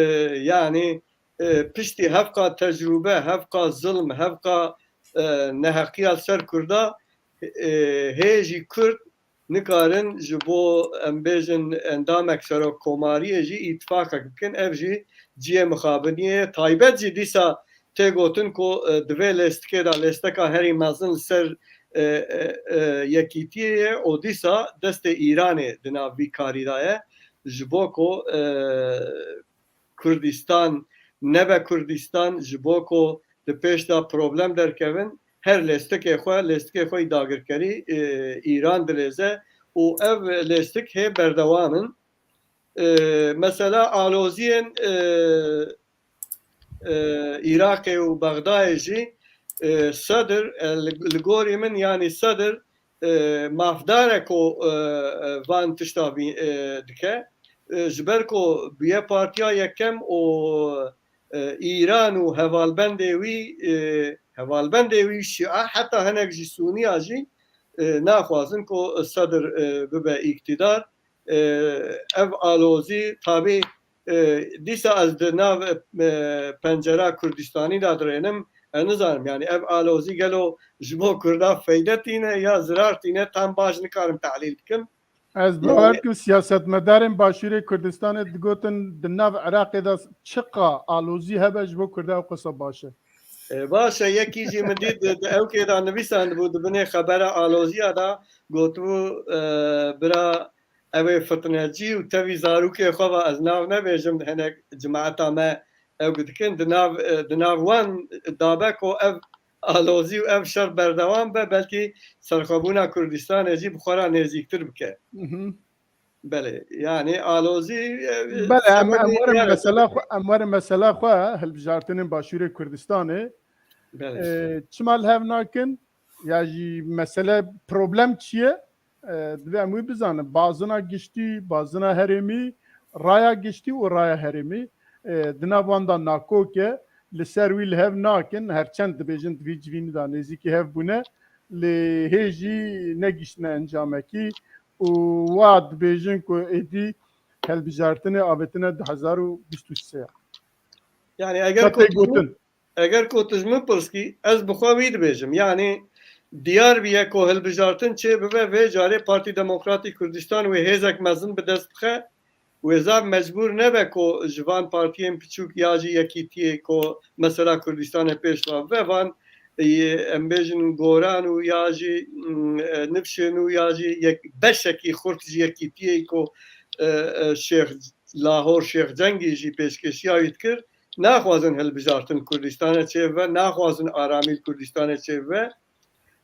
yanî, e, piştî hevqa tecrûbe, hevqa zilm, hevqa, e, neheqiya ser Kurda, e, hê jî Kurd nikarin ji bo, em bêjin, endamek serokkomariyê jî îtifaqek bikin. Ev jî cihê mixabiniyê ye. Taybet jî dîsa tê gotin ku, e, divê lêstikê de lêsteka herî mezin li ser, e, e, e, Yekîtiyê ye û dîsa destê Îranê di nav vî karî de ye. Ji bo ku, e, Kurdistan nebe Kurdistan, ji bo ku di pêş de problem derkevin, her lêstikê xwe, lêstikê xwe yî dagirkerî, e, Îran dilêze û ev lêstik hê berdewam in. E, mesela aloziyên, e, e, Iraqê û Bexdayê jî, e, Sedir, e, li, li gorî min, yanî Sedir, e, mafdar e ku, e, e, van tişta vî, e, dike. E, ji ber ku bûye partiya yekem û, e, Îran û hevalbendê wî, e, hevalbendê wî Şia, heta hinek jî Sûniya jî, e, naxwazin ku Sedir, e, bibe îktidar. E, ev alozî tabî, e, dîsa ez di nav, e, pencera Kurdistanî de dirênim, ez nizanim, yanî ev alozî gelo ji bo Kurda feyde tîne ya zirar tîne, tam baş nikarim tehlîl bikim. Ez bawer dikim siyasetmedarên Başûrê Kurdistanê digotin di nav Iraqê de çiqa alozî hebe ji bo Kurda ew qisa baş e. E, baş e, yekî jî min dît di, di ewkê de nivîsandibû di binê xebera aloziya de gotibû, e, bira, ew ê fitnecî û tevî zarokê xwe ve ez nav nebêjim, hinek cemaeta me ew dikin, di nav, e, di nav wan dabe ku ev alozî û ev şer berdewam be, belkî serxwebûna Kurdistanê jî bi xwe re nêzîktir bike. Mhm. Belê, yani alozî, e, Belê, em, em werin mesela xwe, em werin mesela xwe hilbijartinên Başûrê Kurdistanê. Belê. E, çima li hev nakin? Ya jî mesele, problem çi ye? E, divê em wî bizanin. Bazina giştî, bazina herêmî, raya giştî û raya herêmî, e, di nav wan de nakok e, li ser wî li hev nakin. Her çend dibêjin di vî civînî de nêzîkî hev bûne, lê hê jî negiştine encamekî û wa dibêjin ku êdî helbijartinê avêtine du hezar û bîst û sê. Yani eger Ka tê gotin. Eger ku tu ji min pirskî, ez bi xwe wî dibêjim. Yani diyar biye ku hilbijartin çê bibe, vê carê Partî Demokratî Kurdistan wê hêzek mezin bi dest bixe. Wê zaf mecbûr nebe ku ji van partiyên piçûk ya jî yekîtiyê ku mesela Kurdistanê pêş ve bibe, van, e, em bêjin goran û ya jî, mm, e, nifşên û ya jî yek, beşekî xurt ji yekîtiyê ku, e, e, Şêx Lahor Şêx Cengî jî pêşkêşiya wî dikir, naxwazin hilbijartin Kurdistanê çêbibe, naxwazin aramî li Kurdistanê çêbibe.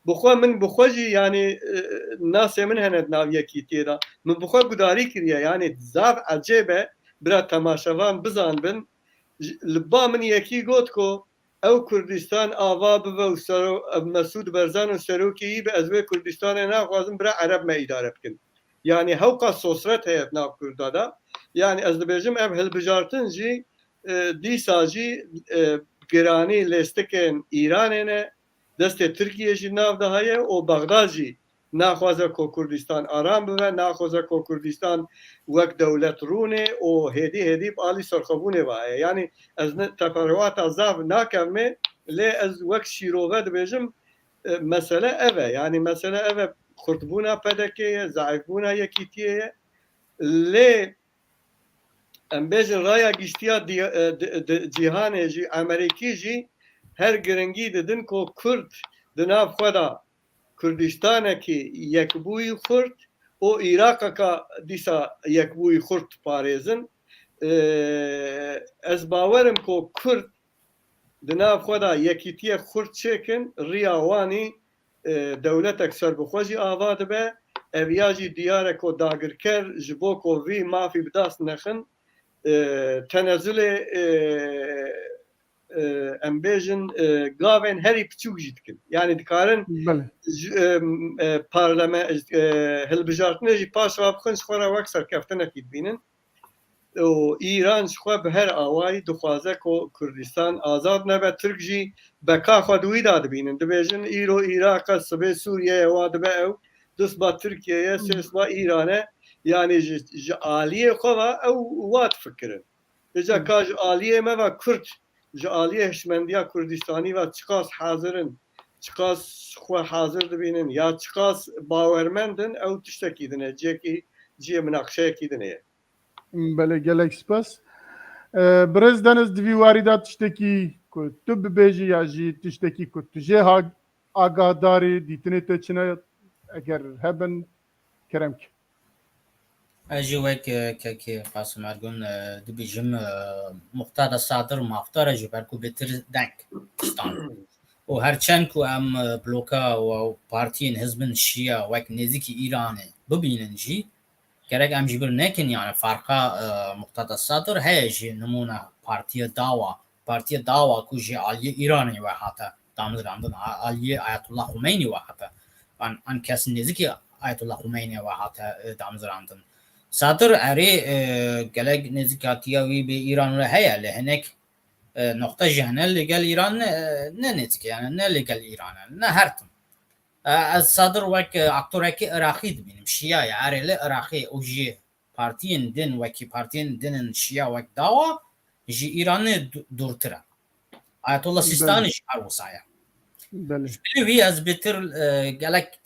Bi xwe min, bi xwe jî, yani, e, nasê min hene di nav yekîtiyê de. Min bi xwe gudarî kiriye, yani zaf ecêb e, bira temaşevan bizanbin. Ji, li ba min yekî got ku ew Kurdistan ava bibe û sero-, ev Mesûd Berzan û serokê yî be, ez wê Kurdistanê naxwazim, bira Ereb me îdare bikin. Yani hewqa sosret heye di nav Kurda de. Yani ez dibêjim ev hilbijartin jî, e, dîsa jî, e, giranî lêstikên Îranê ne, destê Tirkiyê jî nav de heye û Bexdad jî naxwaze ku Kurdistan aram bibe, naxwaze ku Kurdistan wek dewlet rûnê û hêdî hêdî bi alî serxwebûnê ve heye. Yani ez ne teferuata zaf nakevmê, lê ez wek şîrove dibêjim, e, mesele ev e. Yani mesele ev e, xurtbûna P D K ye, zeîfbûna yekîtiyê ye. Lê em bêjin raya giştiya di-, e, di-, di-, cîhanê jî, Amerîkî jî her giringî didin ku Kurd di nav xwe de Kurdistanekî yekbûyî xurt û Iraqeka dîsa yekbûyî xurt diparêzin. Ee, ez bawerim ku Kurd di nav xwe de yekîtiye xurt çêkin, riya wanî, e, dewletek serbixwe jî ava dibe. Ev ya jî diyar e ku dagirker ji bo ku vî mafî bi dast nexin, e, tenezulê, e, e, em bêjin, e, gavên herî piçûk jî dikin. Yani dikarin Belê. ji, e, e, parlame-, e, hilbijartinê jî paş ve bixin, ji xwe re wek serkeftinekî dibînin. Û Îran ji xwe bi her awayî dixwaze ku Kurdistan azad nebe. Tirk jî beka xwe di wî de dibînin. Dibêjin îro Iraq e, sibê Sûriye ye, wa dibe ew, du siba Tirkiye ye, sê siba Îran e. Yani ji, ji aliyê xwe ve ew wa difikirin. Îca ka ji aliyê me ve Kurd, ji aliyê hişmendiya Kurdistanî ve çiqas hazir in, çiqas xwe hazir dibînin ya çiqas bawermend in, ew tiştekî din e, cihekî, cihê minaqişeyekî din e. Belê, gelek spas. Ee, Birêz Deniz, di vî warî de tiştekî ku tu bibêjî ya jî tiştekî ku tu jê ha-, agahdarî, dîtinê te çi ne, eger hebin, kerem ke. Ez jî wek, e, kekê Qasim Ergun, e, dibêjim, e, Muqtada Sadir mafdar e ji ber ku bêtir deng tiştan. Û her çend ku em, e, bloka û partiyên hizbin şiya wek nêzîkî Îranê bibînin jî, gerek em ji bîr nekin, yani farqa, e, Muqtada Sadir heye ji nimûne Partiya Dawa, Partiya Dawa ku ji aliyê Îranê ve hate damezrandin, a-, aliyê Ayetullah Xumeynî ve hate. An, an kes nêzîkî Ayetullah Xumeynî ve hate, e, damezrandin. Sadir erê, e, gelek nêzîkatiya wî bi Îran re heye, lê hinek, e, noqte jî hene li gel Îran ne, ne nêzîk e, yani ne li gel Îran e, ne her tim. E, ez Sadir wek, e, aktorekî Iraqî dibînim. Şiya ye, erê li Iraqê û ji partiyên din wekî partiyên din in şiya wek Dawa ji Îranê du-, dûrtir e. Ayetullah Belê. Sîstanî jî her wisa ye. Belê. Ji bilî wî ez bêtir, e, gelek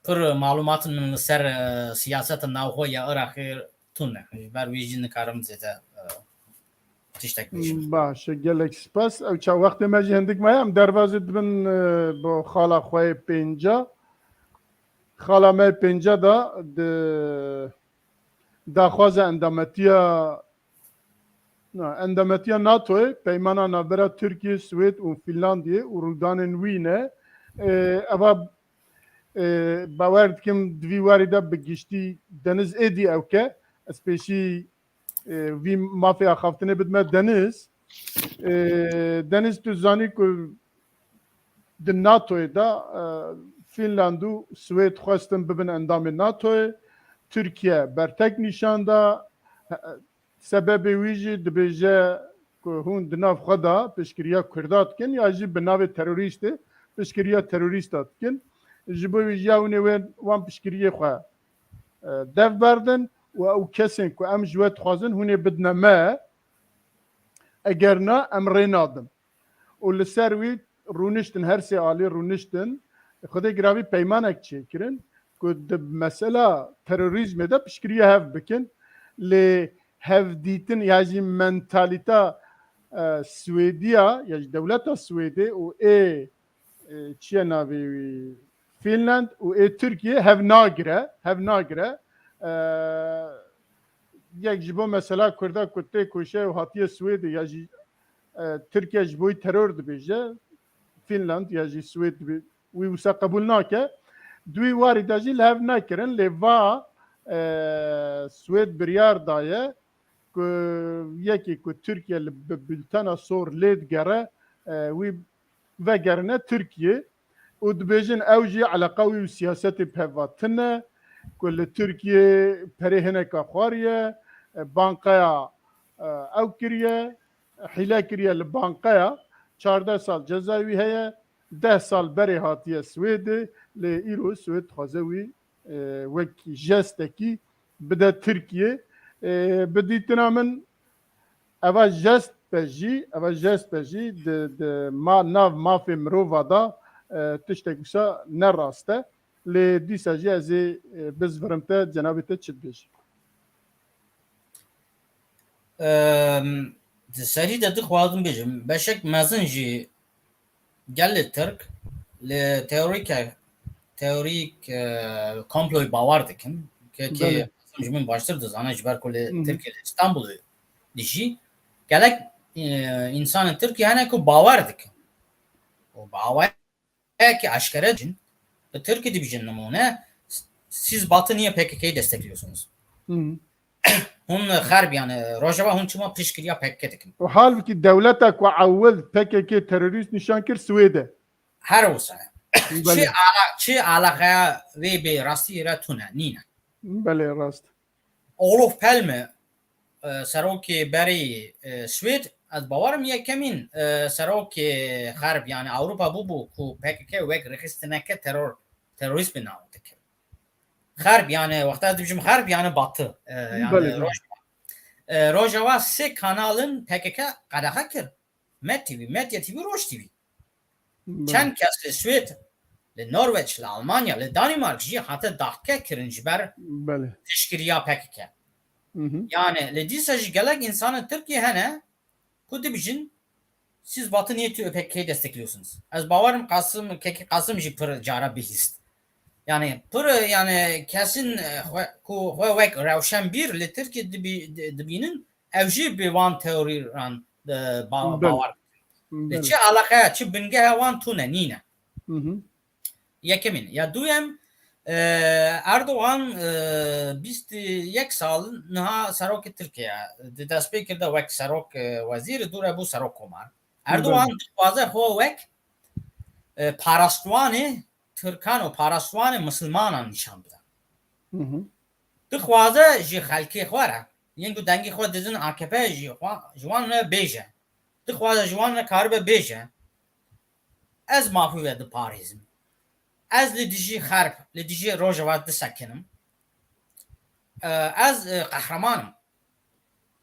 pir malumatên min li ser, e, siyaseta navxwe ya Iraqê tune. Ji ber wî jî nikarim zêde, e, tiştek bêjim. Baş e, gelek spas. Ew ça wextê me jî hindik maye, em derbazê dibin, e, bo xala xwe yê pênca. Xala me yê pênca de di daxwaza endametiya Na, endametiya NATOyê peymana navbera Tirkiye, Swêd û Fînlandiyê û rûdanên wî ne. E, eva, e, bawer dikim di vî warî de bi giştî Deniz êdî ew ke. Ez pêşî, e, vî mafê axaftinê bidime Deniz. E, Deniz, tu zanî ku di NATOyê de, e, Fînland û Swêd xwestin bibin endamê NATOyê. Tirkiye bertek nîşan da. Sebebê wî jî dibêje ku hûn di nav xwe de piştgiriya Kurda dikin ya jî bi navê terorîstê piştgiriya terorîsta dikin. Ji bo wî jî ya hûn ê wê wan piştgiriyê xwe, e, dev berdin û ew kesên ku em ji we dixwazin hûn ê bidine me, eger na em rê nadin. Û li ser wî rûniştin, her sê alî rûniştin, Xwedê giravî peymanek çêkirin ku di mesela terorîzmê de piştgiriya hev bikin. Lê hevdîtin ya jî mentalîta, e, Swêdiya ya jî dewleta Swêdê û ê, e, çi ye navê wî, Fînland û ê Tirkiye hev nagire, hev nagire. E, yek ji bo mesela Kurda ku tê koşe û hatiye Swêdê ya jî, e, Tirkiye ji bo wî teror dibêje, Fînland ya jî Swêd dibê, wî wisa qebûl nake. Di wî warî de jî li hev nekirin, lê va, e, Swêd biryar daye ku yekê ku Tirkiye li bi bultena sor lê digere, e, wî vegerine Tirkiye û dibêjin ew jî eleqa wî û siyasetê bi hev ve tune, ku li Tirkiye perê hineka xwariye, e, banqeya, e, ew kiriye, hîle kiriye li banqeya, çardeh sal cezayê wî heye, deh sal berê hatiye Swêdê, lê îro Swêd dixwaze wî, e, wek jestekî bide Tirkiye. E, bi dîtina min eva jest be jî, eva jest be jî di, di ma-, nav mafê mirova da, e, tiştek wisa ne rast e. Lê dîsa jî ez ê, e, bizvirim te, cenabê te çi dibêje? Em, di serî de dixwazim bêjim, beşek mezin jî gelê Tirk li teorîke, teorîk, e, komployê bawer dikin. Kekê Belê. Mezin ji min baştir dizane, ji ber ku li Hı hı. Tirkiye, li Îstanbulê dijî. Gelek, e, însanên Tirkiyê hene ku bawer dikin. Û bawer Peki aşkere dibêjin, bi Tirkî dibêjin nimûne, siz Batı niye P K K'yı destekliyorsunuz? Hı. Hûn xerb yani, Rojava hûn çima piştgiriya P K K dikin? Û halbikî dewleta ku ewil P K K terorîst nîşan kir Swêd e. Her wisa. Belê. Çi ala-, çi alaqeya wê bi rastî re tune, nîne. Belê, rast. Olof Palme, e, serokê berî, e, Swêd, ez bawerim yekemîn, e, serokê xerb, yani Ewropa bûbû ku P K K wek rêxistineke teror, terorîzmê nav dikir. Xerb, yani wexta ez dibêjim xerb, yani batı, e, yani Belê, belê. Rojava. E, Rojava sê kanalin P K K qedexe kir. Med T V, Medya T V, Roj T V. Belê. Çend kes li Swêd, li Norweç, li Almanya, li Danimark jî hate dahke kirin ji ber Belê. Piştgiriya P K K. Hı hı. Yani li dîsa jî gelek însanên Tirkiye hene ku dibijin, siz Batı niye P K K'yı destekliyorsunuz? Ez bawerim Qasim, Kekî Qasim jî pir cara bihîst. Yani pir, yani kesin, e, xwe, ku xwe wek rewşenbîr li Tirkiye dibi-, di-, dibînin, ew jî bi wan teorîran, e, ba-, Belê. Bawer dikin. Belê. Çi alaqeya, çi bingeha wan tune nîne. Hı hı. Yekemîn. Ya duyem, e, Erdogan, e, bîst yek sal niha serokê Tirkiye, di destpêkê de wek serok, e, wezîr, dûre bû serok komar. Erdogan Belê. Dixwaze xwe wek, e, parastwanê Tirkan û parastwanê misilmanan nîşan bide. Hı hı. Dixwaze ji xelkê xwe re, yên ku dengê xwe didin A K P jî xwe, ji wan re bêje. Dixwaze ji wan re karibe bêje, ez mafî we diparêzim. Ez li dijî xerb, li dijî Rojava disekinim. E, ez, e, qehreman im.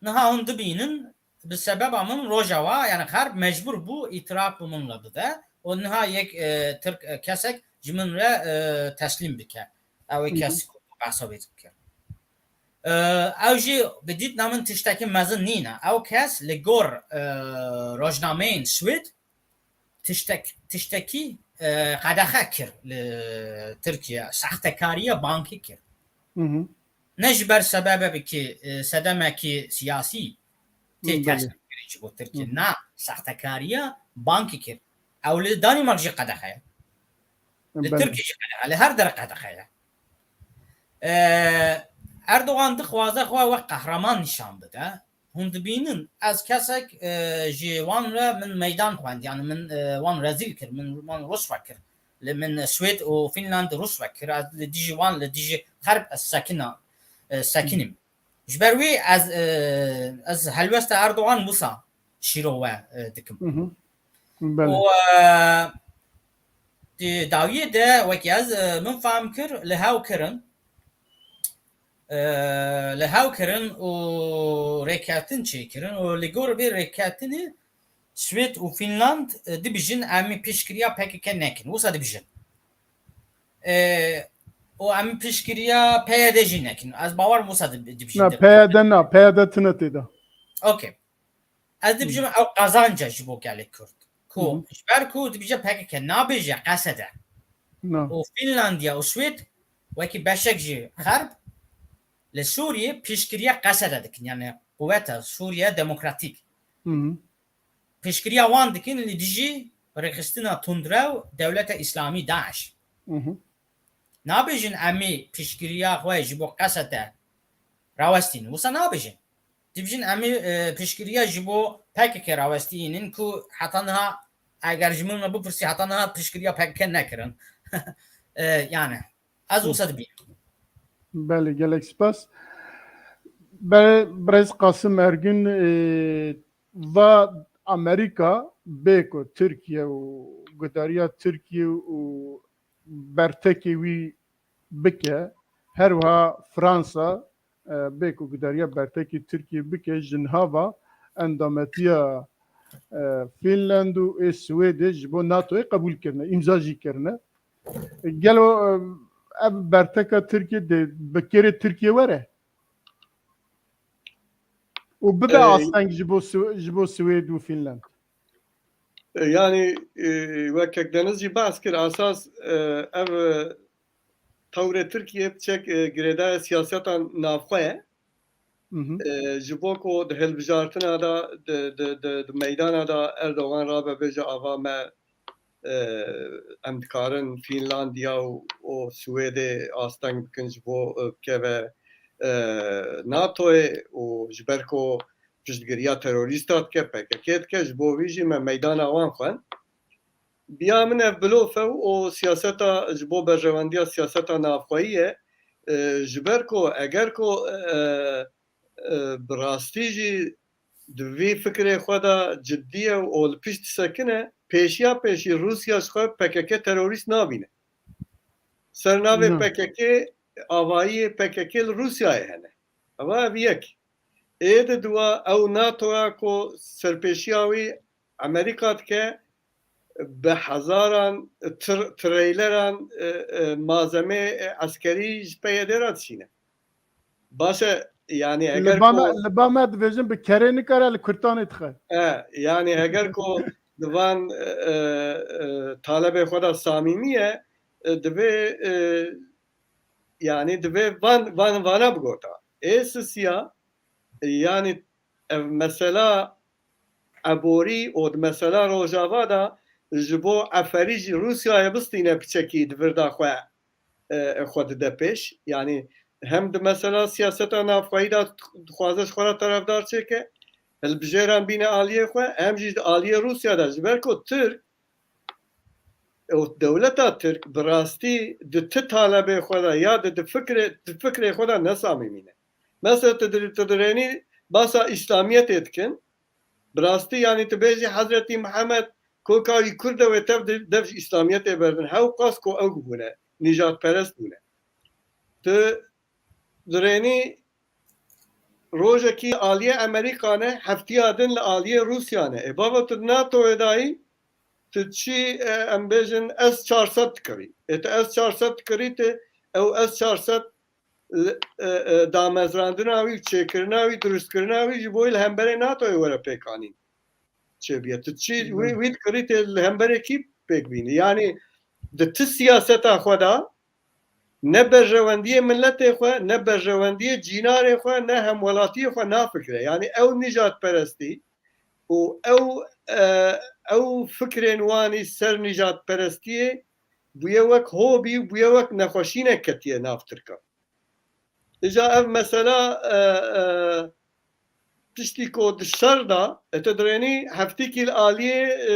Niha hûn dibînin, bi sebeba min Rojava, yani xerb mecbur bû îtiraf bi min re bide û niha yek, e, Tirk, e, kesek ji min re, e, teslîm bike. Ew ê Hı hı. Kes ku behsa wê dike. E, ew jî bi dîtina min tiştekî mezin nîne. Ew kes li gor, e, rojnameyên Swêd tiştek-, tiştekî, e, qedexe kir li Tirkiye, sextekariya bankî kir. Hı hı. Ne ji ber sebebekî, e, sedemekî siyasî, Tê ters kirin ji bo Tirkiye. Na, saxtekariya bankî kir. Ew li Danîmark jî qedexe ye. Li Tirkiye jî qedexe, li her der qedexe ye. Ee, Erdogan dixwaze xwe wek qehreman nîşan bide. Hûn dibînin, ez kesek, e, ji wan re min meydan xwend, yani min, e, wan rezîl kir, min wan rûsve kir. Li min Swêd û Fînland rûsve kir, ez li dijî wan, li dijî xerb ez sekina, e, sekinîm. Ji ber wî ez, e, ez helwesta Erdogan wisa şîrove, e, dikim. Hı hı. Belê. Û, e, di dawiyê de wekî ez, e, min fehm kir, li hew kirin, e, li hew kirin û rêkeftin çêkirin û li gor vê rêkeftinê Swêd û Fînland, e, dibijin em ê piştgiriya P K K nekin. Wisa dibijin. E, û em ê piştgiriya P Y D jî nekin. Ez bawer wisa dib-, dibijin. Na, P Y D na, P Y D tune tê de. Okey. Ez dibijim ew qazanc e ji bo gelê Kurd. Ku, hı hı, ji ber ku dibije P K K, nabêje Qesede. Na. Û Fînlandiya û Swêd wekî beşek ji xerb li Sûriyê piştgiriya Qesede dikin. Yani quweta Sûriye Demokratîk. Hı hı. Piştgiriya wan dikin li dijî rêxistina tundrew dewleta Îslamî, DAIŞ. Hı hı. Nabêjin em ê piştgiriya xwe ji bo Qesede rawestînin. Wisa nabêjin. Dibêjin em ê, e, piştgiriya ji bo P K K rawestînin ku heta niha, eger ji min re bipirsî, heta niha piştgiriya P K K nekirin. E, yani, ez wisa dibînim. Belê, gelek spas. Be-, Birêz Qasim Ergin, e, va Amerîka bê ku Tirkiye û guhdariya Tirkiye û bertekê wî bike, her wiha Fransa, e, bê ku guhdariya bertekê Tirkiye bike, ji niha ve endametiya, e, Fînland û ê Swêdê ji bo NATOyê qebûl kirine, îmza jî kirine. Gelo, e, ev berteka Tirkiye dê bi kêrê Tirkiye were? Û bibe, e, asteng ji bo Swe-, ji bo Swêd û Fînland? E, yanî, e, wek kek Deniz jî behs kir, esas, e, ev, e, tewrê Tirkiye piçek, e, girêdayê siyaseta navxwe ye. Hı hı. E, ji bo ku di hilbijartina de, di, di, di, di meydana de Erdogan rabe bêje ava me, e, em dikarin Fînlandiya û, û Swêdê asteng bikin ji bo, e, bikeve, e, NATOyê û ji ber ku piştgiriya terorîsta dike, P K K dike, ji bo vî jî me meydana wan xwend. Biya min ev bilof e û siyaseta ji bo berjewendiya siyaseta navxweyî ye. E, ji ber ku eger ku, e, e, bi rastî jî di vî fikrê xwe de cidî ye û li pişt disekine, pêşiya pêşî Rûsya ji xwe P K K terorîst nabîne. Ser navê Na. P K K avayiyê P K K li Rûsyayê hene. Eva ev yek. Ê di dua ew NATOya ku serpêşiya wî Amerîka dike, bi hezaran, tr-, treyleran, e, e, malzemê, e, eskerî ji P Y D re dişîne. Baş e, yani, eger Li ba me, ku li ba me dibêjin bi kerê nikare, li kurtanê dixe. E, yani, eger ku di van, e, e, e, talebê xwe de samîmî ye, e, divê, e, yani, divê van, van, vana bigota. Ê sisiya, e, yani, ev mesela eborî û di mesela Rojava de ji bo eferî jî Rûsyayê bistîne piçekî di vir de xwe, e, xwe dide pêş. Yanî hem di mesela siyaseta navxweyî de dixwaze ji xwe re terefdar çêke, hilbijêran bîne aliyê xwe, hem jî di aliyê Rûsya de, ji ber ku Tirk û dewleta Tirk bi rastî di ti talebê xwe de ya di, di fikrê, di fikrê xwe de nesamîmî ne. Mesela tu di, tu dirênî basa Îslamiyetê dikin, bi rastî, yanî tu bêjî Hezretî Mihemed koka wî Kurd e, wê tev di, dev ji Îslamiyetê berdin. Hewqas ku ew bûne, nîjadperest bûne. Tu dirênî rojekî aliyê Amerîka ne, heftiya din li aliyê Rûsya ne. Ê bava tu di NATOyê dayî, tu çi, e, em bêjin S çar sed dikirî. Ê tu S çar sed dikirî, tu ew S çar sed li, e, e, damezrandina wî, çêkirina wî, dirustkirina wî ji bo li hemberê NATOyê were pêkanîn çêbiye. Tu çi wî, wî dikirî tê li hemberê kî pêk bînî? Yanî di ti siyaseta xwe de ne berjewendiyê miletê xwe, ne berjewendiyê cînarê xwe, ne hemwelatiyê xwe nafikire. Yanî ew nîjadperestî û ew, e, ew fikrên wanî ser nîjadperestiyê bûye wek hobî û bûye wek nexweşînek ketiye nav Tirkan. Îja ev mesela, e, e, piştî ku di şer de, e, tu dirênî heftîkî li aliyê, e,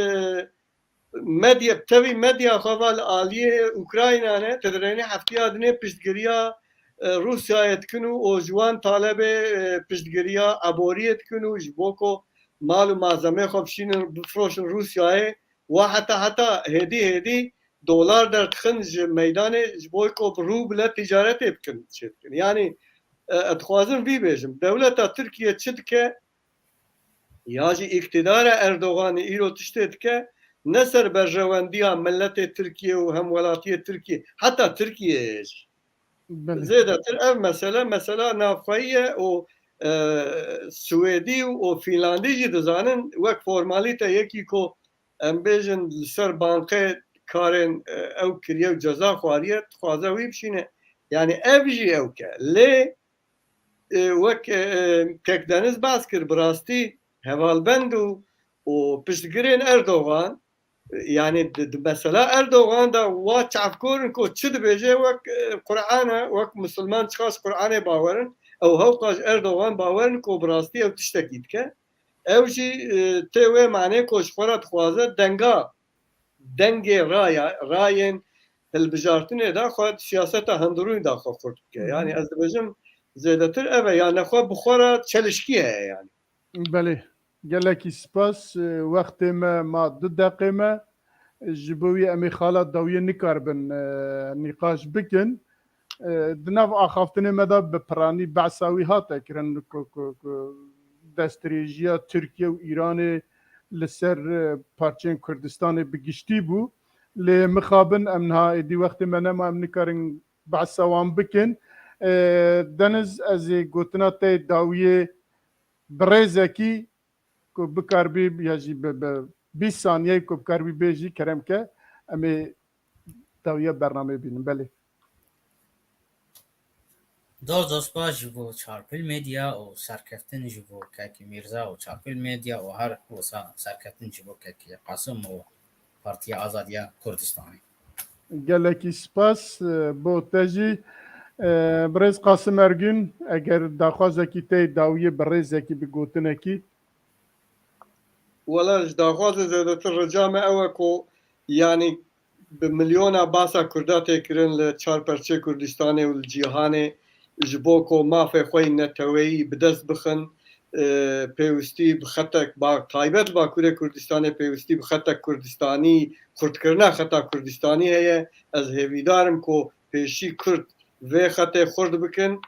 medya, tevî medya xwe va li aliyê Ukrayna ne, tu dirênî heftiya dinê piştgiriya, e, Rûsyayê dikin û, û ji wan talebê, e, piştgiriya eboriyê dikin û ji bo ku mal û malzemê xwe bişînin, bifroşin Rûsyayê, wa heta, heta hêdî hêdî dolar derdixin ji meydanê ji bo ku bi rûble tîcaretê bikin, çê bikin. Yanî, e, ez dixwazim vî bêjim. Dewleta Tirkiye çi dike? Ya jî îktidara Erdoganî îro tiştê dike, ne ser berjewendiya miletê Tirkiye û hemwelatiyê Tirkiye, heta Tirkiyeyê jî. Belê. Zêdetir ev mesele, mesela navxweyî ye û, e, Swêdî û Fînlandî jî dizanin wek formalîte yekî ku em bêjin li ser banqê karên, e, ew kiriye û ceza xwariye, dixwaze wî bişîne. Yanî ev jî ew ke. Lê, e, wek, e, kek Deniz behs kir, bi rastî hevalbend û, û piştgirên Erdogan, e, yanî di, di mesela Erdogan de wa çavkor in ku çi dibêje wek, e, Qur'an e, wek Musulman çiqas Qur'anê bawer in, ew hewqa ji Erdogan bawer in ku bi rastî ew tiştekî dike. Ew jî, e, tê wê manê ku ji xwe re dixwaze denga, dengê raya, rayên hilbijartinê de xwe di siyaseta hundirûnê de xwe xurt bike. Hı hı. Yanî ez dibêjim zêdetir ev e, ya nexwe bi xwe re çelişkî heye yanî. Belê. Gelekî spas. E, wextê me ma du deqê me. Ji bo wî em ê xala dawiyê nikaribin, e, nîqaş bikin. E, di nav axaftinê me de bi piranî behsa wî hate kirin ku, ku, ku destdirêjiya Tirkiye û Îranê li ser, e, parçeyên Kurdistanê bi giştî bû. Lê mixabin em niha êdî wextê me nema, em nikarin behsa wan bikin. E, Deniz, ez ê gotina te yê dawiyê bi rêzekî ku bikaribî ya jî bi, bi bîst saniyeyê ku bikaribî bêjî, kerem ke, em ê dawiya bernameyê bînin. Belê. Zor zor spas ji bo Çarpil Medya û serkeftin ji bo Kekî Mîrza û Çarpil Medya û her wisa serkeftin ji bo Kekî Qasim û Partiya Azadiya Kurdistanê. Gelekî spas, e, bo te jî. E, birêz Qasim Ergün, eger daxwazekî te yê dawiyê bi rêzekî, bi gotinekî. Wela ji daxwazê zêdetir rica me ew e ku, yanî, bi milyona basa Kurda tê kirin li çar perçê Kurdistanê û li cîhanê ji bo ku mafê xwe yî neteweyî bi dest bixin, e, pêwîstî bi xetek ba-, taybet li Bakurê Kurdistanê pêwîstî bi xetek Kurdistanî, xurtkirina xeta Kurdistanî heye. Ez hêvîdar im ku pêşî Kurd vê xetê xurt bikin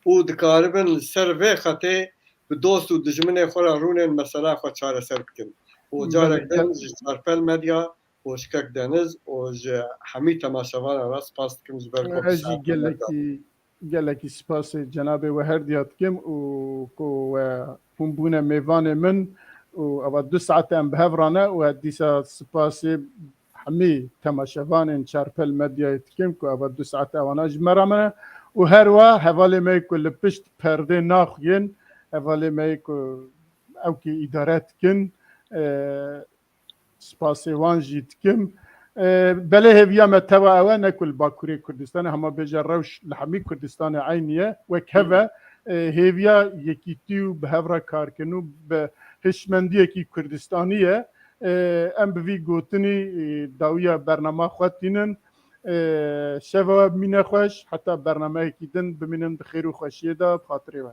û dikaribin li ser vê xetê bi dost û dijminê xwe re rûnên mesela xwe çareser bikin. Û carek din ji Çarpel Medya û ji kek Deniz û ji hemî temaşevanan re spas dikim ji ber ku... Ez jî gelekî, gelekî spasê cenabê we her diya dikim û ku we hûn bûne mêvanê min û eva du saet em bi hev re ne û ez dîsa spasê hemî temaşevanên Çarpel Medyayê dikim ku eva du saet ewana ji me re mene û her wa hevalê me ku li pişt perdê naxuyên, hevalê me ku ew kî îdare dikin, e, spasê wan jî dikim. E, belê hêviya me teva ew e, ne ku li Bakurê Kurdistanê, hema bêje rewş li hemî Kurdistanê eynî ye. Wek hev e, e, hêviya yekîtî û bi hev re karkirin û bi hişmendiyekî Kurdistanî ye. E, em bi vî gotinî, e, dawiya bernama xwe tînin. E, şeva we bimîne xweş, heta bernameyekî din bimînin di xêr û xweşiyê de, bi xatirê we.